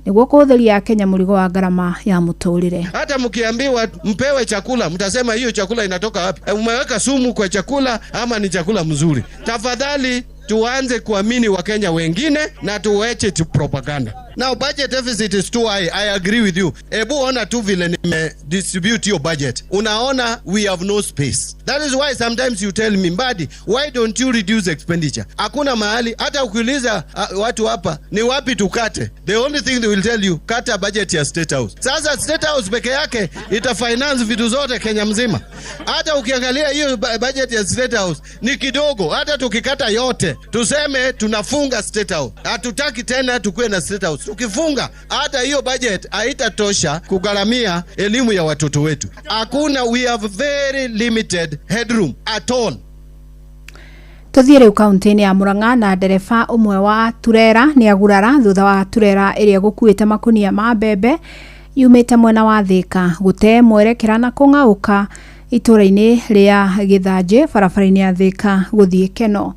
nĩguo kũhũthĩria Kenya mũrigo wa ngarama ya mũtũrĩre. Hata mkiambiwa mpewe chakula, mtasema hiyo chakula inatoka wapi? Umeweka sumu kwa chakula ama ni chakula mzuri? Tafadhali tuanze kuamini Wakenya wengine na tuweche tu propaganda. Now budget deficit is too high. I agree with you. Ebu ona tu vile nime distribute your budget. Unaona we have no space. That is why sometimes you tell me, Mbadi, why don't you reduce expenditure? Hakuna mahali hata ukiuliza watu hapa ni wapi tukate. The only thing they will tell you, kata budget ya State House. Sasa State House peke yake ita finance vitu zote Kenya mzima. Hata ukiangalia hiyo budget ya State House ni kidogo. Hata tukikata yote, tuseme tunafunga State House. Hatutaki tena tukue na State House. Tukifunga hata hiyo budget haitatosha kugharamia elimu ya watoto wetu. Hakuna, we have very limited headroom at all. Tuthiĩ rĩu kaunti-inĩ ya Murang'a na ndereba ũmwe wa turera nĩ agurara thutha wa turera ĩrĩa gũkuĩte makunia ma mbembe yumĩte mwena wa Thĩka gũte mwerekera na kũng'aũka itũra-inĩ rĩa Gĩthanjĩ barabara-inĩ ya Thĩka gũthiĩ Keno.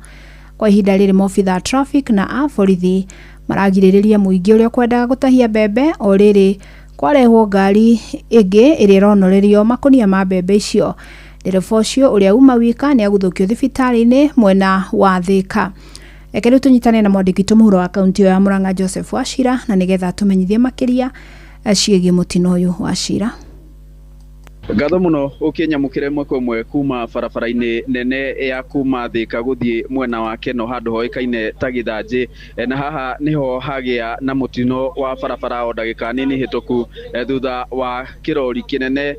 Kwa ihinda rĩrĩ maobitha traffic na a borithi maragirĩrĩria mũingĩ ũrĩa ũkwendaga gũtahia mbembe o rĩrĩ kwarehwo ngari ĩngĩ ĩrĩa ĩronorerio makunia ma mbembe icio. Ndereba ũcio ũrĩa uma wika nĩ aguthũkio thibitarĩ-inĩ mwena wa Thĩka. Reke rĩu tũnyitane na mwandĩki witũ mũhuro wa kaunti ĩyo ya Murang'a Joseph Wachira na nĩgetha tũmenyithie makĩria ciĩgiĩ mũtino ũyũ. Wachira. Ngatho muno ũkĩnyamũkĩra ĩmwe kwa ĩmwe kuma barabara-inĩ nene ya kuma Thĩka gũthiĩ mwena wa Keno handũ hoĩkaine ta Gĩthanjĩ, na haha nĩho hagĩa na mũtino wa barabara o ndagĩka nini hĩtũku, thutha wa kĩrori kĩnene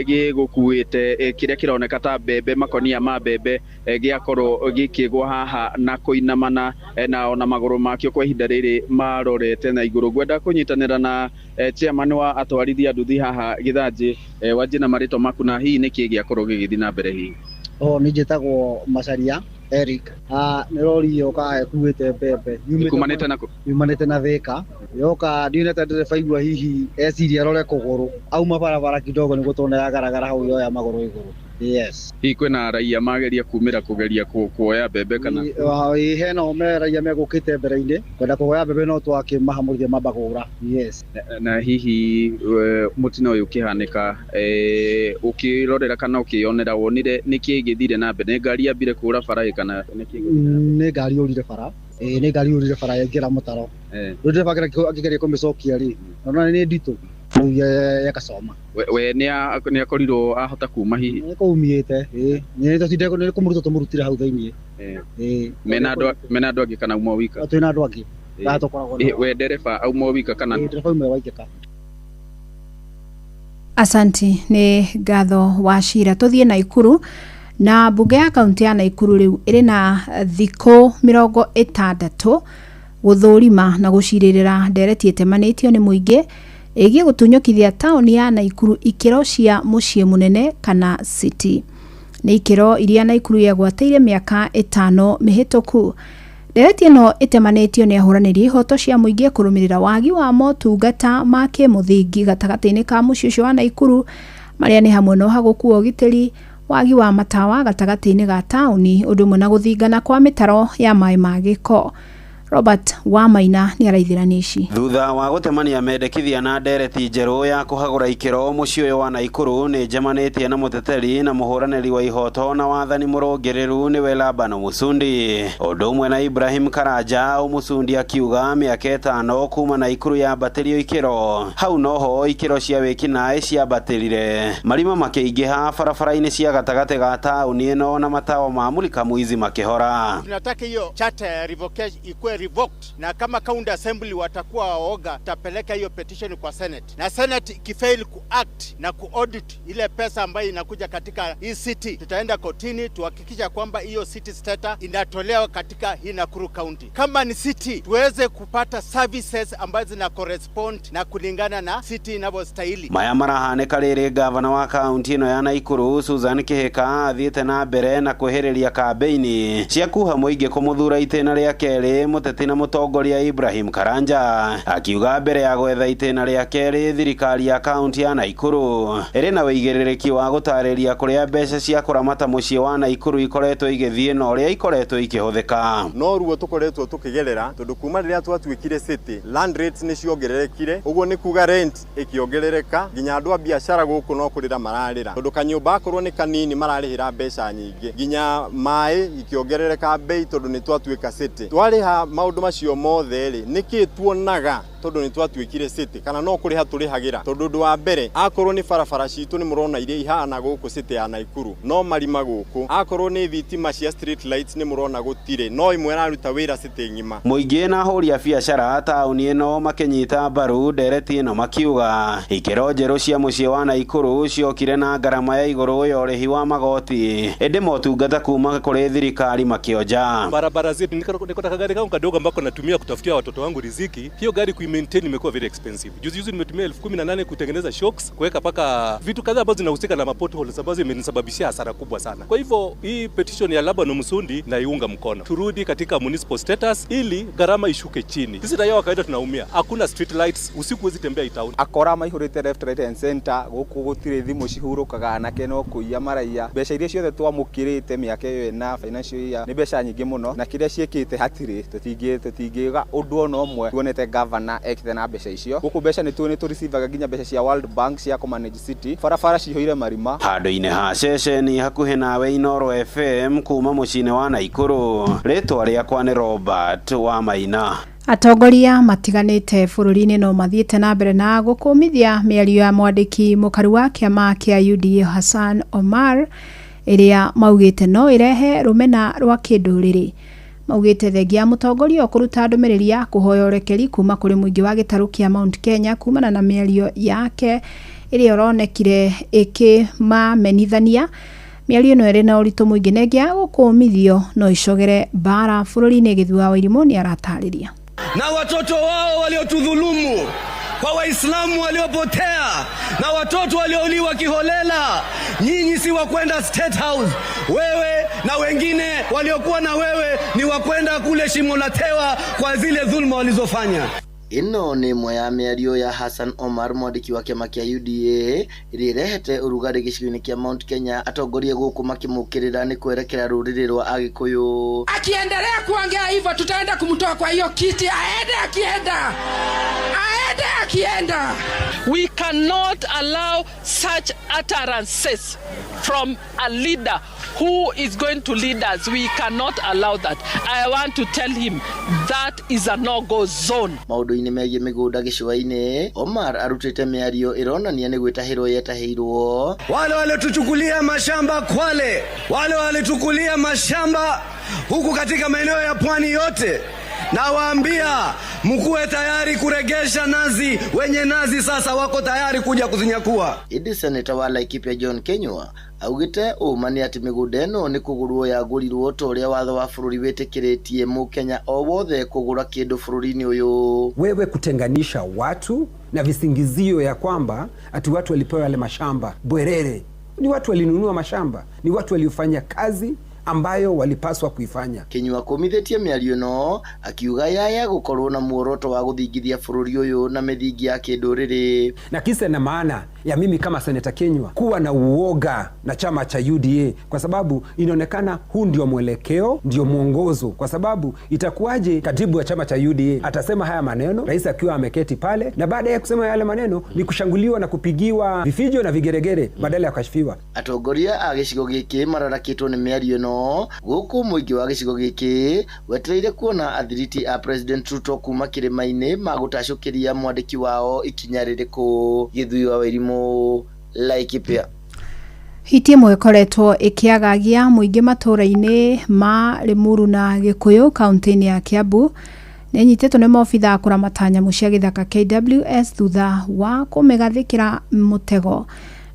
gĩgũkuĩte kĩrĩa kĩroneka ta mbembe, makonia ma mbembe, gĩakorwo gĩkĩgwa haha na kũinamana na ona magũrũ makĩo kwa ihinda rĩrĩ marorete na igũrũ. Ngwenda kũnyitanĩra na chairman wa atwarithia nduthi haha Gĩthanjĩ, wanjie na marĩtwa maku na hihi nĩkĩ gĩakorwo gĩgĩthiĩ na mbere hihi? O niĩ njĩtagwo Macharia Eric. Nĩ rori yoka ĩkuĩte mbembe Ikumanĩte nakũ? Yumanĩte na Thĩka, yoka ndionete ndereba igua hihi eciria arore kũgũrũ, auma barabara kidogo nĩguo tuona yagaragara hau yoya magũrũ igũrũ. Yes. Hihi kwĩna raia mageria kumĩra kũgeria kuoya mbembe kana? Ĩ hena o me raia megũkĩte mbere-inĩ kwenda kũgoya mbembe no twakĩmahamũrire mamba kũgũra. Yes. Na hihi mũtino ũyũ ũkĩhanĩka, ũkĩrorera kana ũkĩyonera wonire nĩkĩ gĩthire na mbere? Nĩ ngari yambire kũra bara ĩ kana nĩkĩ gĩthire na mbere? Nĩ ngari yũrire bara. Ĩ nĩ ngari yũrire bara yaingĩra mũtaro. Rĩu ndereba akĩgeria kũmĩcokia rĩ, nona nĩ nditũ rĩu yakacoma. We nĩ akorirwo ahota kuma hihi? Nĩ kũumĩte, ĩ nĩ tũtinde nĩ kũmũruta tũmũrutire hau thĩiniĩ. Ĩ Mena andũ angĩ kana uma wika? Twĩna andũ angĩ. Tũkoragwo nao. We ndereba auma wika kana? Ĩ ndereba auma waikĩka. Asanti nĩ ngatho wa cira. Tũthiĩ Naikuru na mbunge ya kaunti ya Naikuru rĩu ĩrĩ na thikũ 60 gũthũrima na gũcirĩrĩra ndereti ĩtemanĩtio nĩ mũingĩ ĩgiĩ gũtunyũkithia taũni ya Naikuru ikĩro cia mũciĩ mũnene kana city. Nĩ ikĩro iria Naikuru yegwatĩire mĩaka 5 mĩhĩtũku. Ndereti ĩno ĩtemanĩtio nĩ ahũranĩri ihoto cia mũingĩ kũrũmĩrĩra wagi wa motungata ma kĩmũthingi gatagatĩ-inĩ ka mũciĩ ũcio wa Naikuru, marĩa nĩ hamwe na ũhagũku wa ũgitĩri, wagi wa matawa gatagatĩ-inĩ ga taũni, ũndũ ũmwe na gũthingana kwa mĩtaro ya maĩ ma gĩko. Robert Wamaina nĩ araithĩrania ici. Thutha wa gũtemania mendekithia na ndereti njerũ ya kũhagũra ikĩro mũciĩ ũyũ wa Naikuru nĩ njemanĩtie na mũteteri na mũhũranĩri wa ihoto na wathani mũrũngĩrĩru nĩwe Labano Musundi, ũndũ ũmwe na Ibrahim Karanja. Mũsundi akiuga mĩaka 5 kuma Naikuru yambatĩrio ikĩro, hau noho ikĩro cia wĩkinaĩ ciambatĩrire, marima makĩingĩha barabara-inĩ cia gatagatĩ ga taũni ĩno na matawa ma mulika mwizi makĩhora. Tunataka hiyo charter ya revocation ikuwe revoked, na kama county assembly watakuwa waoga, tapeleka hiyo petition kwa Senate, na Senate ikifail kuact na kuaudit ile pesa ambayo inakuja katika hii city, tutaenda kotini tuhakikisha kwamba hiyo city status inatolewa katika hii Nakuru County. Kama ni city, tuweze kupata services ambazo zina correspond na kulingana na city inavyostahili. Maya marahanĩka rĩrĩ gavana wa kaunti ĩno ya Naikuru Susan Kihika athiĩte na mbere na kwĩhĩrĩria kambĩini cia kuha mũingĩ kũmũthura itĩna rĩa kerĩ mũteti na mũtongoria Ibrahim Karanja, akiuga mbere ya gwetha itĩna rĩa kerĩ thirikari ya kaunti ya Naikuru ĩrĩ na wĩigĩrĩrĩki wa gũtarĩria kũrĩa mbeca cia kũramata mũciĩ wa Naikuru ikoretwo igĩthiĩ na ũrĩa ikoretwo ikĩhũthĩka. No ruo tũkoretwo tũkĩgerera tondũ kuma rĩrĩa twatuĩkire city, land rates nĩ ciongererekire, ũguo nĩ kuga rent ĩkĩongerereka, nginya andũ a biacara gũkũ no kũrĩra mararĩra tondũ kanyũmba akorwo nĩ kanini mararĩhĩra mbeca nyingĩ, nginya maĩ ikĩongerereka bei tondũ nĩ twatuĩka city. Twarĩha maũndũ macio mothe rĩ, nĩkĩ tuonaga tondũ nĩ twatuĩkire city kana no kũrĩha tũrĩhagĩra? Tondũ ũndũ wa mbere, akorwo nĩ barabara citũ nĩ mũrona iria ihana gũkũ city ya Naikuru, no marima gũkũ, akorwo nĩ thitima cia street lights nĩ mũrona gũtirĩ, no imwe ĩraruta wĩra city ng'ima. Mũingĩ na ahũri a biacara taũni ĩno makĩnyita mbaru ndereti ĩno makiuga ikĩro njerũ cia mũciĩ wa Naikuru ciokire na ngarama ya igũrũ ya ũrĩhi wa magoti, ĩndĩ motungata kuma kũrĩ thirikari makĩonja. Barabara zetu, niko na kagari kangu kadogo ambako natumia kutafutia watoto wangu riziki, hiyo gari kuimaintain imekuwa very expensive. Juzi juzi nimetumia 18,000 kutengeneza shocks, kuweka paka vitu kadhaa ambazo zinahusika na potholes ambazo imenisababishia hasara kubwa sana. Kwa hivyo hii petition ya Labano Musundi naiunga mkono. Turudi katika municipal status ili gharama ishuke chini. Sisi raia wa kawaida tunaumia. Hakuna street lights, usiku huwezi tembea town. Akora maihurite left right and center guku gutire thimu cihurukaga anake no kuiya maraiya. Mbeca iria ciothe twamukirite mĩaka ĩyo ĩna financial year nĩ mbeca nyingĩ mũno, na kĩrĩa ciĩkĩte hatirĩ tũtingĩga ũndũ ona ũmwe tuonete governor ekĩte na mbeca icio. Gũkũ mbeca nĩ tũreceivaga nginya mbeca cia World Bank cia kũmanage city, barabara cihũire marima. Handũ-inĩ ha ceceni hakuhĩ nawe Inooro FM kuma mũciĩ-inĩ wa Naikuru, rĩtwa rĩakwa nĩ Robert Wamaina. Atongoria matiganĩte bũrũri-inĩ no mathiĩte na mbere na gũkũmithia mĩario ya mwandĩki mũkaru wa kĩama kĩa UDA Hassan Omar ĩrĩa maugĩte no ĩrehe rũmena rwa kĩndũrĩrĩ. Maugĩte thengia ya mũtongoria kũruta ndũmĩrĩri ya kũhoya ũrekeri kuma kũrĩ mũingĩ wa gĩtarũ kĩa Mount Kenya kumana na mĩario yake ĩrĩa ũronekire ĩkĩmamenithania. Mĩario ĩno ĩrĩ na ũritũ mũingĩ na ĩngĩ ya gũkũmithio no icogere mbara bũrũri-inĩ. Gĩthua wa Irimũ nĩ aratarĩria. Na watoto wao waliotudhulumu, kwa Waislamu waliopotea na watoto waliouliwa kiholela, nyinyi si wa kwenda State House. Wewe na wengine waliokuwa na wewe ni wa kwenda kule Shimo la Tewa kwa zile dhulma walizofanya. Ĩno nĩ ĩmwe ya mĩario ya Hassan Omar, mwandĩki wa kĩama kĩa UDA, ĩrĩa ĩrehete ũrugarĩ gĩcigo-inĩ kĩa Mount Kenya, atongoria gũkũ makĩmũkĩrĩra nĩ kwerekera rũrĩrĩ rwa Agĩkũyũ. Akiendelea kuongea hivyo, tutaenda kumtoa kwa hiyo kiti, aende akienda, aende akienda. We cannot allow such utterances from a leader who is going to lead us. We cannot allow that. I want to tell him that is a no-go zone. Maũndũ-inĩ megiĩ mĩgũnda gĩcũa-inĩ, Omar arutĩte mĩario ĩronania nĩ gwĩtahĩrwo yetahĩirwo. Wale waliotuchukulia mashamba Kwale, wale walitukulia mashamba huku katika maeneo ya pwani yote, nawaambia mkuwe tayari kuregesha nazi. Wenye nazi sasa wako tayari kuja kuzinyakua. Ĩndĩ seneta wa Laikipia John Kinyua augĩte ũma nĩ atĩ mĩgũnda ĩno nĩ kũgũrwo yagũrirwo ta ũrĩa watho wa bũrũri wĩtĩkĩrĩtie mũkenya o wothe kũgũra kĩndũ bũrũri-inĩ ũyũ. Wewe kutenganisha watu na visingizio ya kwamba ati watu walipewa yale mashamba bwerere, ni watu walinunua mashamba, ni watu waliofanya kazi ambayo walipaswa kuifanya. Kinyua kũmithĩtie mĩario ĩno akiuga yaya gũkorwo na muoroto wa gũthingithia bũrũri ũyũ na mĩthingi ya kĩndũrĩrĩ. Na kisa na maana ya mimi kama seneta Kinyua kuwa na uoga na chama cha UDA kwa sababu inaonekana huu ndio mwelekeo, ndio mwongozo, kwa sababu itakuwaje katibu wa chama cha UDA atasema haya maneno, rais akiwa ameketi pale, na baada ya kusema yale maneno ni kushanguliwa na kupigiwa vifijo na vigeregere badala ya kukashifiwa. Atongoria a gĩcigo gĩkĩ mararakĩtwo nĩ mĩario ĩno gũkũ mũingĩ wa gĩcigo gĩkĩ wetereire kuona athiriti a President Ruto kuma kĩrĩma-inĩ magũtacũkĩria mwandĩki wao ikinya rĩrĩkũ. Gĩthui wa Wairimu, Laikipia. Hiti ĩmwe ĩkoretwo ĩkĩagagia mũingĩ matũũra-inĩ ma Limuru na Gĩkũyũ kaunti-inĩ ya Kiambu nĩ ĩnyitĩtwo nĩ maobitha a kũramata nyamũ cia gĩthaka KWS thutha wa kũmĩgathĩkĩra mũtego.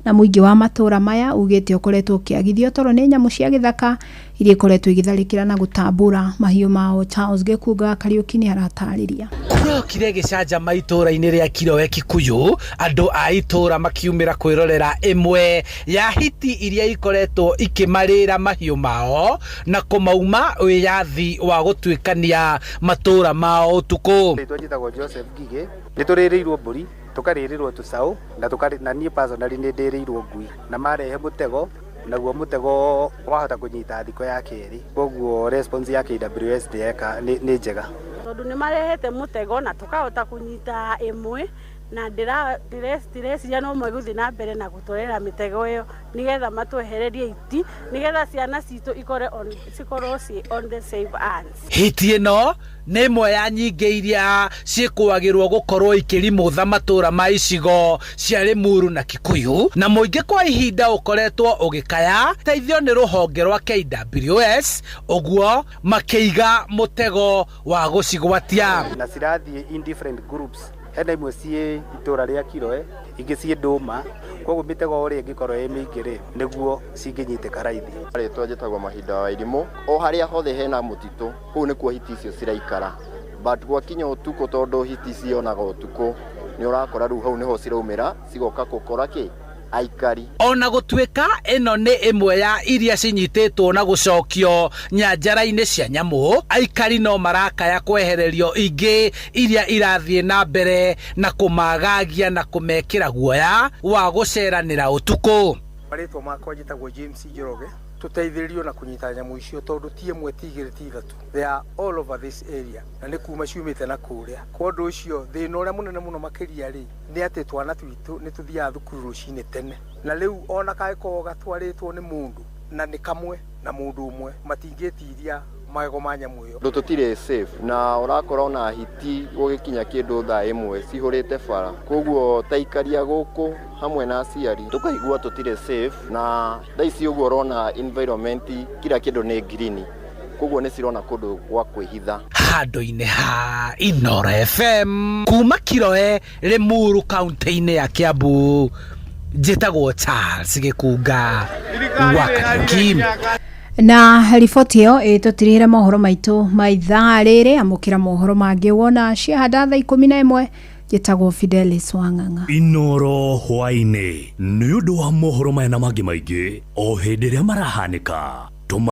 Na mũingĩ wa matũũra maya ugĩte ũkoretwo ũkĩagithio toro nĩ nyamũ cia gĩthaka iria ikoretwo igĩtharĩkĩra na gũtambũra mahiũ mao. Charles Gĩkunga Kariũki nĩ aratarĩria. Kũrokire gĩcanjama itũũra-inĩ rĩa Kiroe Kikuyu, andũ a itũũra makiumĩra kwĩrorera ĩmwe ya hiti iria ikoretwo ikĩmarĩra mahiũ mao na kũmauma wĩyathi wa gũtuĩkania matũũra mao ũtukũ. Rĩtwa njĩtagwo Joseph Ngigĩ, nĩ tũrĩrĩirwo mbũri, tũkarĩrĩrwo tũcaũ na na niĩ personally nĩ ndĩrĩirwo ngui, na marehe mũtego, naguo mũtego wahota kũnyita thikũ ya kerĩ, koguo response ya KWS nĩ njega tondũ nĩ marehete mũtego na tũkahota kũnyita ĩmwe, na ndĩreciria no megũthiĩ na mbere na gũtũrehera mĩtego ĩyo nĩgetha matwehererie iti, nĩgetha ciana citũ cikorwo ciĩ on the safe hands. Hiti ĩno nĩ ĩmwe ya nyingĩ iria ciĩkũagĩrwo gũkorwo ikĩrimũtha matũũra ma icigo cia Limuru na Kikuyu, na mũingĩ kwa ihinda ũkoretwo ũgĩkaya teithio nĩ rũhonge rwa KWS, ũguo makĩiga mũtego wa gũcigwatia. Na cirathiĩ in different groups, hena imwe ciĩ itũũra rĩa Kiroe, ingĩ ciĩ Ndũma, koguo mĩtego ũrĩa ĩngĩkorwo ĩ mĩingĩ rĩ, nĩguo cingĩnyitĩka raithi. Rĩtwa njĩtagwo Mahinda wa Irimũ, o harĩa hothe hena mũtitũ kũu nĩkuo hiti icio ciraikara, but gwakinya ũtukũ tondũ hiti cionaga ũtukũ nĩ ũrakora rĩu hau nĩho ciraumĩra cigoka gũkora kĩ aikari. Ona gũtuĩka ĩno nĩ ĩmwe ya iria cinyitĩtwo na gũcokio nyanjara-inĩ cia nyamũ, aikari no marakaya kwehererio ingĩ iria irathiĩ na mbere na kũmagagia na kũmekĩra guoya wa gũceranĩra ũtukũ. Marĩtwa makwa njĩtagwo James Njoroge, tũteithĩrĩrio na kũnyita nyamũ icio tondũ ti ĩmwe ti igĩrĩ ti ithatũ, they are all over this area na nĩ kuma ciumĩte na kũrĩa. Kwa ũndũ ũcio thĩna ũrĩa mũnene mũno makĩria rĩ nĩ atĩ twana twitũ nĩ tũthiaga thukuru rũcinĩ tene, na rĩu ona kangĩkorwo gatwarĩtwo nĩ mũndũ na nĩ kamwe na mũndũ ũmwe matingĩtiria magego ma nyamũ ĩyo. Tondũ tũtirĩ safe na ũrakora ona hiti gũgĩkinya kĩndũ thaa ĩmwe cihũrĩte bara, koguo taikaria gũkũ hamwe na aciari tũkaigua tũtirĩ safe, na thaa ici ũguo ũrona environment kila kĩndũ nĩ green, koguo nĩ cirona kũndũ gwa kwĩhitha. Handũ-inĩ ha Inoro FM kuma Kiroe Limuru kaunti-inĩ ya Kiambu, njĩtagwo Charles Gĩkunga wa Kariũki. Na riboti ĩyo ĩtũtirihĩre mohoro maitũ ma ithaa rĩrĩ. Amũkĩra mohoro mangĩ wona ciahanda thaa 11. Njĩtagwo Fidelis Wang'ang'a. Inoro hwaĩ-inĩ nĩ ũndũ wa mohoro maya na mangĩ maingĩ o hĩndĩ ĩrĩa marahanĩka.